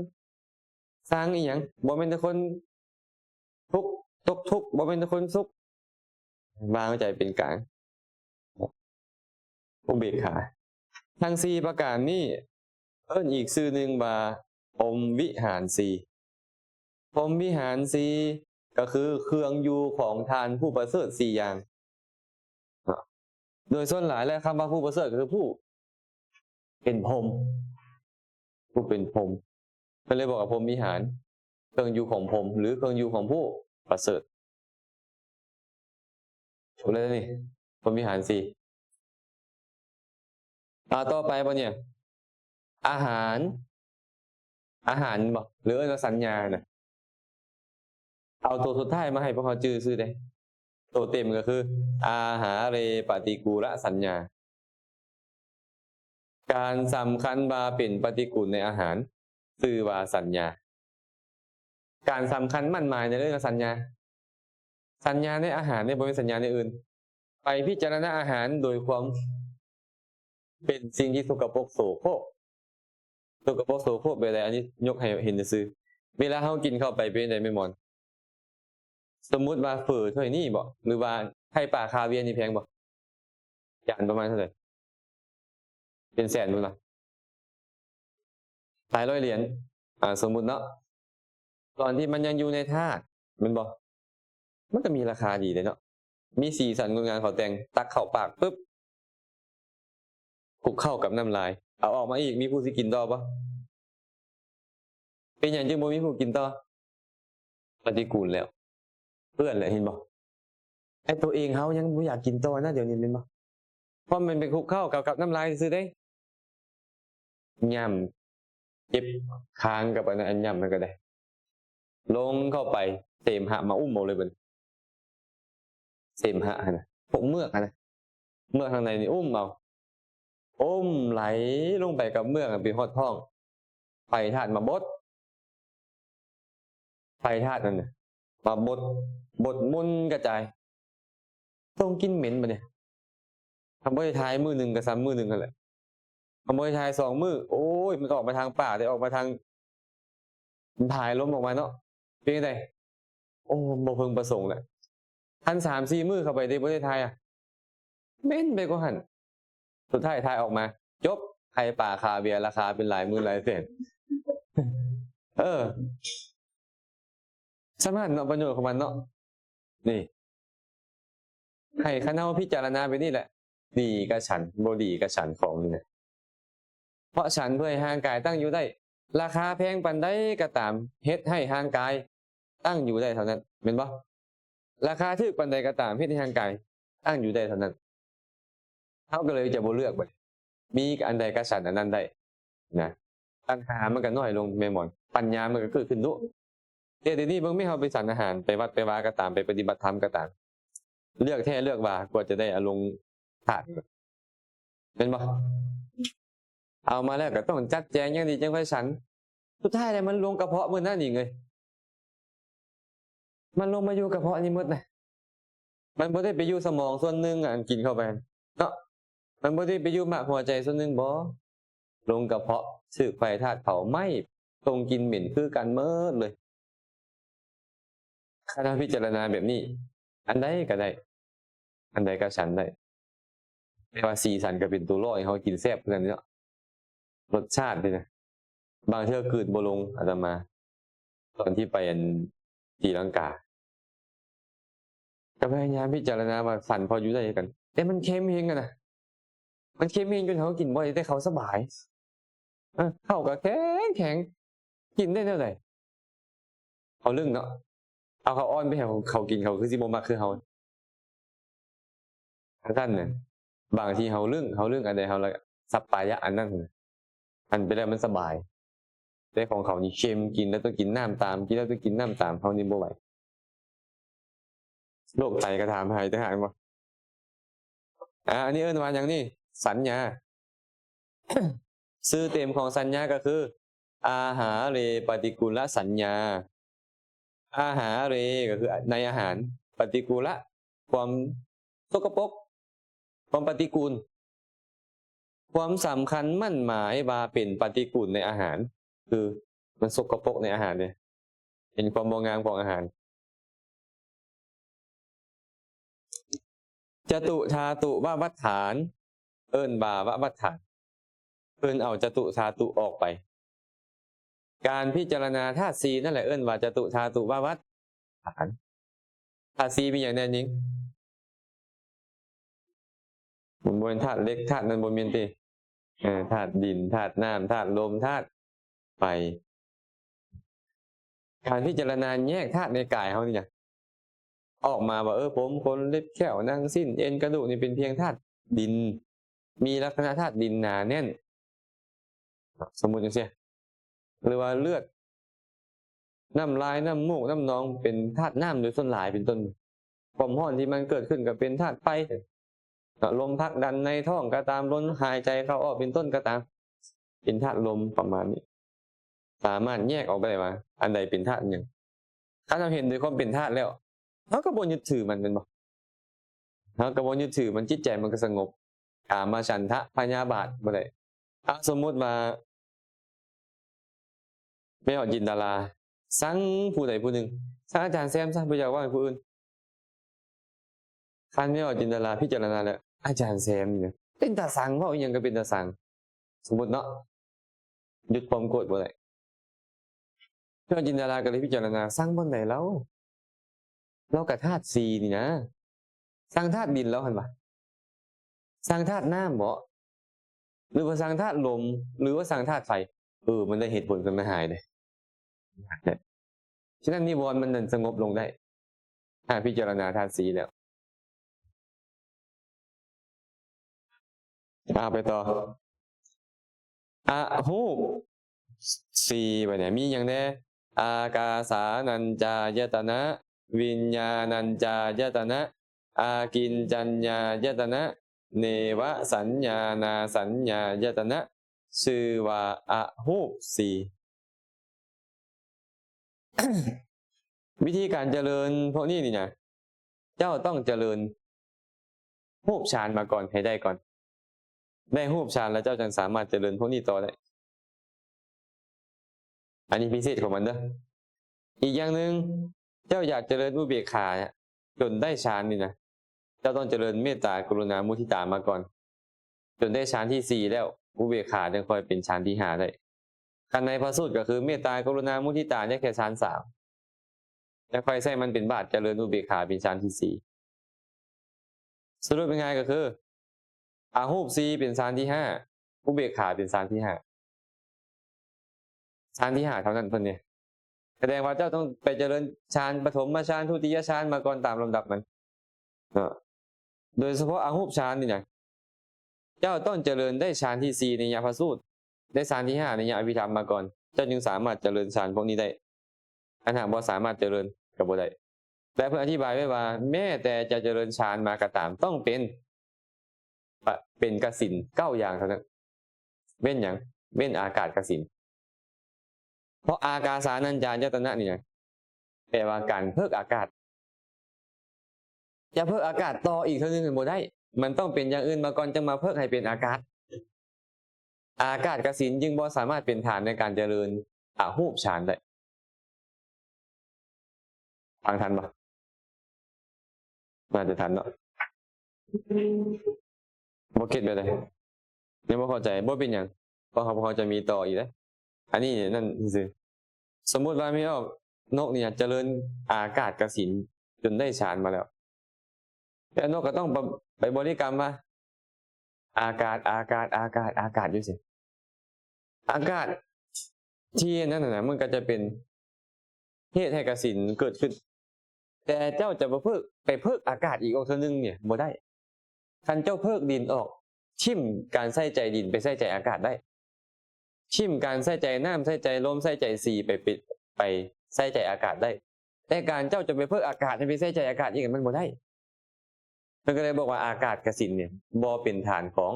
ຊັງອີ່ຫຍັງ ບໍ່ແມ່ນແຕ່ຄົນທຸກ ຕົກທຸກ ບໍ່ແມ່ນແຕ່ຄົນສຸກ. ວາງໃຈເປັນກາງ. ອຸເບກຂາ. ທັງສີ່ປະການນີ້ ເອີ້ນອີກຊື່ໜຶ່ງວ່າ ພົມວິຫານສີ່. ພົມວິຫານສີ່ ກໍຄືເຄື່ອງຢູ່ຂອງທ່ານຜູ້ປະເສີດສີ່ຢ່າງ. ໂດຍສ່ວນຫຼາຍແລ້ວ ຄຳວ່າຜູ້ປະເສີດ ກໍຄືຜູ້ເປັນພົມ, ຜູ້ເປັນພົມ. ເພິ່ນເລີຍບອກວ່າ ພົມວິຫານ ເຄື່ອງຢູ່ຂອງພົມ ຫຼື ເຄື່ອງຢູ່ຂອງຜູ້ປະເສີດ. ຈົບແລ້ວນີ້ ພົມວິຫານສີ່. ອ່າ ຕໍ່ໄປບັດນີ້ ອາຫານ ອາຫານບໍ່ ຫຼື ເອີ້ນວ່າສັນຍານະ. ເອົາໂຕສຸດທ້າຍມາໃຫ້ພວກເຮົາຈື່ຊື່ເດ້. ໂຕເຕັມກໍຄື ອາຫາເຣປະຕິກູລະສັນຍາ. ການສຳຄັນວ່າເປັນປະຕິກູນໃນອາຫານ ຊື່ວ່າສັນຍາ. ການສຳຄັນໝັ້ນໝາຍໃນເລື່ອງສັນຍາ. ສັນຍາໃນອາຫານນີ້ບໍ່ແມ່ນສັນຍາໃນອື່ນ. ໄປພິຈາລະນາອາຫານໂດຍຄວາມເປັນສິ່ງທີ່ສົກກະປົກໂສໂຄກ. ສົກກະປົກໂສໂຄກແບບໃດ? ອັນນີ້ຍົກໃຫ້ເຫັນຊື່ໆ. ເວລາເຮົາກິນເຂົ້າໄປເປັນຈັ່ງໃດແມ່ໝອນ? ສົມມຸດວ່າເຝີຖ້ວຍນີ້ບໍ ຫຼືວ່າໄຂ່ປາຄາວຽນີ້ແພງບໍ? ຈານປະມານເທົ່າໃດ? ເປັນແສນພຸ້ນລະ ຫຼາຍຮ້ອຍຫຼຽນ. ອ່າ ສົມມຸດເນາະ ຕອນທີ່ມັນຍັງຢູ່ໃນຖາດແມ່ນບໍ່? ມັນກໍມີລາຄາດີເດ້ເນາະ ມີສີສັນງົດງາມ ເຂົາແຕ່ງ ຕັກເຂົ້າປາກປຶບ ຄຸກເຂົ້າກັບນ້ຳລາຍ ເອົາອອກມາອີກ ມີຜູ້ຊິກິນຕໍ່ບໍ່? ເປັນຫຍັງຈຶ່ງບໍ່ມີຜູ້ກິນຕໍ່? ປະຕິກູນແລ້ວ ເປື້ອນແລ້ວ ເຫັນບໍ່? ໄອ້ໂຕເອງເຮົາຍັງບໍ່ຢາກກິນຕໍ່ນະ ດຽວນີ້ແມ່ນບໍ່? ເພາະມັນໄປຄຸກເຂົ້າກັບ ກັບນ້ຳລາຍຊື່ໆເດ້. ຫຍ້ຳ ເຈັບຄ້າງກັບອັນນັ້ນ ອັນຫຍ້ຳນັ້ນກໍໄດ້ ລົງເຂົ້າໄປ ເສມຫະມາອຸ້ມເອົາເລີຍບັດນີ້. ເສມຫະຫັ້ນນະ ພວກເມືອກຫັ້ນນະ ເມືອກທາງໃນນີ້ອຸ້ມເອົາ ອຸ້ມໄຫຼລົງໄປກັບເມືອກໄປຮອດທ້ອງ ໄພທາດມາບົດ ໄພທາດນັ້ນນະ ມາບົດ ບົດໝຸ່ນກະຈາຍ ສົ່ງກິ່ນເໝັນບັດນີ້. ຄັນບໍ່ໄດ້ຖ່າຍມື້ໜຶ່ງກໍສ່ຳມື້ໜຶ່ງຫັ້ນແຫຼະ ຄັນບໍ່ໄດ້ຖ່າຍສອງມື້ ໂອ້ຍ ມັນອອກມາທາງປາກເດ້ ອອກມາທາງ ມັນຖ່າຍລົມອອກມາເນາະ ເປັນຈັ່ງໃດ? ໂອ້ ບໍ່ເພິ່ງປະສົງແຫຼະ. ຄັນສາມສີ່ມື້ເຂົ້າໄປເດ້ ບໍ່ໄດ້ຖ່າຍອະ ເໝັນໄປກວ່າຫັ້ນ. ສຸດທ້າຍຖ່າຍອອກມາ ຈົບ ໄຂ່ປາຄາວຽລາຄາເປັນຫຼາຍໝື່ນຫຼາຍແສນ. ເອີ ສ່ຳນັ້ນເນາະ ປະໂຫຍດຂອງມັນເນາະ. ນີ້ ໃຫ້ຄັນເຮົາພິຈາລະນາແບບນີ້ແຫຼະ ດີກະສັນ ບໍ່ດີກະສັນຂອງນີ້ນະ. ເພາະສັນເພື່ອໃຫ້ຮ່າງກາຍຕັ້ງຢູ່ໄດ້ ລາຄາແພງປານໃດກໍຕາມ ເຮັດໃຫ້ຮ່າງກາຍຕັ້ງຢູ່ໄດ້ເທົ່ານັ້ນ ແມ່ນບໍ່? ລາຄາຖືກປານໃດກໍຕາມ ເຮັດໃຫ້ຮ່າງກາຍຕັ້ງຢູ່ໄດ້ເທົ່ານັ້ນ. ເຮົາກໍເລີຍຈະບໍ່ເລືອກບັດ ມີອັນໃດກໍສັນອັນນັ້ນໄດ້ນະ ຕັນຫາມັນກໍນ້ອຍລົງແມ່ນບໍ່? ປັນຍາມັນກໍເກີດຂຶ້ນດຸ. ແຕ່ດຽວນີ້ເບິ່ງແມ່ ເຮົາໄປສັນອາຫານ ໄປວັດໄປວາກໍຕາມ ໄປປະຕິບັດທຳກໍຕາມ ເລືອກແທ້ເລືອກວ່າ ກວ່າຈະໄດ້ເອົາລົງຖາດ ແມ່ນບໍ່? ເອົາມາແລ້ວກໍຕ້ອງຈັດແຈງຢ່າງດີຈັ່ງຄ່ອຍສັນ. ສຸດທ້າຍແລ້ວມັນລົງກະເພາະໝົດນະ ນີ້ເອີຍ. ມັນລົງມາຢູ່ກະເພາະນີ້ໝົດນະ. ມັນບໍ່ໄດ້ໄປຢູ່ສະໝອງສ່ວນໜຶ່ງ ອັນກິນເຂົ້າໄປເນາະ. ມັນບໍ່ໄດ້ໄປຢູ່ໝາກຫົວໃຈສ່ວນໜຶ່ງບໍ? ລົງກະເພາະ ຖືກໄຟທາດເຜົາໄໝ້ ສົ່ງກິ່ນເໝັນຄືກັນໝົດເລີຍ. ຄັນເຮົາພິຈາລະນາແບບນີ້ ອັນໃດກໍໄດ້ ອັນໃດກໍສັນໄດ້ ແຕ່ວ່າສີສັນກໍເປັນຕົວຫຼໍ່ໃຫ້ເຮົາກິນແຊບຄືກັນເນາະ. ລົດຊາດນີ້ນະ ບາງເທື່ອກືນບໍ່ລົງ. ອາດຕະມາ ຕອນທີ່ໄປອັນ ຕີລັງກາ ກໍພະຍາຍາມພິຈາລະນາວ່າສັນພໍຢູ່ໄດ້ຄືກັນ ແຕ່ມັນເຄັມແຮງຫັ້ນນະ. ມັນເຄັມແຮງຈົນເຮົາກິນບໍ່ໄດ້ ແຕ່ເຂົາສະບາຍ. ເອີ ເຂົ້າກໍແຂງໆ ກິນໄດ້ແນວໃດ? ເຂົາລຶ້ງເນາະ ເອົາເຂົ້າອ່ອນໄປໃຫ້ເຂົາກິນ ເຂົາຄືຊິບໍ່ມັກຄືເຮົາ. ຈັ່ງຊັ້ນນະ ບາງທີເຮົາລຶ້ງ ເຮົາລຶ້ງອັນໃດ ເຮົາລະສັບປາຍະອັນນັ້ນ ອັນໄປແລ້ວມັນສະບາຍ. ແຕ່ຂອງເຂົານີ້ເຄັມ ກິນແລ້ວຕ້ອງກິນນ້ຳຕາມ ກິນແລ້ວຕ້ອງກິນນ້ຳຕາມ ເຮົານີ້ບໍ່ໄຫວ. ໂລກໄຕກໍຖາມຫາອີກຕ່າງຫາກແມ່ນບໍ່? ອາ ອັນນີ້ເອີ້ນວ່າຫຍັງນີ້? ສັນຍາ. ຊື່ເຕັມຂອງສັນຍາກໍຄື ອາຫາເຣປະຕິກູລະສັນຍາ. ອາຫາເຣ ກໍຄືໃນອາຫານ, ປະຕິກູລະ ຄວາມສົກກະປົກ ຄວາມປະຕິກູນ. ຄວາມສຳຄັນໝັ້ນໝາຍວ່າເປັນປະຕິກູນໃນອາຫານ ຄືມັນສົກກະປົກໃນອາຫານເດ ເປັນຄວາມບໍ່ງາມຂອງອາຫານ. ຈະຕຸທາຕຸວະວັດຖານ ເອີ້ນວ່າວະວັດຖານ. ເພິ່ນເອົາຈະຕຸທາຕຸອອກໄປ. ການພິຈາລະນາທາດສີ່ນັ້ນແຫຼະເອີ້ນວ່າຈະຕຸທາຕຸວະວັດຖານ. ທາດສີ່ມີຫຍັງແດ່ຍິງ? ມັນບໍ່ແມ່ນທາດເຫຼັກ ທາດນັ້ນບໍ່ແມ່ນຕິ? ເອີ ທາດດິນ ທາດນ້ຳ ທາດລົມ ທາດໄຟ. ການພິຈາລະນາແຍກທາດໃນກາຍເຮົານີ້ນະ ອອກມາວ່າ ເອີ ຜົມ ຂົນ ເລັບ ແຂ້ວ ໜັງ ຊີ້ນ ເອັນ ກະດູກ ນີ້ເປັນພຽງທາດດິນ ມີລັກສະນະທາດດິນໜາແໜ້ນ ສົມມຸດຈັ່ງຊີ້ ຫຼືວ່າເລືອດ ນ້ຳລາຍ ນ້ຳມູກ ນ້ຳໜອງ ເປັນທາດນ້ຳໂດຍສ່ວນຫຼາຍເປັນຕົ້ນ. ຄວາມຮ້ອນທີ່ມັນເກີດຂຶ້ນກໍເປັນທາດໄຟ ເນາະ ລົມຜັກດັນໃນທ້ອງກໍຕາມ ລົມຫາຍໃຈເຂົ້າອອກເປັນຕົ້ນກໍຕາມ ເປັນທາດລົມປະມານນີ້. ສາມາດແຍກອອກໄດ້ວ່າອັນໃດເປັນທາດຫຍັງ. ຄັນເຮົາເຫັນໂດຍຄວາມເປັນທາດແລ້ວ ເຮົາກໍບໍ່ຍຶດຖືມັນແມ່ນບໍ່? ເຮົາກໍບໍ່ຍຶດຖືມັນ ຈິດໃຈມັນກໍສະຫງົບ. ກາມະສັນທະພະຍາບາດບໍ່ໄດ້. ອາ ສົມມຸດວ່າ ແມ່ອອກຈິນດາລາ ຊັງຜູ້ໃດຜູ້ໜຶ່ງ ຊັງອາຈານແຊມຊະ ບໍ່ຢາກເວົ້າໃຫ້ຜູ້ອື່ນ. ຄັນແມ່ອອກຈິນດາລາພິຈາລະນາແລ້ວ ອາຈານແຊມນີ້ນະ ເປັນຕາຊັງ ເວົ້າອີ່ຫຍັງກໍເປັນຕາຊັງ. ສົມມຸດເນາະ ຢຸດຄວາມໂກດບໍ່ໄດ້. ແມ່ອອກຈິນດາລາກໍເລີຍພິຈາລະນາ ຊັງບ່ອນໃດລາວ? ລາວກໍທາດສີ່ນີ້ນະ ຊັງທາດດິນລາວຫັ້ນຫວາ? ຊັງທາດນ້ຳບໍ? ຫຼືວ່າຊັງທາດລົມ? ຫຼືວ່າຊັງທາດໄຟ? ເອີ ມັນໄດ້ເຫດຜົນກັນມາຫຼາຍເດ້. ສະນັ້ນນິວອນມັນນັ້ນສະຫງົບລົງໄດ້ ຖ້າພິຈາລະນາທາດສີ່ແລ້ວ. ເອົາໄປຕໍ່ ອະຮູບສີ່ ບັດນີ້ມີຫຍັງແດ່? ອາກາສານັນຈາຍະຕະນະ ວິນຍານັນຈາຍະຕະນະ ອາກິນຈັນຍາຍະຕະນະ ເນວະສັນຍານາສັນຍາຍະຕະນະ ຊື່ວ່າອະຮູບສີ່. ວິທີການຈະເລີນພວກນີ້ນີ້ນະ ເຈົ້າຕ້ອງຈະເລີນຮູບຊານມາກ່ອນ ໃຫ້ໄດ້ກ່ອນ. ໄດ້ຮູບຊານແລ້ວ ເຈົ້າຈັ່ງສາມາດຈະເລີນພວກນີ້ຕໍ່ໄດ້. ອັນນີ້ພິເສດຂອງມັນເດີ. ອີກຢ່າງໜຶ່ງ ເຈົ້າຢາກຈະເລີນອຸເບກຂາຈົນໄດ້ຊານນີ້ນະ ເຈົ້າຕ້ອງຈະເລີນເມດຕາ ກະລຸນາ ມຸທິຕາມາກ່ອນ ຈົນໄດ້ຊານທີສີ່ແລ້ວ ອຸເບກຂາຈຶ່ງຄ່ອຍເປັນຊານທີຫ້າໄດ້. ຄັນໃນພະສູດກໍຄືເມດຕາ ກະລຸນາ ມຸທິຕາ ຍັງແຄ່ຊານສາມ ແລ້ວຄ່ອຍໃຊ້ມັນເປັນບາດຈະເລີນອຸເບກຂາເປັນຊານທີສີ່. ສະຫຼຸບງ່າຍໆກໍຄື ອະຮູບສີ່ເປັນຊານທີຫ້າ ອຸເບກຂາເປັນຊານທີຫ້າ ຊານທີຫ້າເທົ່ານັ້ນເພິ່ນນີ້. ສະແດງວ່າເຈົ້າຕ້ອງໄປຈະເລີນຊານປະຖົມມະຊານ ທຸຕິຍະຊານມາກ່ອນຕາມລຳດັບມັນເນາະ. ໂດຍສະເພາະອະຮູບຊານນີ້ນະ ເຈົ້າຕ້ອງຈະເລີນໄດ້ຊານທີສີ່ ໄນຍະພະສູດ ໄດ້ຊານທີຫ້າ ໄນຍະອະພິທຳມາກ່ອນ ເຈົ້າຈຶ່ງສາມາດຈະເລີນຊານພວກນີ້ໄດ້. ອັນຫາກບໍ່ສາມາດຈະເລີນກໍບໍ່ໄດ້. ແລະ ເພິ່ນອະທິບາຍໄວ້ວ່າ ແມ້ແຕ່ຈະຈະເລີນຊານມາກໍຕາມ ຕ້ອງເປັນ ເປັນກະສິນເກົ້າຢ່າງເທົ່ານັ້ນ. ເວັ້ນຫຍັງ? ເວັ້ນອາກາດກະສິນ. ເພາະອາກາສານັນຈາຍະຕະນະນີ້ນະ ແປວ່າການເພິກອາກາດ. ຈະເພິກອາກາດຕໍ່ອີກເທື່ອໜຶ່ງນັ້ນບໍ່ໄດ້. ມັນຕ້ອງເປັນຢ່າງອື່ນມາກ່ອນ ຈຶ່ງມາເພິກໃຫ້ເປັນອາກາດ. ອາກາດກະສິນຈຶ່ງບໍ່ສາມາດເປັນຖານໃນການຈະເລີນອະຮູບຊານໄດ້. ຟັງທັນບໍ່? ໜ້າຈະທັນເນາະ. ບໍ່ເກັດແບບໃດ? ຍັງບໍ່ເຂົ້າໃຈ? ບໍ່ເປັນຫຍັງ. ເພາະເຮົາ ເຮົາຈະມີຕໍ່ອີກເດ້. ອັນນີ້ນັ້ນຊື່. ສົມມຸດວ່າແມ່ອອກນົກນີ້ຈະເລີນອາກາດກະສິນຈົນໄດ້ຊານມາແລ້ວ. ແລ້ວນົກກໍຕ້ອງໄປ ໄປບໍລິກຳວ່າ ອາກາດ ອາກາດ ອາກາດ ອາກາດຢູ່ຊີ້. ອາກາດທີ່ນັ້ນນະ ມັນກໍຈະເປັນເຫດໃຫ້ກະສິນເກີດຂຶ້ນ. ແຕ່ເຈົ້າຈະໄປເພິກ ໄປເພິກອາກາດອີກອອກເທື່ອໜຶ່ງນີ້ບໍ່ໄດ້. ຄັນເຈົ້າເພິກດິນອອກ ຖິ້ມການໃສ່ໃຈດິນໄປໃສ່ໃຈອາກາດໄດ້. ຖິ້ມການໃສ່ໃຈນ້ຳ ໃສ່ໃຈລົມ ໃສ່ໃຈສີ ໄປ ໄປ ໄປໃສ່ໃຈອາກາດໄດ້. ແຕ່ການເຈົ້າຈະໄປເພິກອາກາດໃຫ້ໄປໃສ່ໃຈອາກາດອີກ ມັນບໍ່ໄດ້. ເພິ່ນກໍເລີຍບອກວ່າອາກາດກະສິນນີ້ບໍ່ເປັນຖານຂອງ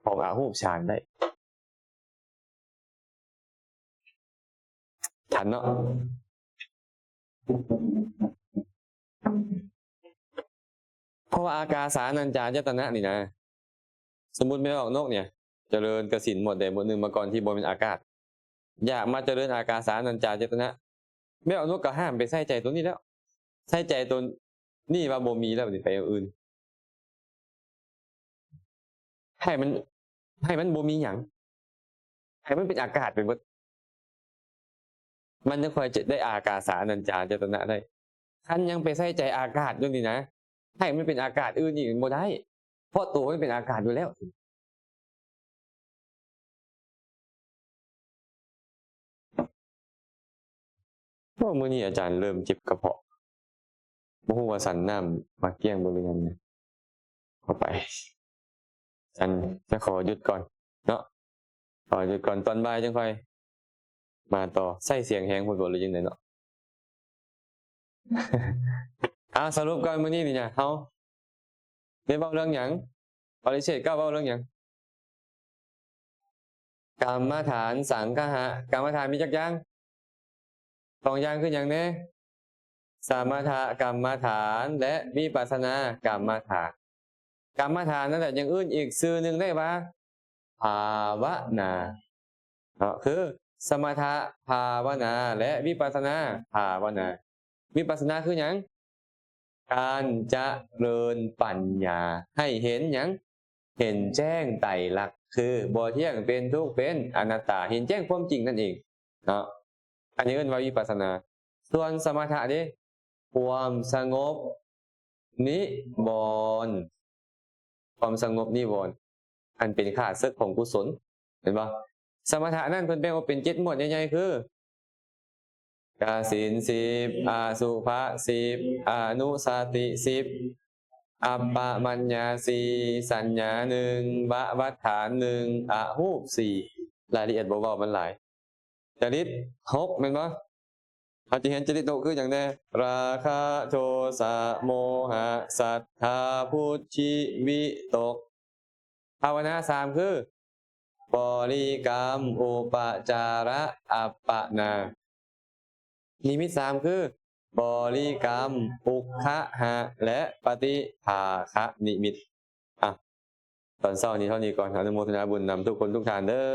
ຂອງອະຮູບຊານໄດ້. ທັນເນາະ. ເພາະວ່າອາກາສານັນຈາຍະຕະນະນີ້ນະ ສົມມຸດແມ່ອອກນົກນີ້ຈະເລີນກະສິນໝົດໃດໝົດໜຶ່ງມາກ່ອນທີ່ບໍ່ແມ່ນອາກາດ. ຢາກມາຈະເລີນອາກາສານັນຈາຍະຕະນະ ແມ່ອອກນົກກໍຫ້າມໄປໃສ່ໃຈໂຕນີ້ແລ້ວ. ໃສ່ໃຈໂຕນີ້ວ່າບໍ່ມີແລ້ວ ບັດນີ້ໄປຢ່າງອື່ນ. ໃຫ້ມັນ ໃຫ້ມັນບໍ່ມີຫຍັງ ໃຫ້ມັນເປັນອາກາດໄປເບິດ ມັນຈັ່ງຄ່ອຍຈະໄດ້ອາກາສານັນຈາຈະຕະນະໄດ້. ຄັນຍັງໄປໃສ່ໃຈອາກາດຢູ່ນີ້ນະ ໃຫ້ມັນເປັນອາກາດອື່ນອີກມັນບໍ່ໄດ້ ເພາະໂຕມັນເປັນອາກາດຢູ່ແລ້ວ. ໂອ້ ມື້ນີ້ອາຈານເລີ່ມເຈັບກະເພາະ ບໍ່ຮູ້ວ່າສັນນ້ຳມາກ້ຽງບໍ່ ຫຼືຍັງນະ. ເຂົ້າໄປ ອາຈານຈະຂໍຢຸດກ່ອນເນາະ ຂໍຢຸດກ່ອນ ຕອນບ່າຍຈັ່ງຄ່ອຍມາຕໍ່. ໃຊ້ສຽງແຮງໂພດບໍ່ ຫຼືຈັ່ງໃດເນາະ? ເອົາ ສະຫຼຸບກ່ອນ ມື້ນີ້ນີ້ນະ ເຮົາໄດ້ເວົ້າເລື່ອງຫຍັງ? ປະລິເສດເກົ້າເວົ້າເລື່ອງຫຍັງ? ກຳມະຖານ ສັງຄະຫະ ກຳມະຖານມີຈັກຢ່າງ? ສອງຢ່າງຄືຫຍັງແດ່? ສະມະຖະກຳມະຖານ ແລະ ວິປັດສະນາກຳມະຖານ. ກຳມະຖານນັ້ນແຫຼະ ຢ່າງອື່ນອີກຊື່ໜຶ່ງໄດ້ວ່າ ພາວະນາເນາະ ຄື ສະມະຖະພາວະນາ ແລະ ວິປັດສະນາພາວະນາ. ວິປັດສະນາຄືຫຍັງ? ການຈະເລີນປັນຍາ ໃຫ້ເຫັນຫຍັງ? ເຫັນແຈ້ງໄຕລັກ ຄື ບໍ່ທ່ຽງ ເປັນທຸກ ເປັນອະນັດຕາ ເຫັນແຈ້ງຄວາມຈິງນັ້ນເອງເນາະ. ອັນນີ້ເອີ້ນວ່າວິປັດສະນາ. ສ່ວນສະມະຖະເດ ຄວາມສະຫງົບນິວອນ ຄວາມສະຫງົບນິວອນ ອັນເປັນຂ້າເສິກຂອງກຸສົນ ເຫັນບໍ່? ສະມະຖະນັ້ນເພິ່ນແບ່ງອອກເປັນເຈັດໝວດໃຫຍ່ໆ ຄື ກະສິນສິບ ອະສຸພະສິບ ອະນຸສະຕິສິບ ອັບປະມັນຍາສີ່ ສັນຍາໜຶ່ງ ວະວັດຖານໜຶ່ງ ອະຮູບສີ່. ລາຍລະອຽດບໍ່ເວົ້າ ມັນຫຼາຍ. ຈະລິດຫົກແມ່ນບໍ່? ເຮົາຈະຮຽນຈະລິດຫົກຄືຫຍັງແດ່? ລາຄະ ໂທສະ ໂມຫະ ສັດທາ ພຸດທິ ວິຕົກ. ພາວະນາສາມຄື ບໍລິກຳ ອຸປະຈາລະ ອັບປະນາ. ນິມິດສາມຄື ບໍລິກຳ ອຸກຄະຫະ ແລະ ປະຕິພາຄະນິມິດ. ອ່ະ ຕອນເຊົ້ານີ້ເທົ່ານີ້ກ່ອນ. ອະນຸໂມທະນາບຸນນຳທຸກຄົນທຸກທ່ານເດີ້.